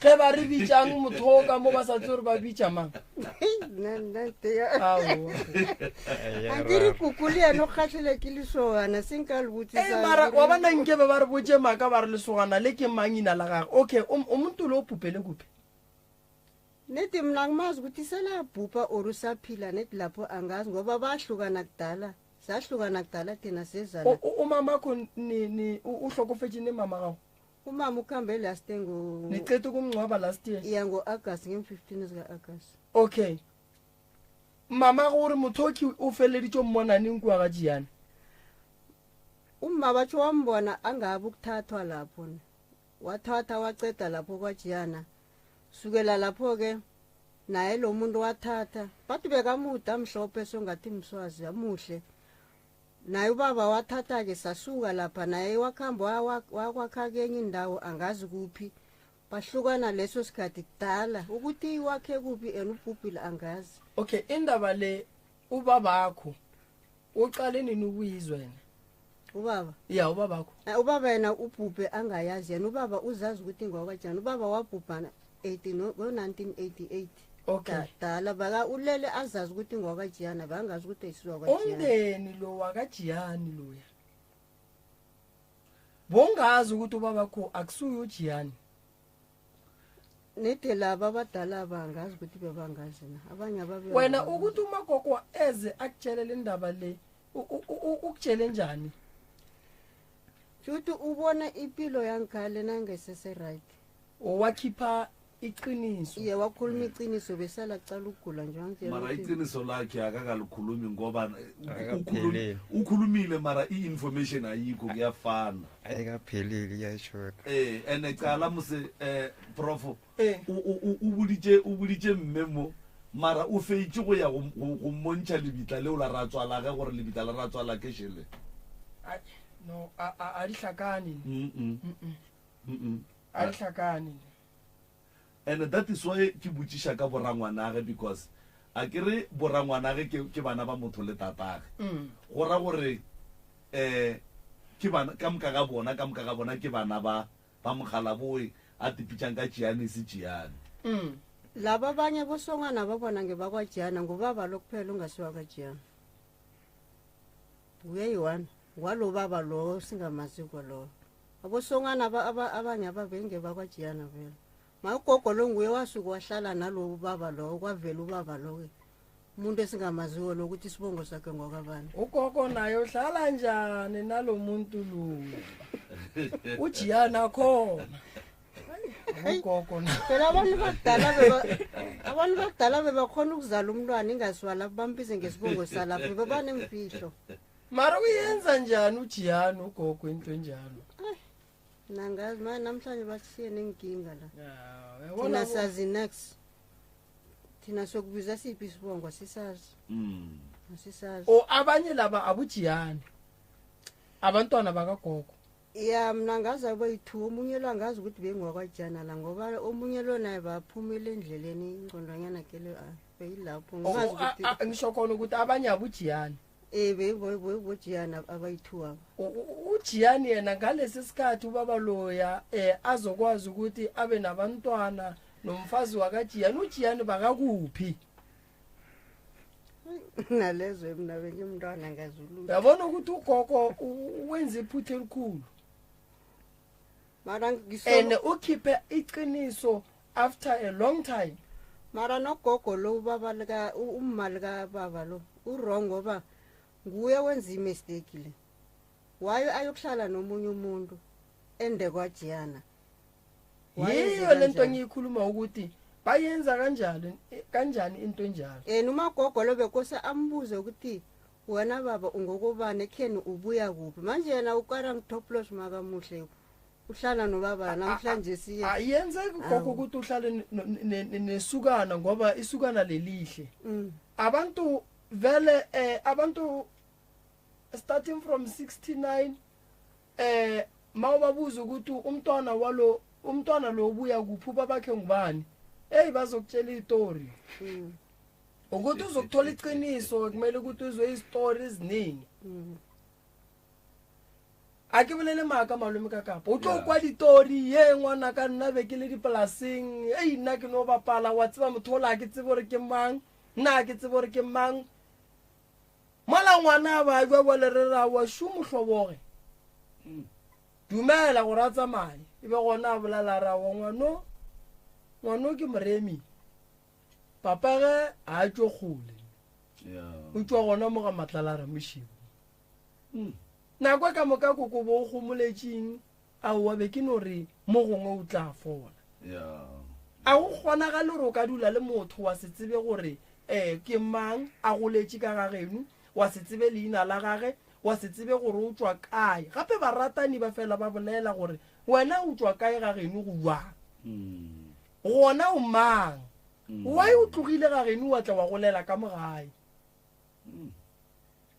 S1: Ge ba re bitšang motho o ka mo ba sa tsebe gore ba bitša mang?
S8: Nna, nna, nte ya.
S1: Aowa.
S8: A ke re koko le yena o kgahlile ke lesogana, se nka le botsisa
S1: Ei, mara wa bona nke be ba re botše maaka ba re lesogana le ke mang ina la gagwe? Okay, o muntu lo o pupele kupe?
S8: Nedi mna angimazi ukuthi selabhubha or usaphila nedi lapho angazi ngoba bahlukana kudala. Sahlukana kudala thina sezana.
S1: Umamakho ni, ni, o hlokofetše ne mama gago?
S8: Umama ukhambe last year ngo
S1: Niqeda ukumngcwaba last year?
S8: Yeah, ngo-August, nge-15 zika-August.
S1: Okay. Mama gore motho o ke o feleditše o mmona neng kua ga Jiyane?
S8: Umma batho wambona angabe ukuthathwa lapho ne. Wathatha waceda lapho kwaJiyana. Sukela lapho ke naye lo muntu wathatha. Bathi bekamude amhlophe songathi mswazi amuhle. Naye ubaba wathatha ke sasuka lapha naye wakhamba wakwakha kenye indawo angazi kuphi. Bahlukana leso sikhathi kudala ukuthi wakhe kuphi and ubhubhile angazi.
S1: Okay, indaba le ubabakho uqale nini ukuyizwa yena?
S8: Ubaba?
S1: Ya, ubabakho.
S8: Ubaba yena ubhubhe angayazi yena ubaba uzazi ukuthi ngwakwajani. Ubaba wabhubhana eighty no, ngo 1988.
S1: Okay.
S8: Dala baka ulele azazi ukuthi ngwakwajiyana bangazi ukuthi ayisiwa kwajiyana.
S1: Umndeni lo wakajiyani loya. Bongazi ukuthi ubabakho akusuye ujiyani.
S8: Nede laba abadala bangazi ukuthi bebangazi na. Abanye ababe
S1: Wena ukuthi umagogo eze akutshele le ndaba le, ukutshele njani?
S8: Futhi ubona impilo yangikhale nangesese right.
S1: Owakhipha iqiniso.
S8: Iye, wakhuluma iqiniso besala kucala ukugula nje, wangitshela
S3: Mara
S8: ukuthi
S3: iqiniso lakhe akakalikhulumi ngoba
S9: Akapheleli.
S3: ukhulumile mara i-information ayikho kuyafana.
S9: Ayikapheleli iyashoda.
S3: Ene cala mose prof, o boditše mme mo mara o feitše go ya go mmontšha lebitla leo la ratswala ge gore lebitla la ratswala ke šele.
S1: Ai, no, a di hlakane.
S3: Mm-mm.
S1: Mm-mm.
S3: Mm-mm.
S1: A di hlakane.
S3: And that is why ke botšiša ka borangwanage because a ke re borangwanage ke bana ba motho le tatage. Go ra gore, ke bana, ka moka ga bona, ka moka ga bona ke bana ba mogalaboe a tipitšang ka Jiyane se Jiyane.
S8: Laba abanye bosongwana ba bona nge bakwa Jiyana ngubaba lo kuphela ongasiwa kwa Jiyana. Nguye yi-one. Ngwalo baba lo singamaziko lo. Abosongana abanye ababenge bakwajiyana vele. Magogo lo nguye wasuke wahlala nalo baba lo kwavela ubaba lo ke. Umuntu esingamaziwo lo ukuthi isibongo sakhe ngokabani.
S1: Ugogo naye uhlala njani nalo muntu lo? Ujiyana khona. Ugogo na.
S8: Phela abantu bakudala beba abantu bakudala bebakhona ukuzala umntwana ingasiwa lapho bambize ngesibongo salapho bebanemfihlo.
S1: Mara uyenza njani ujiyana ugogo into enjalo?
S8: Nangazi manje namhlanje bashiye nenkinga la.
S1: Uyabona
S8: Thina sazi next. Thina sokubiza siphi isibongo sisazi. Asisazi.
S1: O abanye laba abujiyani. Abantwana bakagogo.
S8: Ya mina ngazi abayi-two omunye lo angazi ukuthi bengiwakwajana la ngoba omunye lo naye baphumile endleleni ingcondwanyana ke le ah, beyilapho ngimazi
S1: O- a-
S8: ukuthi
S1: a- Ngisho khona ukuthi abanye abujiyani.
S8: eh beyibojiyana abayi-two aba
S1: Ujiyani yena ngalesi sikhathi ubaba loya eh azokwazi ukuthi abe nabantwana nomfazi wakajiyani ujiyani bakakuphi?
S8: Nalezo mina bengimntwana ngazulutho.
S1: Uyabona ukuthi ugogo wenza iphutha elikhulu.
S8: Mara
S1: And ukhiphe iqiniso after a long time.
S8: Mara nogogo lo ubaba lika umma lika baba lo u-wrong ngoba nguye wenza i-mistake le. Waye ayokuhlala nomunye umuntu ende kwajiyana. Wayenze
S1: Yiyo lento
S8: kanjani?
S1: engiyikhuluma ukuthi bayenza kanjani kanjani into enjalo.
S8: Yena umagogo lo bekose ambuze ukuthi wena baba ungokobani ekheni ubuya kuphi manje yena ukara ngitoplos makamuhle uhlala nobaba namhlanje siye
S1: Ayenzeki gogo ukuthi uhlale nesukana ngoba isukana lelihle. Abantu vele abantu starting from 69 mawubabuza ukuthi umntwana walo umntwana lo ubuya kuphi ubabakhe ngubani hey bazokutshela istory. Ukuthi uzokuthola iqiniso kumele ukuthi uzwe izitori eziningi. A ke bolele maaka malome ka kapa o tlo kwa ditori ye ngwana ka nna be ke le dipolaseng ei nna ke no bapala wa tseba motho ola ke tsebe gore ke mang nna ke tsebe gore ke mang mola ngwana ba jwa bole re ra wa shu mohloboge dumela gore a tsamaye e be gona a bolela ra wa ngwano ngwano ke moremi papa ge a tswe kgole o tswa gona mo ga matlala ramošimo. Nako e ka moka koko bo o gomoletseng aowa be ke no re mo gongwe o tla fola. A go kgonagale gore o ka dula le motho wa se tsebe gore ke mang a goletše ka ga geno wa se tsebe leina la gage wa se tsebe gore o tswa kae gape baratani ba fela ba bolela gore wena o tswa kae ga geno go jwang gona o mang why o tlogile ga geno wa tla wa golela ka mo gae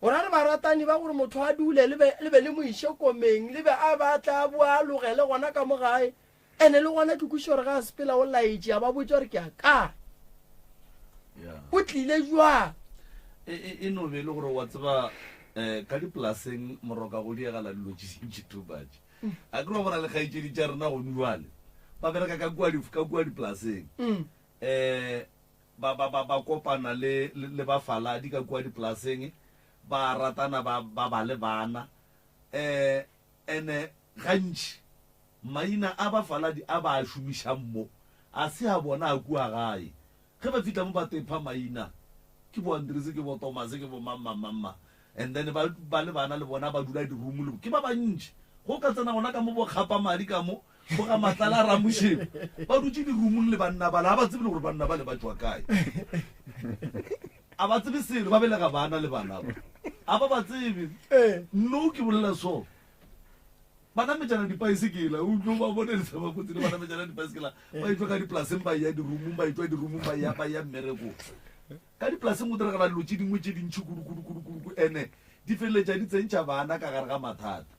S1: o ra re baratani ba gore motho a dule le be le mo iše komeng le be a batla a boa a logele gona ka mo gae ene le gona ke kwešiša gore ga a sepela o laetše a ba botša gore ke a kae o tlile jwang
S3: e no be e le gore wa tseba um ka dipolaseng moroka go diegala dilo tše dintši too much a ke re wa bona le kgaetšedi tša rena gone jwale ba bereka ka kua ka kua dipolaseng um ba ba ba ba kopana le le bafaladi ka kua dipolaseng ba ratana ba ba ba le bana um ene gantši maina a bafaladi a ba a šomišang mo a se a bona a kua gae ge ba fihla mo ba tepha maina ke bo Andrese ke bo Thomas ke bo mang mang mang mang and then ba ba le bana le bona ba dula di-room le ke ba bantši go ka tsena gona ka mo bo kgapa madi ka mo bo ga matlala a ramošeng ba dutše di-roomong le banna bale ga ba tsebe le gore banna bale ba tšwa kae a ba tsebe selo ba belega bana le bana ba a ba ba tsebe no ke bolela so ba nametšana dipaesekela o tlo ba bone le ba kotsi ba nametšana dipaesekela ba etšwa ka dipolaseng ba ya dirumong ba etšwa dirumong ba ya ba ya mmerekong ka dipolaseng go diragala dilo tše dingwe tše dintšhi kudu kudu kudu kudu ene di feleletša di tsentšha bana ka gare ga mathata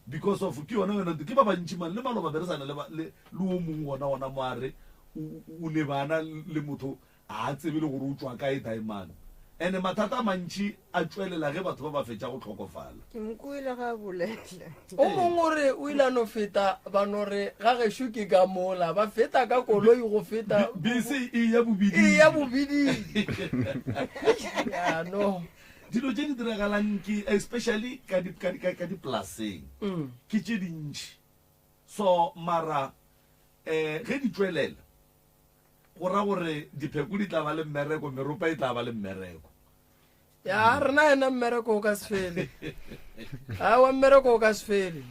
S3: because of ke yona yona ke ba bantši man le maloba beresana le le le o mongwe gona gona mo a re o ne bana le motho a tsebe le gore o tšwa kae diamond ene mathata a mantši a tšwelela ge batho ba ba fetša go hlokofala.
S8: Ke mo kwele ga a bolela.
S1: O mongwe o re o ile a no feta ba no re ga gešo ke ka mola ba feta ka koloi go feta
S3: bese e ya bobiding
S1: e ya bobiding ya no.
S3: Dilo tše di diragalang ke especially ka di ka ka ka dipolaseng ke tše dintši. So mara eh ge di tšwelela go ra gore dipheko di tla ba le mmereko, meropa e tla ba le mmereko.
S1: Ya rena yena mmereko o ka se fele. Aowa mmereko o ka se fele.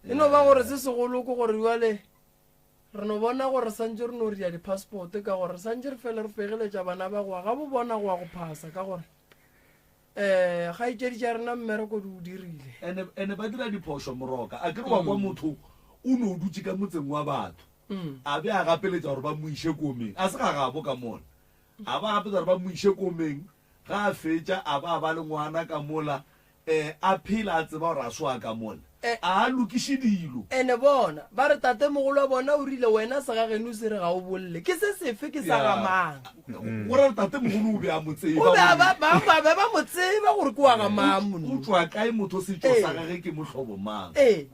S1: E no ba gore se segolo ke gore jwale Re no bona gore re santše re no ria di-passport ka gore re santše re fele re fegeletša bana ba goa ga bo bona go ya go phasa ka gore um kgaetšedi tša rena mmereko di o dirile.
S3: Ene, ene ba dira diphošo Moroka. A ke re wa kwa motho o no dutše ka motseng wa batho a be a gapeletša gore ba mo iše komeng. A se ga gabo ka mola. A ba gapeletša gore ba mo iše komeng, ga a fetša a ba a ba le ngwana ka mola E, a phela a tseba gore a se wa ka mola.
S1: E.
S3: A a lokiše dilo.
S1: Ene bona, ba re tatemogolo wa bona o rile, Wena segageno se re ga o bolle. Ke se sefe ke sa ga mang?
S3: Go ra gore tatemogolo o be a mo tseba.
S1: O be a ba, ba, ba be ba mo tseba gore ke wa ga mang
S3: O
S1: monna.
S3: tšwa kae motho setšo
S1: Ee.
S3: sa gage ke mohlobo mang?
S1: Ee.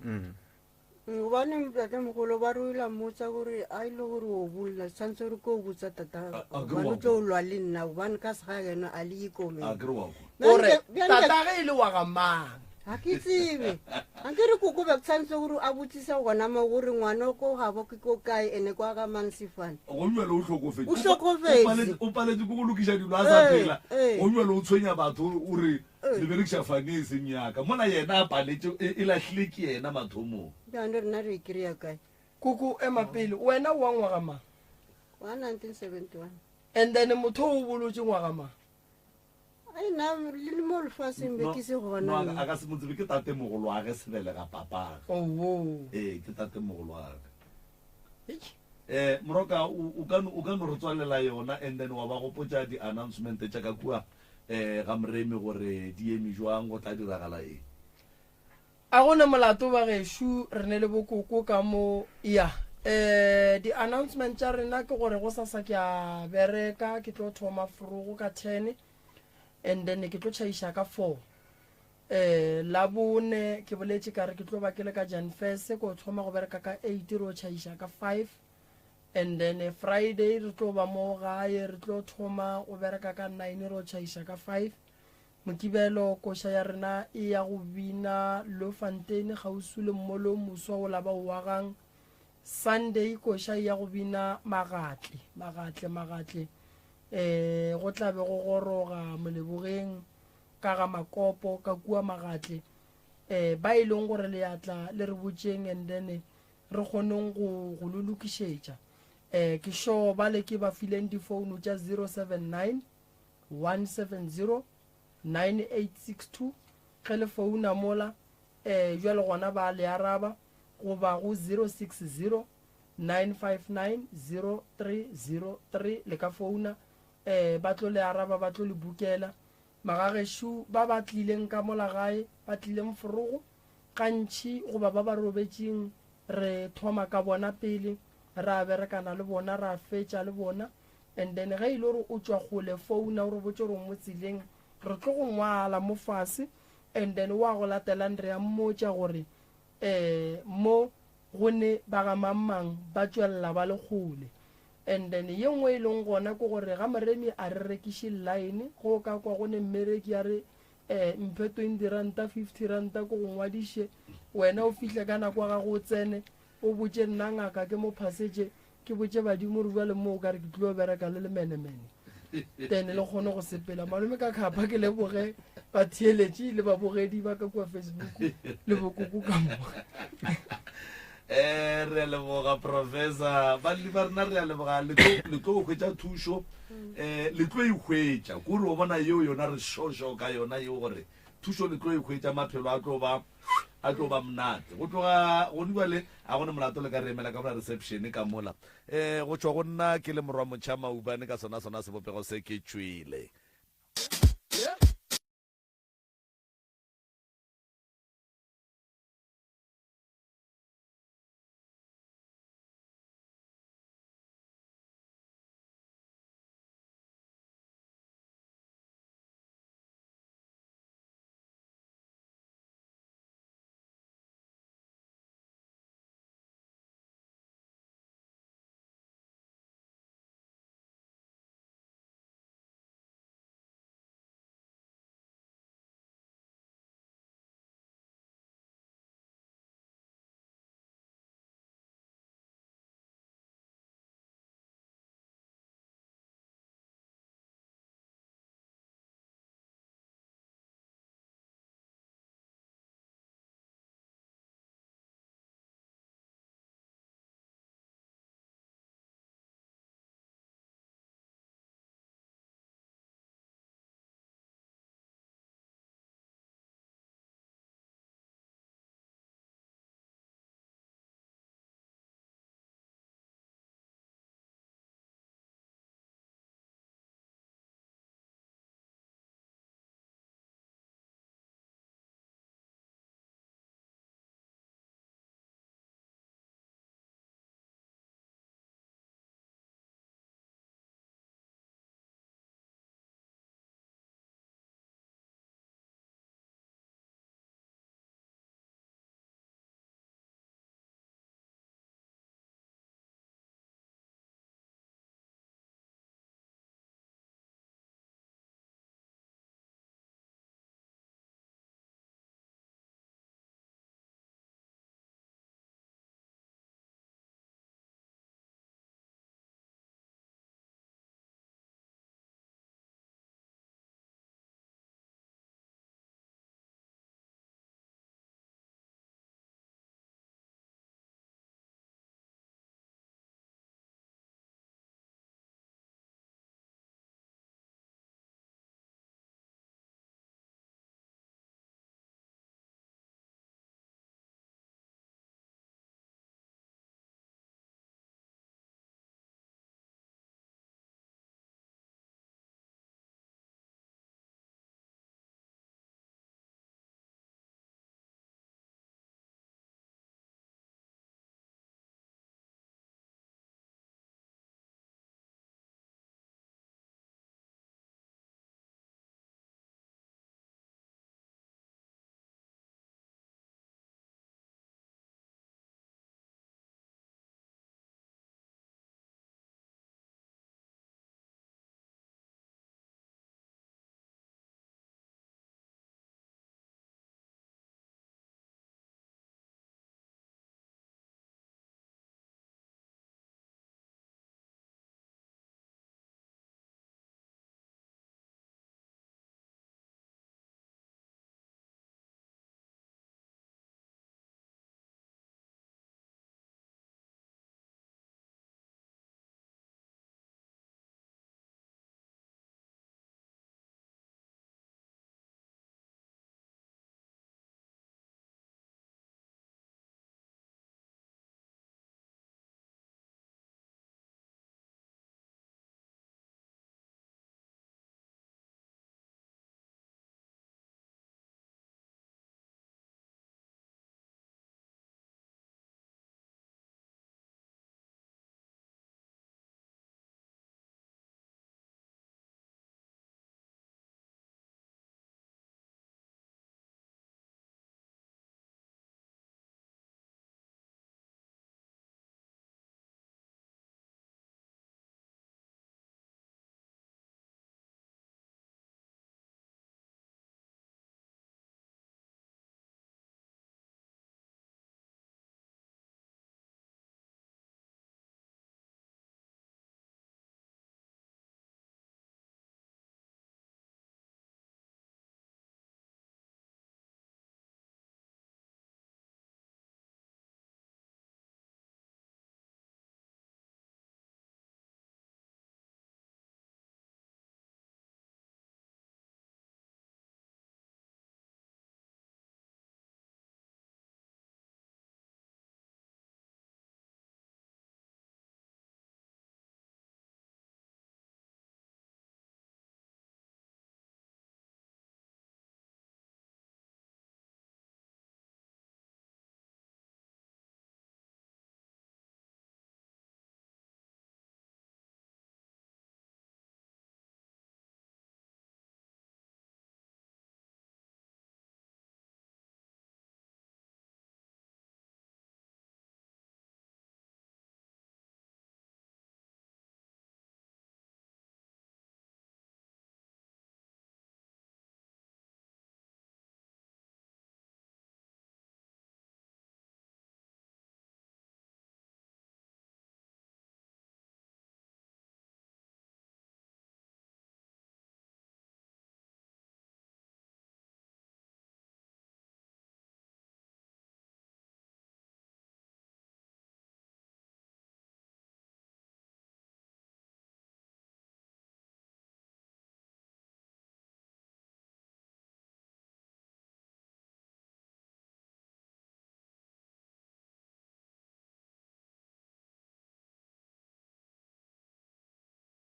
S8: Gobane ntatemogolo ba re o ile a mmotsa gore a ile gore o bolla tshwanetse gore ke o botsa tata
S3: A- a ke
S8: gobane
S3: wa
S8: o tlo lwa le nna gobane ka segageno a le ikomeng
S3: A ke re wa kwa.
S1: O re, Tatage e le wa ga mang?
S8: ga ke tsebe ga ke re koko be tshwanetse gore a botsise gona mo gore ngwana o ko gabo ke ko kae ene kwa ga mang sefane
S3: Go bjale o hlokofetše.
S8: O hlokofetše.
S3: O paletše- O paletše ke go lokiša dilo a sa
S8: Ee,
S3: phela.
S8: ee.
S3: Go bjale o tshwenya batho o re Le berekiša fane e seng ya ka. Mola yena a paletše, e, e lahlile ke yena mathomong.
S8: Bjale rena re e kry-a kae?
S1: Koko, ema pele. Wena o wa ngwaga mang?
S8: Wa 1971.
S1: And then motho o bolotše ngwaga mang?
S8: Ai nna le mo lefaseng be ke se gona.
S3: No, a ka se mo tsebe, ke tatemogoloage sebelega papage.
S1: Oh.
S3: Ee, ke tatemogoloage. Eh, Moroka, o, o ka no, o ka no re tswalela yona and then wa ba gopotša di-announcement tša ka kua eh, ga Moremi gore di eme jwang, go tla diragala eng.
S1: A go ne molato ba gešo, re ne le bokoko ka mo. Ya, eh, di-announcement tša rena ke gore gosasa ke a bereka, ke tlo thoma forogo ka ten and then ke tlo tšhaiša ka four. Eh, Labone ke boletše ka re ke tlo ba ke le ka Janfese, ko thoma go bereka ka eight ro tšhaiša ka five. And then eh, Friday re tlo ba mo gae, re tlo thoma go bereka ka nine ro tšhaiša ka five. Mokibelo koša ya rena e ya go bina Bloemfontein kgauswi le mmolo o moswa o la ba o agang. Sunday koša e ya go bina Magatle, Magatle, Magatle. Eh, go tla be go goroga Molebogeng ka ga Makopo ka kua Magatle eh ba e leng gore le atla le re botšeng and then re kgoneng go go lo lokišetša eh ke sure ba le ke ba fileng difounu tša 079 170 9862 ge le founa mola eh jwale gona ba le araba goba go 060 959 0303 le ka founa eh ba tlo le araba ba tlo le bukela Magagešo ba ba tlileng ka mola gae, ba tlileng forogo, gantši goba ba ba robetšeng, re thoma ka bona pele, ra berekana le bona, ra fetša le bona. And then ge e le gore o tšwa kgole, founa o re botše gore o mo tseleng, re tlo go ngwala mo fase, and then wa go latelang re a mmotša gore um mo go ne ba ga mang mang ba tšwelela ba le kgole. And then ye nngwe e leng gona ke gore ga Moremi a re rekiše line, go ka kwa go ne mmereki a re eh mphe 20 ranta, 50 ranta ke go ngwadiše, wena o fihle ka nako ya gago o tsene, o botše nna ngaka ke mo phasetše, ke botše badimo gore bjale mo o ka re ke tlilo bereka le lemenemene. Then le kgone go sepela. Malome ka khapa ke leboge batheeletši le babogedi ba ka kua Facebook le bokoko ka moka.
S3: Eh, re a leboga professor balli ba rena re a leboga le tlo le tlo hwetša thušo eh le tlo e hwetša kore o bona yeo yona re šošo ka yona yeo gore thušo le tlo e hwetša maphelo a tlo ba a tlo ba monate go tloga gone bjale a gone molato le ka re emela ka mola reception ka mola eh go tšwa go nna ke le morwa motšha maubane ka sona sona sebopego se ke tšwele.